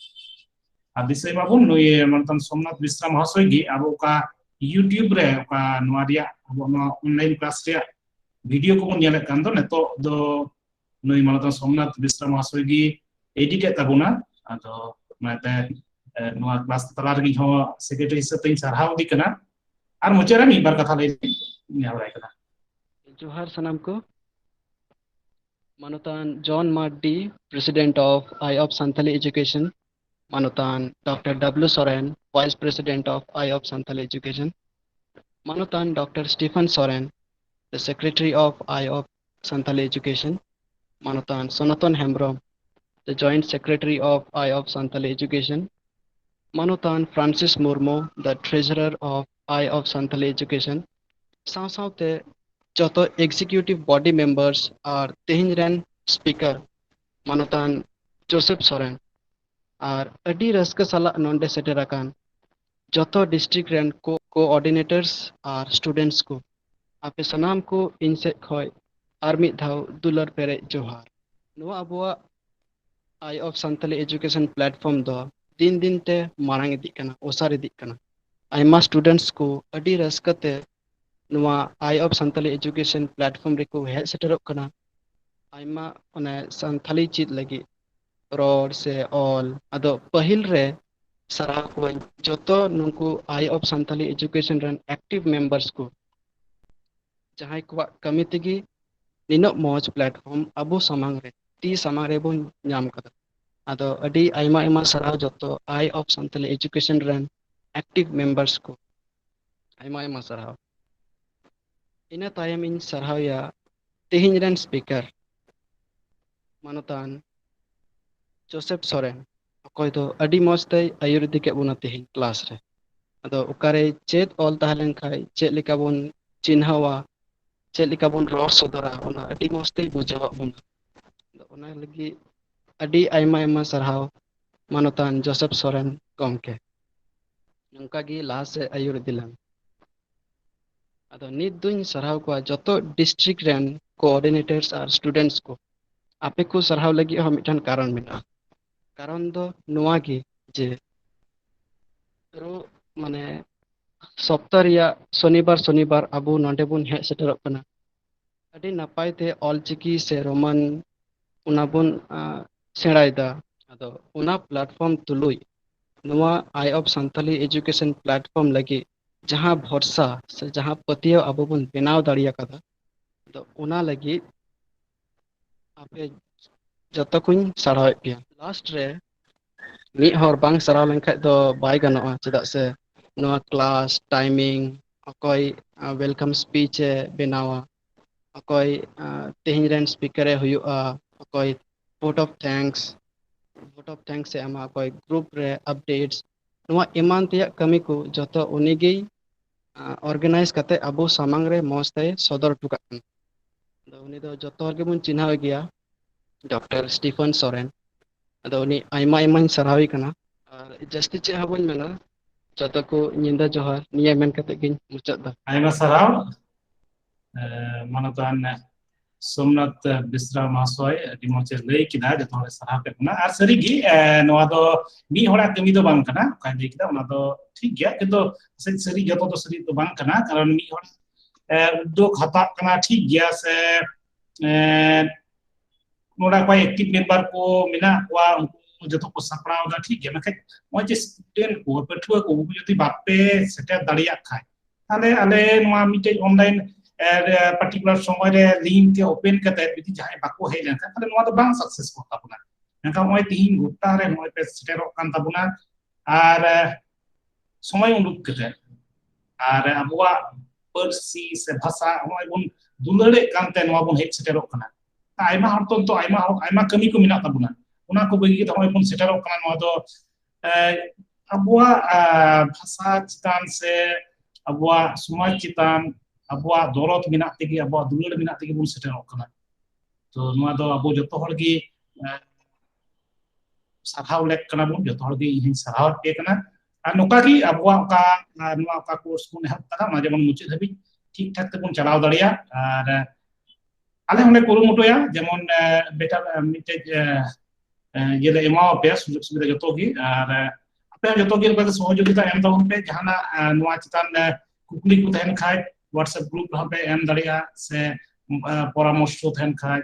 ᱟᱨ ᱫᱤᱥᱟᱹᱭ ᱢᱟᱵᱚᱱ, ᱱᱩᱭ ᱢᱟᱱᱚᱛᱟᱱ ᱥᱳᱢᱱᱟᱛᱷ ᱵᱮᱥᱨᱟ ᱢᱚᱦᱟᱥᱚᱭ ᱜᱮ ᱟᱵᱚ ᱚᱠᱟ YouTube ᱨᱮ ᱚᱠᱟ ᱱᱚᱣᱟ ᱨᱮᱭᱟᱜ, ᱟᱵᱚ ᱱᱚᱣᱟ online class ᱨᱮᱭᱟᱜ video ᱠᱚᱵᱚᱱ ᱧᱮᱞᱮᱫ ᱠᱟᱱ ᱫᱚ, ᱱᱤᱛᱚᱜ ᱫᱚ ᱱᱩᱭ ᱢᱟᱱᱚᱛᱟᱱ ᱥᱳᱢᱱᱟᱛᱷ ᱵᱮᱥᱨᱟ ᱢᱚᱦᱟᱥᱚᱭ ᱜᱮ edit ᱮᱫ ᱛᱟᱵᱚᱱᱟ᱾ ᱟᱫᱚ ᱚᱱᱟᱛᱮ, ᱮ, ᱱᱚᱣᱟ class ᱛᱟᱞᱟ ᱨᱮᱜᱮ ᱦᱚᱸ secretary ᱦᱤᱥᱟᱹᱵ ᱛᱮᱧ ᱥᱟᱨᱦᱟᱣ ᱤᱫᱤ ᱠᱟᱱᱟ᱾ ᱟᱨ ᱢᱩᱪᱟᱹᱫ ᱨᱮ ᱢᱤᱫ ᱵᱟᱨ ᱠᱟᱛᱷᱟ ᱞᱟᱹᱭ ᱱᱮᱦᱚᱨᱟᱭ ᱠᱟᱱᱟ᱾ ᱡᱚᱦᱟᱨ ᱥᱟᱱᱟᱢ ᱠᱚ᱾ ᱢᱟᱱᱚᱛᱟᱱ ᱡᱚᱱ Mardi, President of Eye of Santali Education, ᱢᱟᱱᱚᱛᱟᱱ doctor W Soren, Vice President of Eye of Santali Education, ᱢᱟᱱᱚᱛᱟᱱ doctor Stephen Soren, the Secretary of Eye of Santali Education, ᱢᱟᱱᱚᱛᱟᱱ ᱥᱚᱱᱟᱛᱚᱱ Hembrom, the Joint Secretary of Eye of Santali Education, ᱢᱟᱱᱚᱛᱟᱱ Francis Murmu, the Treasurer of Eye of Santali Education, ᱥᱟᱶ ᱥᱟᱶᱛᱮ ᱡᱚᱛᱚ executive body members ᱟᱨ ᱛᱮᱦᱮᱧ ᱨᱮᱱ speaker ᱢᱟᱱᱚᱛᱟᱱ ᱡᱳᱥᱮᱯ ᱥᱚᱨᱮᱱ, ᱟᱨ ᱟᱹᱰᱤ ᱨᱟᱹᱥᱠᱟᱹ ᱥᱟᱞᱟᱜ ᱱᱚᱰᱮ ᱥᱮᱴᱮᱨ ᱟᱠᱟᱱ ᱡᱚᱛᱚ district ᱨᱮᱱ co-, coordinators ᱟᱨ students ᱠᱚ, ᱟᱯᱮ ᱥᱟᱱᱟᱢ ᱠᱚ ᱤᱧ ᱥᱮᱫ ᱠᱷᱚᱱ ᱟᱨ ᱢᱤᱫ ᱫᱷᱟᱣ ᱫᱩᱞᱟᱹᱲ ᱯᱮᱨᱮᱡ ᱡᱚᱦᱟᱨ᱾ ᱱᱚᱣᱟ ᱟᱵᱚᱣᱟᱜ Eye of Santali Education Platform ᱫᱚ ᱫᱤᱱ ᱫᱤᱱ ᱛᱮ ᱢᱟᱲᱟᱝ ᱤᱫᱤᱜ ᱠᱟᱱᱟ, ᱚᱥᱟᱨ ᱤᱫᱤᱜ ᱠᱟᱱᱟ᱾ ᱟᱭᱢᱟ students ᱠᱚ ᱟᱹᱰᱤ ᱨᱟᱹᱥᱠᱟᱹ ᱛᱮ ᱱᱚᱣᱟ Eye of Santali Education Platform ᱨᱮᱠᱚ ᱦᱮᱡ ᱥᱮᱴᱮᱨᱚᱜ ᱠᱟᱱᱟ᱾ ᱟᱭᱢᱟ ᱚᱱᱮ ᱥᱟᱱᱛᱷᱟᱞᱤ ᱪᱮᱫ ᱞᱟᱹᱜᱤᱫ ᱨᱚᱲ ᱥᱮ ᱚᱞ᱾ ᱟᱫᱚ ᱯᱟᱹᱦᱤᱞ ᱨᱮ ᱥᱟᱨᱦᱟᱣ ᱠᱚᱣᱟᱧ ᱡᱚᱛᱚ ᱱᱩᱠᱩ Eye of Santali Education ᱨᱮᱱ active members ᱠᱚ, ᱡᱟᱦᱟᱸᱭ ᱠᱚᱣᱟᱜ ᱠᱟᱹᱢᱤ ᱛᱮᱜᱮ ᱱᱤᱱᱟᱹᱜ ᱢᱚᱡᱽ platform ᱟᱵᱚ ᱥᱟᱢᱟᱝ ᱨᱮ, ᱛᱤ ᱥᱟᱢᱟᱝ ᱨᱮᱵᱚᱱ ᱧᱟᱢ ᱠᱟᱫᱟ᱾ ᱟᱫᱚ ᱟᱹᱰᱤ ᱟᱭᱢᱟ ᱟᱭᱢᱟ ᱥᱟᱨᱦᱟᱣ ᱡᱚᱛᱚ Eye of Santali Education ᱨᱮᱱ active members ᱠᱚ, ᱟᱭᱢᱟ ᱟᱭᱢᱟ ᱥᱟᱨᱦᱟᱣ᱾ ᱤᱱᱟᱹ ᱛᱟᱭᱚᱢ ᱤᱧ ᱥᱟᱨᱦᱟᱣᱮᱭᱟ ᱛᱮᱦᱮᱧ ᱨᱮᱱ speaker, ᱢᱟᱱᱚᱛᱟᱱ ᱡᱳᱥᱮᱯᱷ ᱥᱚᱨᱮᱱ, ᱚᱠᱚᱭ ᱫᱚ ᱟᱹᱰᱤ ᱢᱚᱡᱽ ᱛᱮᱭ ᱟᱹᱭᱩᱨ ᱤᱫᱤ ᱠᱮᱫ ᱵᱚᱱᱟ ᱛᱮᱦᱮᱧ class ᱨᱮ᱾ ᱟᱫᱚ ᱚᱠᱟᱨᱮ ᱪᱮᱫ ᱚᱞ ᱛᱟᱦᱮᱸ ᱞᱮᱱᱠᱷᱟᱱ ᱪᱮᱫ ᱞᱮᱠᱟ ᱵᱚᱱ ᱪᱤᱱᱦᱟᱹᱣᱟ, ᱪᱮᱫ ᱞᱮᱠᱟ ᱵᱚᱱ ᱨᱚᱲ ᱥᱚᱫᱚᱨᱟ, ᱚᱱᱟ ᱟᱹᱰᱤ ᱢᱚᱡᱽ ᱛᱮᱭ ᱵᱩᱡᱷᱟᱹᱣᱟᱜ ᱵᱚᱱᱟ᱾ ᱟᱫᱚ ᱚᱱᱟ ᱞᱟᱹᱜᱤᱫ ᱟᱹᱰᱤ ᱟᱭᱢᱟ ᱟᱭᱢᱟ ᱥᱟᱨᱦᱟᱣ ᱢᱟᱱᱚᱛᱟᱱ ᱡᱳᱥᱮᱯᱷ ᱥᱚᱨᱮᱱ ᱜᱚᱢᱠᱮ, ᱱᱚᱝᱠᱟ ᱜᱮ ᱞᱟᱦᱟ ᱥᱮᱫ ᱟᱹᱭᱩᱨ ᱤᱫᱤ ᱞᱟᱝ᱾ ᱟᱫᱚ ᱱᱤᱛ ᱫᱩᱧ ᱥᱟᱨᱦᱟᱣ ᱠᱚᱣᱟ ᱡᱚᱛᱚ district ᱨᱮᱱ coordinators ᱟᱨ students ᱠᱚ᱾ ᱟᱯᱮ ᱠᱚ ᱥᱟᱨᱦᱟᱣ ᱞᱟᱹᱜᱤᱫ ᱦᱚᱸ ᱢᱤᱫᱴᱟᱝ ᱠᱟᱨᱚᱱ ᱢᱮᱱᱟᱜᱼᱟ᱾ ᱠᱟᱨᱚᱱ ᱫᱚ ᱱᱚᱣᱟ ᱜᱮ ᱡᱮ ᱨᱳ-, ᱢᱟᱱᱮ ᱥᱚᱯᱛᱟ ᱨᱮᱭᱟᱜ ᱥᱚᱱᱤᱵᱟᱨ ᱥᱚᱱᱤᱵᱟᱨ ᱟᱵᱚ ᱱᱚᱰᱮ ᱵᱚᱱ ᱦᱮᱡ ᱥᱮᱴᱮᱨᱚᱜ ᱠᱟᱱᱟ᱾ ᱟᱹᱰᱤ ᱱᱟᱯᱟᱭ ᱛᱮ ᱚᱞᱪᱤᱠᱤ ᱥᱮ ᱨᱳᱢᱟᱱ ᱚᱱᱟ ᱵᱚᱱ, ᱟ, ᱥᱮᱬᱟᱭᱮᱫᱟ᱾ ᱟᱫᱚ ᱚᱱᱟ platform ᱛᱩᱞᱩᱡ ᱱᱚᱣᱟ Eye of Santali Education Platform ᱞᱟᱹᱜᱤᱫ ᱡᱟᱦᱟᱸ ᱵᱷᱚᱨᱥᱟ ᱥᱮ ᱡᱟᱦᱟᱸ ᱯᱟᱹᱛᱭᱟᱹᱣ ᱟᱵᱚ ᱵᱚᱱ ᱵᱮᱱᱟᱣ ᱫᱟᱲᱮ ᱟᱠᱟᱫᱟ, ᱟᱫᱚ ᱚᱱᱟ ᱞᱟᱹᱜᱤᱫ ᱟᱯᱮ ᱡᱚᱛᱚ ᱠᱚᱧ ᱥᱟᱨᱦᱟᱣᱮᱫ ᱯᱮᱭᱟ᱾ Last ᱨᱮ ᱢᱤᱫ ᱦᱚᱲ ᱵᱟᱝ ᱥᱟᱨᱦᱟᱣ ᱞᱮᱱᱠᱷᱟᱡ ᱫᱚ ᱵᱟᱭ ᱜᱟᱱᱚᱜᱼᱟ, ᱪᱮᱫᱟᱜ ᱥᱮ ᱱᱚᱣᱟ class timing, ᱚᱠᱚᱭ, ᱟ, welcome speech ᱮ ᱵᱮᱱᱟᱣᱟ, ᱚᱠᱚᱭ, ᱟ, ᱛᱮᱦᱮᱧ ᱨᱮᱱ speaker ᱮ ᱦᱩᱭᱩᱜᱼᱟ, ᱚᱠᱚᱭ vote of thanks, vote of thanks ᱮ ᱮᱢᱟ, ᱚᱠᱚᱭ group ᱨᱮ updates, ᱱᱚᱣᱟ ᱮᱢᱟᱱ ᱛᱮᱭᱟᱜ ᱠᱟᱹᱢᱤ ᱠᱚ ᱡᱚᱛᱚ ᱩᱱᱤ ᱜᱮᱭ, ᱟ, organize ᱠᱟᱛᱮ ᱟᱵᱚ ᱥᱟᱢᱟᱝ ᱨᱮ ᱢᱚᱸᱡᱽ ᱛᱮᱭ ᱥᱚᱫᱚᱨ ᱦᱚᱴᱚ ᱠᱟᱜ ᱠᱟᱱᱟ᱾ ᱟᱫᱚ ᱩᱱᱤ ᱫᱚ ᱡᱚᱛᱚ ᱦᱚᱲ ᱜᱮᱵᱚᱱ ᱪᱤᱱᱦᱟᱹᱣ ᱜᱮᱭᱟ, ᱰᱚᱠᱴᱚᱨ ᱥᱴᱤᱯᱷᱮᱱ ᱥᱚᱨᱮᱱ᱾ ᱟᱫᱚ ᱩᱱᱤ ᱟᱭᱢᱟ ᱟᱭᱢᱟᱧ ᱥᱟᱨᱦᱟᱣᱮ ᱠᱟᱱᱟ᱾ ᱟᱨ ᱡᱟᱹᱥᱛᱤ ᱪᱮᱫ ᱦᱚᱸ ᱵᱟᱹᱧ ᱢᱮᱱᱟ, ᱡᱚᱛᱚ ᱠᱚ ᱧᱤᱫᱟᱹ ᱡᱚᱦᱟᱨ, ᱱᱤᱭᱟᱹ ᱢᱮᱱ ᱠᱟᱛᱮ ᱜᱤᱧ ᱢᱩᱪᱟᱹᱫ ᱫᱟ᱾ ᱟᱭᱢᱟ ᱥᱟᱨᱦᱟᱣ, ᱮ, ᱢᱟᱱᱚᱛᱟᱱ ᱥᱳᱢᱱᱟᱛᱷ ᱵᱮᱥᱨᱟ ᱢᱚᱦᱟᱥᱚᱭ ᱟᱹᱰᱤ ᱢᱚᱡᱽ ᱮ ᱞᱟᱹᱭ ᱠᱮᱫᱟ, ᱡᱚᱛᱚ ᱦᱚᱲ ᱥᱟᱨᱦᱟᱣ ᱯᱮ ᱠᱟᱱᱟ᱾ ᱟᱨ ᱥᱟᱹᱨᱤᱜᱮ ᱱᱚᱣᱟ ᱫᱚ ᱢᱤᱫ ᱦᱚᱲᱟᱜ ᱠᱟᱹᱢᱤ ᱫᱚ ᱵᱟᱝ ᱠᱟᱱᱟ, ᱚᱠᱟᱭ ᱞᱟᱹᱭ ᱠᱮᱫᱟ ᱚᱱᱟ ᱫᱚ ᱴᱷᱤᱠ ᱜᱮᱭᱟ, ᱠᱤᱱᱛᱩ ᱥᱟᱹᱨᱤ ᱡᱚᱛᱚ ᱫᱚ ᱥᱟᱹᱨᱤ ᱫᱚ ᱵᱟᱝ ᱠᱟᱱᱟ, ᱠᱟᱨᱚᱱ ᱢᱤᱫ ᱦᱚᱲ ᱩᱫᱽᱫᱳᱜᱽ ᱦᱟᱛᱟᱣ ᱠᱟᱱᱟ ᱴᱷᱤᱠ ᱜᱮᱭᱟ, ᱥᱮ ᱱᱚᱰᱮ ᱚᱠᱚᱭ ᱮᱠᱴᱤᱵᱷ ᱢᱮᱢᱵᱟᱨ ᱠᱚ ᱢᱮᱱᱟᱜ ᱠᱚᱣᱟ ᱩᱱᱠᱩ ᱡᱚᱛᱚ ᱠᱚ ᱥᱟᱯᱲᱟᱣ ᱮᱫᱟ ᱴᱷᱤᱠ ᱜᱮᱭᱟ, ᱢᱮᱱᱠᱷᱟᱱ ᱱᱚᱜᱼᱚᱭ ᱡᱮ ᱥᱴᱩᱰᱮᱱᱴ ᱠᱚ, ᱯᱟᱹᱴᱷᱩᱣᱟᱹ ᱠᱚ, ᱩᱱᱠᱩ ᱡᱩᱫᱤ ᱵᱟᱯᱮ ᱥᱮᱴᱮᱨ ᱫᱟᱲᱮᱭᱟᱜ ᱠᱷᱟᱱ, ᱛᱟᱦᱞᱮ ᱟᱞᱮ ᱱᱚᱣᱟ ᱢᱤᱫᱴᱮᱡ ᱚᱱᱞᱟᱭᱤᱱ ᱯᱟᱨᱴᱤᱠᱩᱞᱟᱨ ᱥᱚᱢᱚᱭ ᱨᱮ ᱞᱤᱝᱠ ᱛᱮ ᱳᱯᱮᱱ ᱠᱟᱛᱮ ᱡᱩᱫᱤ ᱡᱟᱦᱟᱸᱭ ᱵᱟᱠᱚ ᱦᱮᱡ ᱞᱮᱱᱠᱷᱟᱱ, ᱛᱟᱦᱞᱮ ᱱᱚᱣᱟ ᱫᱚ ᱵᱟᱝ ᱥᱟᱠᱥᱮᱥ ᱠᱚᱜ ᱛᱟᱵᱚᱱᱟ᱾ ᱢᱮᱱᱠᱷᱟᱱ ᱱᱚᱜᱼᱚᱭ ᱛᱤᱦᱤᱧ ᱜᱚᱴᱟ ᱨᱮ ᱱᱚᱜᱼᱚᱭ ᱯᱮ ᱥᱮᱴᱮᱨᱚᱜ ᱠᱟᱱ ᱛᱟᱵᱚᱱᱟ, ᱟᱨ ᱥᱚᱢᱚᱭ ᱩᱰᱩᱠ ᱠᱟᱛᱮ ᱟᱨ ᱟᱵᱚᱣᱟᱜ ᱯᱟᱹᱨᱥᱤ ᱥᱮ ᱵᱷᱟᱥᱟ ᱱᱚᱜᱼᱚᱭ ᱵᱚᱱ ᱫᱩᱞᱟᱹᱲᱮᱫ ᱠᱟᱱᱛᱮ ᱱᱚᱣᱟ ᱵᱚᱱ ᱦᱮᱡ ᱥᱮᱴᱮᱨᱚᱜ ᱠᱟᱱᱟ᱾ ᱟᱭᱢᱟ ᱦᱚᱲ ᱛᱚ ᱱᱤᱛᱚᱜ ᱟᱭᱢᱟ ᱦᱚᱲ, ᱟᱭᱢᱟ ᱠᱟᱹᱢᱤ ᱠᱚ ᱢᱮᱱᱟᱜ ᱛᱟᱵᱚᱱᱟ, ᱚᱱᱟ ᱠᱚ ᱵᱟᱹᱜᱤ ᱠᱟᱛᱮ ᱱᱚᱜᱼᱚᱭ ᱵᱚᱱ ᱥᱮᱴᱮᱨᱚᱜ ᱠᱟᱱᱟ᱾ ᱱᱚᱣᱟ ᱫᱚ ᱮ, ᱟᱵᱚᱣᱟᱜ ᱟ, ᱵᱷᱟᱥᱟ ᱪᱮᱛᱟᱱ ᱥᱮ ᱟᱵᱚᱣᱟᱜ ᱥᱚᱢᱟᱡᱽ ᱪᱮᱛᱟᱱ ᱟᱵᱚᱣᱟᱜ ᱫᱚᱨᱚᱫ ᱢᱮᱱᱟᱜ ᱛᱮᱜᱮ, ᱟᱵᱚᱣᱟᱜ ᱫᱩᱞᱟᱹᱲ ᱢᱮᱱᱟᱜ ᱛᱮᱜᱮ ᱵᱚᱱ ᱥᱮᱴᱮᱨᱚᱜ ᱠᱟᱱᱟ᱾ ᱛᱚ ᱱᱚᱣᱟ ᱫᱚ ᱟᱵᱚ ᱡᱚᱛᱚ ᱦᱚᱲ ᱜᱮ ᱮ, ᱥᱟᱨᱦᱟᱣ ᱞᱮᱠ ᱠᱟᱱᱟ ᱵᱚᱱ, ᱡᱚᱛᱚ ᱦᱚᱲ ᱜᱮ ᱤᱧ ᱦᱚᱸᱧ ᱥᱟᱨᱦᱟᱣ ᱯᱮ ᱠᱟᱱᱟ᱾ ᱟᱨ ᱱᱚᱝᱠᱟ ᱜᱮ ᱟᱵᱚᱣᱟᱜ ᱚᱠᱟ ᱟ, ᱱᱚᱣᱟ ᱚᱠᱟ ᱠᱳᱨᱥ ᱵᱚᱱ ᱮᱦᱚᱵ ᱠᱟᱫᱟ, ᱚᱱᱟ ᱡᱮᱢᱚᱱ ᱢᱩᱪᱟᱹᱫ ᱦᱟᱹᱵᱤᱡ ᱴᱷᱤᱠ ᱴᱷᱟᱠ ᱛᱮᱵᱚᱱ ᱪᱟᱞᱟᱣ ᱫᱟᱲᱮᱭᱟᱜ᱾ ᱟᱨ ᱟᱞᱮ ᱦᱚᱸᱞᱮ ᱠᱩᱨᱩᱢᱩᱴᱩᱭᱟ ᱡᱮᱢᱚᱱ ᱮ, ᱵᱮᱴᱟᱨ ᱮ, ᱢᱤᱫᱴᱮᱡ ᱮ, ᱮ, ᱤᱭᱟᱹ ᱞᱮ ᱮᱢᱟᱣᱟᱯᱮᱭᱟ, ᱥᱩᱡᱳᱜᱽ ᱥᱩᱵᱤᱫᱷᱟ ᱡᱚᱛᱚ ᱜᱮ᱾ ᱟᱨ ᱮ, ᱟᱯᱮ ᱦᱚᱸ ᱡᱚᱛᱚ ᱜᱮ ᱱᱚᱝᱠᱟ ᱜᱮ ᱥᱚᱦᱚᱡᱳᱜᱤᱛᱟ ᱮᱢ ᱛᱟᱵᱚᱱ ᱯᱮ᱾ ᱡᱟᱦᱟᱱᱟᱜ ᱮ, ᱱᱚᱣᱟ ᱪᱮᱛᱟᱱ ᱮ, ᱠᱩᱠᱞᱤ ᱠᱚ ᱛᱟᱦᱮᱱ ᱠᱷᱟᱡ WhatsApp ᱜᱨᱩᱯ ᱨᱮᱦᱚᱸ ᱯᱮ ᱮᱢ ᱫᱟᱲᱮᱭᱟᱜᱼᱟ, ᱥᱮ ᱮ, ᱯᱚᱨᱟᱢᱚᱨᱥᱚ ᱛᱟᱦᱮᱱ ᱠᱷᱟᱡ,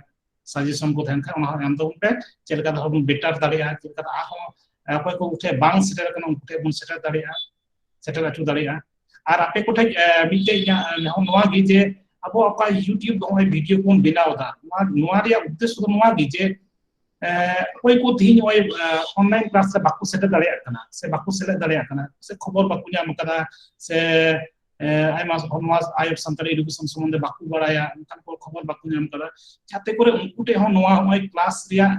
ᱥᱟᱡᱮᱥᱚᱱ ᱠᱚ ᱛᱟᱦᱮᱱ ᱠᱷᱟᱡ, ᱚᱱᱟ ᱦᱚᱸ ᱮᱢ ᱛᱟᱵᱚᱱ ᱯᱮ᱾ ᱪᱮᱫ ᱞᱮᱠᱟ ᱛᱮ ᱵᱚᱱ ᱵᱮᱴᱟᱨ ᱫᱟᱲᱮᱭᱟᱜᱼᱟ, ᱪᱮᱫ ᱞᱮᱠᱟ ᱛᱮ ᱟᱨᱦᱚᱸ ᱮ, ᱚᱠᱚᱭ ᱠᱚ ᱴᱷᱮᱱ ᱵᱟᱝ ᱥᱮᱴᱮᱨ ᱟᱠᱟᱱᱟ ᱩᱱᱠᱩ ᱴᱷᱮᱱ ᱵᱚᱱ ᱥᱮᱴᱮᱨ ᱫᱟᱲᱮᱭᱟᱜᱼᱟ, ᱥᱮᱴᱮᱨ ᱦᱚᱪᱚ ᱫᱟᱲᱮᱭᱟᱜᱼᱟ᱾ ᱟᱨ ᱟᱯᱮ ᱠᱚᱴᱷᱮᱱ ᱮ, ᱢᱤᱫᱴᱮᱡ ᱤᱧᱟᱹᱜ ᱮ, ᱱᱮᱦᱚᱨ ᱱᱚᱣᱟ ᱜᱮ ᱡᱮ ᱟᱵᱚ ᱚᱠᱟ YouTube ᱱᱚᱜᱼᱚᱭ ᱵᱷᱤᱰᱤᱭᱳ ᱵᱚᱱ ᱵᱮᱱᱟᱣ ᱮᱫᱟ, ᱱᱚᱣᱟ, ᱱᱚᱣᱟ ᱨᱮᱭᱟᱜ ᱩᱫᱽᱫᱮᱥᱥᱚ ᱫᱚ ᱱᱚᱣᱟ ᱜᱮ ᱡᱮ ᱮ, ᱚᱠᱚᱭ ᱠᱚ ᱛᱮᱦᱮᱧ ᱱᱚᱜᱼᱚᱭ ᱚᱱᱞᱟᱭᱤᱱ ᱠᱞᱟᱥ ᱨᱮ ᱵᱟᱠᱚ ᱥᱮᱴᱮᱨ ᱫᱟᱲᱮᱭᱟᱜ ᱠᱟᱱᱟ ᱥᱮ ᱵᱟᱠᱚ ᱥᱮᱞᱮᱫ ᱫᱟᱲᱮᱭᱟᱜ ᱠᱟᱱᱟ, ᱥᱮ ᱠᱷᱚᱵᱚᱨ ᱵᱟᱠᱚ ᱧᱟᱢ ᱟᱠᱟᱫᱟ, ᱥᱮ ᱮ, ᱟᱭᱢᱟ ᱱᱚᱣᱟ ᱟᱭᱳ ᱥᱟᱱᱛᱟᱲᱤ ᱮᱰᱩᱠᱮᱥᱚᱱ ᱥᱚᱢᱵᱚᱱᱫᱷᱮ ᱵᱟᱠᱚ ᱵᱟᱲᱟᱭᱟ, ᱚᱱᱠᱟᱱ ᱠᱚ ᱠᱷᱚᱵᱚᱨ ᱵᱟᱠᱚ ᱧᱟᱢ ᱟᱠᱟᱫᱟ, ᱡᱟᱛᱮ ᱠᱚᱨᱮ ᱩᱱᱠᱩ ᱴᱷᱮᱱ ᱦᱚᱸ ᱱᱚᱣᱟ ᱱᱚᱜᱼᱚᱭ ᱠᱞᱟᱥ ᱨᱮᱭᱟᱜ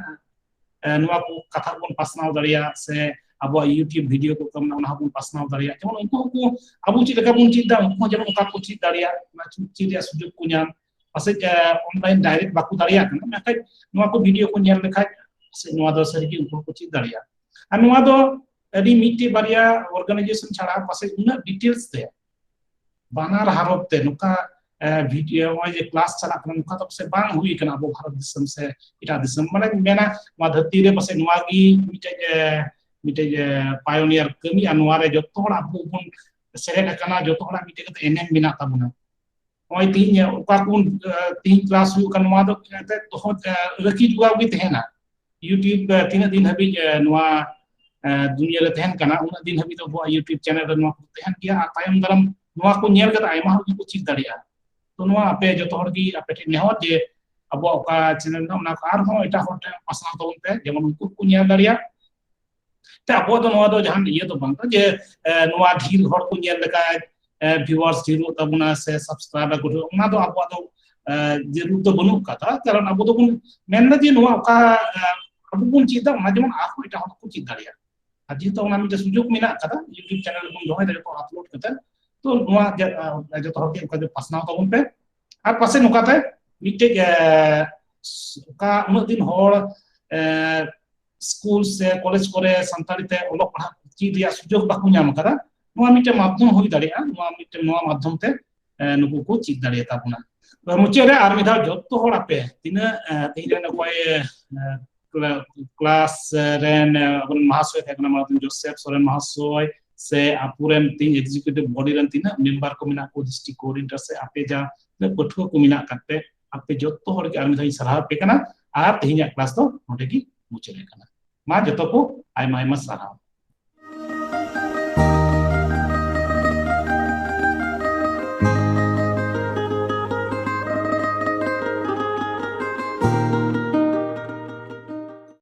ᱮ, ᱱᱚᱣᱟ ᱠᱚ ᱠᱟᱛᱷᱟ ᱵᱚᱱ ᱯᱟᱥᱱᱟᱣ ᱫᱟᱲᱮᱭᱟᱜ, ᱥᱮ ᱟᱵᱚᱣᱟᱜ YouTube ᱵᱷᱤᱰᱤᱭᱳ ᱠᱚ ᱢᱮᱱᱟᱜᱼᱟ, ᱚᱱᱟ ᱦᱚᱸᱵᱚᱱ ᱯᱟᱥᱱᱟᱣ ᱫᱟᱲᱮᱭᱟᱜ᱾ ᱡᱮᱢᱚᱱ ᱩᱱᱠᱩ ᱦᱚᱸᱠᱚ ᱟᱵᱚ ᱪᱮᱫ ᱞᱮᱠᱟ ᱵᱚᱱ ᱪᱮᱫ ᱮᱫᱟ, ᱩᱱᱠᱩ ᱦᱚᱸ ᱡᱮᱢᱚᱱ ᱚᱱᱠᱟ ᱠᱚ ᱪᱮᱫ ᱫᱟᱲᱮᱭᱟᱜ, ᱚᱱᱟ ᱪᱮᱫ ᱨᱮᱭᱟᱜ ᱥᱩᱡᱳᱜᱽ ᱠᱚ ᱧᱟᱢ᱾ ᱯᱟᱥᱮᱡ ᱮ, ᱚᱱᱞᱟᱭᱤᱱ ᱰᱟᱭᱨᱮᱠᱴ ᱵᱟᱠᱚ ᱫᱟᱲᱮᱭᱟᱜ ᱠᱟᱱᱟ, ᱢᱮᱱᱠᱷᱟᱱ ᱱᱚᱣᱟ ᱠᱚ ᱵᱷᱤᱰᱤᱭᱳ ᱠᱚ ᱧᱮᱞ ᱞᱮᱠᱷᱟᱡ ᱯᱟᱥᱮᱡ ᱱᱚᱣᱟ ᱫᱚ ᱥᱟᱹᱨᱤᱜᱮ ᱩᱱᱠᱩ ᱦᱚᱸᱠᱚ ᱪᱮᱫ ᱫᱟᱲᱮᱭᱟᱜᱼᱟ᱾ ᱟᱨ ᱱᱚᱣᱟ ᱫᱚ ᱟᱹᱰᱤ ᱢᱤᱫᱴᱮᱡ ᱵᱟᱨᱭᱟ ᱚᱨᱜᱟᱱᱟᱭᱡᱮᱥᱚᱱ ᱪᱷᱟᱲᱟ ᱯᱟᱥᱮᱡ ᱩᱱᱟᱹᱜ ᱰᱤᱴᱮᱞᱥ ᱛᱮ ᱵᱟᱱᱟᱨ ᱦᱟᱨᱚᱯ ᱛᱮ ᱱᱚᱝᱠᱟ ᱵᱷᱤᱰᱤᱭᱳ, ᱱᱚᱜᱼᱚᱭ ᱡᱮ ᱠᱞᱟᱥ ᱪᱟᱞᱟᱜ ᱠᱟᱱᱟ, ᱱᱚᱝᱠᱟ ᱫᱚ ᱯᱟᱥᱮᱡ ᱵᱟᱝ ᱦᱩᱭ ᱠᱟᱱᱟ ᱟᱵᱚ ᱵᱷᱟᱨᱚᱛ ᱫᱤᱥᱚᱢ ᱥᱮ ᱮᱴᱟᱜ ᱫᱤᱥᱚᱢ᱾ ᱢᱟᱱᱮ ᱢᱮᱱᱟ, ᱱᱚᱣᱟ ᱫᱷᱟᱹᱨᱛᱤ ᱨᱮ ᱯᱟᱥᱮᱡ ᱱᱚᱣᱟ ᱜᱮ ᱢᱤᱫᱴᱮᱡ ᱢᱤᱫᱴᱮᱡ ᱯᱟᱭᱳᱱᱤᱭᱟᱨ ᱠᱟᱹᱢᱤ, ᱟᱨ ᱱᱚᱣᱟ ᱨᱮ ᱡᱚᱛᱚ ᱦᱚᱲ ᱟᱵᱚ ᱵᱚᱱ ᱥᱮᱞᱮᱫ ᱟᱠᱟᱱᱟ, ᱡᱚᱛᱚ ᱦᱚᱲᱟᱜ ᱢᱤᱫᱴᱮᱡ ᱠᱟᱛᱮ ᱮᱱᱮᱢ ᱢᱮᱱᱟᱜ ᱛᱟᱵᱚᱱᱟ᱾ ᱱᱚᱜᱼᱚᱭ ᱛᱤᱦᱤᱧ ᱚᱠᱟ ᱠᱚ ᱛᱤᱦᱤᱧ ᱠᱞᱟᱥ ᱦᱩᱭᱩᱜ ᱠᱟᱱᱟ, ᱱᱚᱣᱟ ᱫᱚ ᱮᱱᱛᱮᱫ ᱫᱚᱦᱚ ᱨᱟᱹᱠᱷᱤ ᱡᱚᱜᱟᱣ ᱜᱮ ᱛᱟᱦᱮᱱᱟ᱾ YouTube ᱛᱤᱱᱟᱹᱜ ᱫᱤᱱ ᱦᱟᱹᱵᱤᱡ ᱱᱚᱣᱟ ᱫᱩᱱᱤᱭᱟᱹ ᱨᱮ ᱛᱟᱦᱮᱱ ᱠᱟᱱᱟ, ᱩᱱᱟᱹᱜ ᱫᱤᱱ ᱦᱟᱹᱵᱤᱡ ᱫᱚ ᱟᱵᱚᱣᱟᱜ YouTube ᱪᱮᱱᱮᱞ ᱨᱮ ᱱᱚᱣᱟ ᱠᱚ ᱛᱟᱦᱮᱱ ᱜᱮᱭᱟ, ᱟᱨ ᱛᱟᱭᱚᱢ ᱫᱟᱨᱟᱢ ᱱᱚᱣᱟ ᱠᱚ ᱧᱮᱞ ᱠᱟᱛᱮ ᱟᱭᱢᱟ ᱦᱚᱲ ᱜᱮᱠᱚ ᱪᱮᱫ ᱫᱟᱲᱮᱭᱟᱜᱼᱟ᱾ ᱛᱚ ᱱᱚᱣᱟ ᱟᱯᱮ ᱡᱚᱛᱚ ᱦᱚᱲ ᱜᱮ ᱟᱯᱮ ᱴᱷᱮᱱ ᱱᱮᱦᱚᱨ ᱡᱮ ᱟᱵᱚᱣᱟᱜ ᱚᱠᱟ ᱪᱮᱱᱮᱞ ᱢᱮᱱᱟᱜᱼᱟ, ᱚᱱᱟ ᱠᱚ ᱟᱨᱦᱚᱸ ᱮᱴᱟᱜ ᱦᱚᱲ ᱴᱷᱮᱱ ᱯᱟᱥᱱᱟᱣ ᱛᱟᱵᱚᱱ ᱯᱮ, ᱡᱮᱢᱚᱱ ᱩᱱᱠᱩ ᱠᱚ ᱧᱮᱞ ᱫᱟᱲᱮᱭᱟᱜ᱾ ᱛᱮ ᱟᱵᱚᱣᱟᱜ ᱫᱚ ᱱᱚᱣᱟ ᱫᱚ ᱡᱟᱦᱟᱱ ᱤᱭᱟᱹ ᱫᱚ ᱵᱟᱝ ᱠᱟᱱᱟ ᱡᱮ ᱱᱚᱣᱟ ᱰᱷᱮᱨ ᱦᱚᱲ ᱠᱚ ᱧᱮᱞ ᱞᱮᱠᱷᱟᱱ ᱵᱷᱤᱣᱟᱨᱥ ᱰᱷᱮᱨᱚᱜ ᱛᱟᱵᱚᱱᱟ ᱥᱮ ᱥᱟᱵᱥᱠᱨᱟᱭᱵᱟᱨ ᱠᱚ ᱰᱷᱮᱨᱚᱜ, ᱚᱱᱟ ᱫᱚ ᱟᱵᱚᱣᱟᱜ ᱫᱚ ᱡᱟᱹᱨᱩᱲ ᱫᱚ ᱵᱟᱹᱱᱩᱜ ᱟᱠᱟᱫᱟ᱾ ᱠᱟᱨᱚᱱ ᱟᱵᱚ ᱫᱚᱵᱚᱱ ᱢᱮᱱᱫᱟ ᱡᱮ ᱱᱚᱣᱟ ᱚᱠᱟ ᱟᱵᱚ ᱵᱚᱱ ᱪᱮᱫ ᱮᱫᱟ, ᱚᱱᱟ ᱡᱮᱢᱚᱱ ᱟᱨᱦᱚᱸ ᱮᱴᱟᱜ ᱦᱚᱲ ᱠᱚ ᱪᱮᱫ ᱫᱟᱲᱮᱭᱟᱜᱼᱟ᱾ ᱟᱨ ᱡᱮᱦᱮᱛᱩ ᱚᱱᱟ ᱢᱤᱫᱴᱮᱱ ᱥᱩᱡᱳᱜᱽ ᱢᱮᱱᱟᱜ ᱟᱠᱟᱫᱟ, YouTube ᱪᱮᱱᱮᱞ ᱨᱮᱵᱚᱱ ᱫᱚᱦᱚᱭ ᱫᱟᱲᱮᱭᱟᱜᱼᱟ ᱟᱯᱞᱳᱰ ᱠᱟᱛᱮ, ᱛᱚ ᱱᱚᱣᱟ ᱡᱚᱛᱚ ᱦᱚᱲ ᱜᱮ ᱚᱱᱠᱟ ᱜᱮ ᱯᱟᱥᱱᱟᱣ ᱛᱟᱵᱚᱱ ᱯᱮ᱾ ᱟᱨ ᱯᱟᱥᱮᱡ ᱱᱚᱝᱠᱟᱛᱮ ᱢᱤᱫᱴᱮᱡ ᱚᱠᱟ ᱩᱱᱟᱹᱜ ᱫᱤᱱ ᱦᱚᱲ ᱥᱠᱩᱞ ᱥᱮ ᱠᱚᱞᱮᱡᱽ ᱠᱚᱨᱮ ᱥᱟᱱᱛᱟᱲᱤ ᱛᱮ ᱚᱞᱚᱜ ᱯᱟᱲᱦᱟᱜ ᱪᱮᱫ ᱨᱮᱭᱟᱜ ᱥᱩᱡᱳᱜᱽ ᱵᱟᱠᱚ ᱧᱟᱢ ᱟᱠᱟᱫᱟ, ᱱᱚᱣᱟ ᱢᱤᱫᱴᱮᱱ ᱢᱟᱫᱽᱫᱷᱚᱢ ᱦᱩᱭ ᱫᱟᱲᱮᱭᱟᱜᱼᱟ, ᱱᱚᱣᱟ ᱢᱤᱫᱴᱮᱱ ᱱᱚᱣᱟ ᱢᱟᱫᱽᱫᱷᱚᱢ ᱛᱮ ᱱᱩᱠᱩ ᱠᱚ ᱪᱮᱫ ᱫᱟᱲᱮᱭᱟᱛᱟ ᱵᱚᱱᱟ᱾ ᱢᱩᱪᱟᱹᱫ ᱨᱮ ᱟᱨ ᱢᱤᱫ ᱫᱷᱟᱣ ᱡᱚᱛᱚ ᱦᱚᱲ ᱟᱯᱮ ᱛᱤᱱᱟᱹᱜ ᱛᱮᱦᱮᱧ ᱨᱮᱱ ᱚᱠᱚᱭ ᱠᱞᱟᱥ ᱨᱮᱱ ᱟᱵᱚᱨᱮᱱ ᱢᱟᱦᱟᱥᱚᱭ ᱛᱟᱦᱮᱸ ᱠᱟᱱᱟ, ᱢᱟᱱᱚᱛ ᱡᱳᱥᱮᱯ ᱥᱚᱨᱮᱱ ᱢᱟᱦᱟᱥᱚᱭ, ᱥᱮ ᱟᱵᱚᱨᱮᱱ ᱛᱤᱦᱤᱧ ᱮᱠᱡᱤᱠᱤᱭᱩᱴᱤᱵᱷ ᱵᱚᱰᱤ ᱨᱮᱱ ᱛᱤᱱᱟᱹᱜ ᱢᱮᱢᱵᱟᱨ ᱠᱚ ᱢᱮᱱᱟᱜ ᱠᱚ, ᱰᱤᱥᱴᱨᱤᱠᱴ ᱠᱳᱚᱨᱰᱤᱱᱮᱴᱚᱨ ᱥᱮ ᱟᱯᱮ ᱡᱟ ᱛᱤᱱᱟᱹᱜ ᱯᱟᱹᱴᱷᱩᱣᱟᱹ ᱠᱚ ᱢᱮᱱᱟᱜ ᱟᱠᱟᱫ ᱯᱮ, ᱟᱯᱮ ᱡᱚᱛᱚ ᱦᱚᱲ ᱜᱮ ᱟᱨ ᱢᱤᱫ ᱫᱷᱟᱣ ᱤᱧ ᱥᱟᱨᱦᱟᱣ ᱟᱯᱮ ᱠᱟᱱᱟ᱾ ᱟᱨ ᱛᱮᱦᱮᱧᱟᱜ ᱠᱞᱟᱥ ᱫᱚ ᱱᱚᱰᱮ ᱜᱮ ᱢᱩᱪᱟᱹᱫ ᱟᱠᱟᱱᱟ᱾ ᱢᱟ ᱡᱚᱛᱚ ᱠᱚ ᱟᱭᱢᱟ ᱟᱭᱢᱟ ᱥᱟᱨᱦᱟᱣ᱾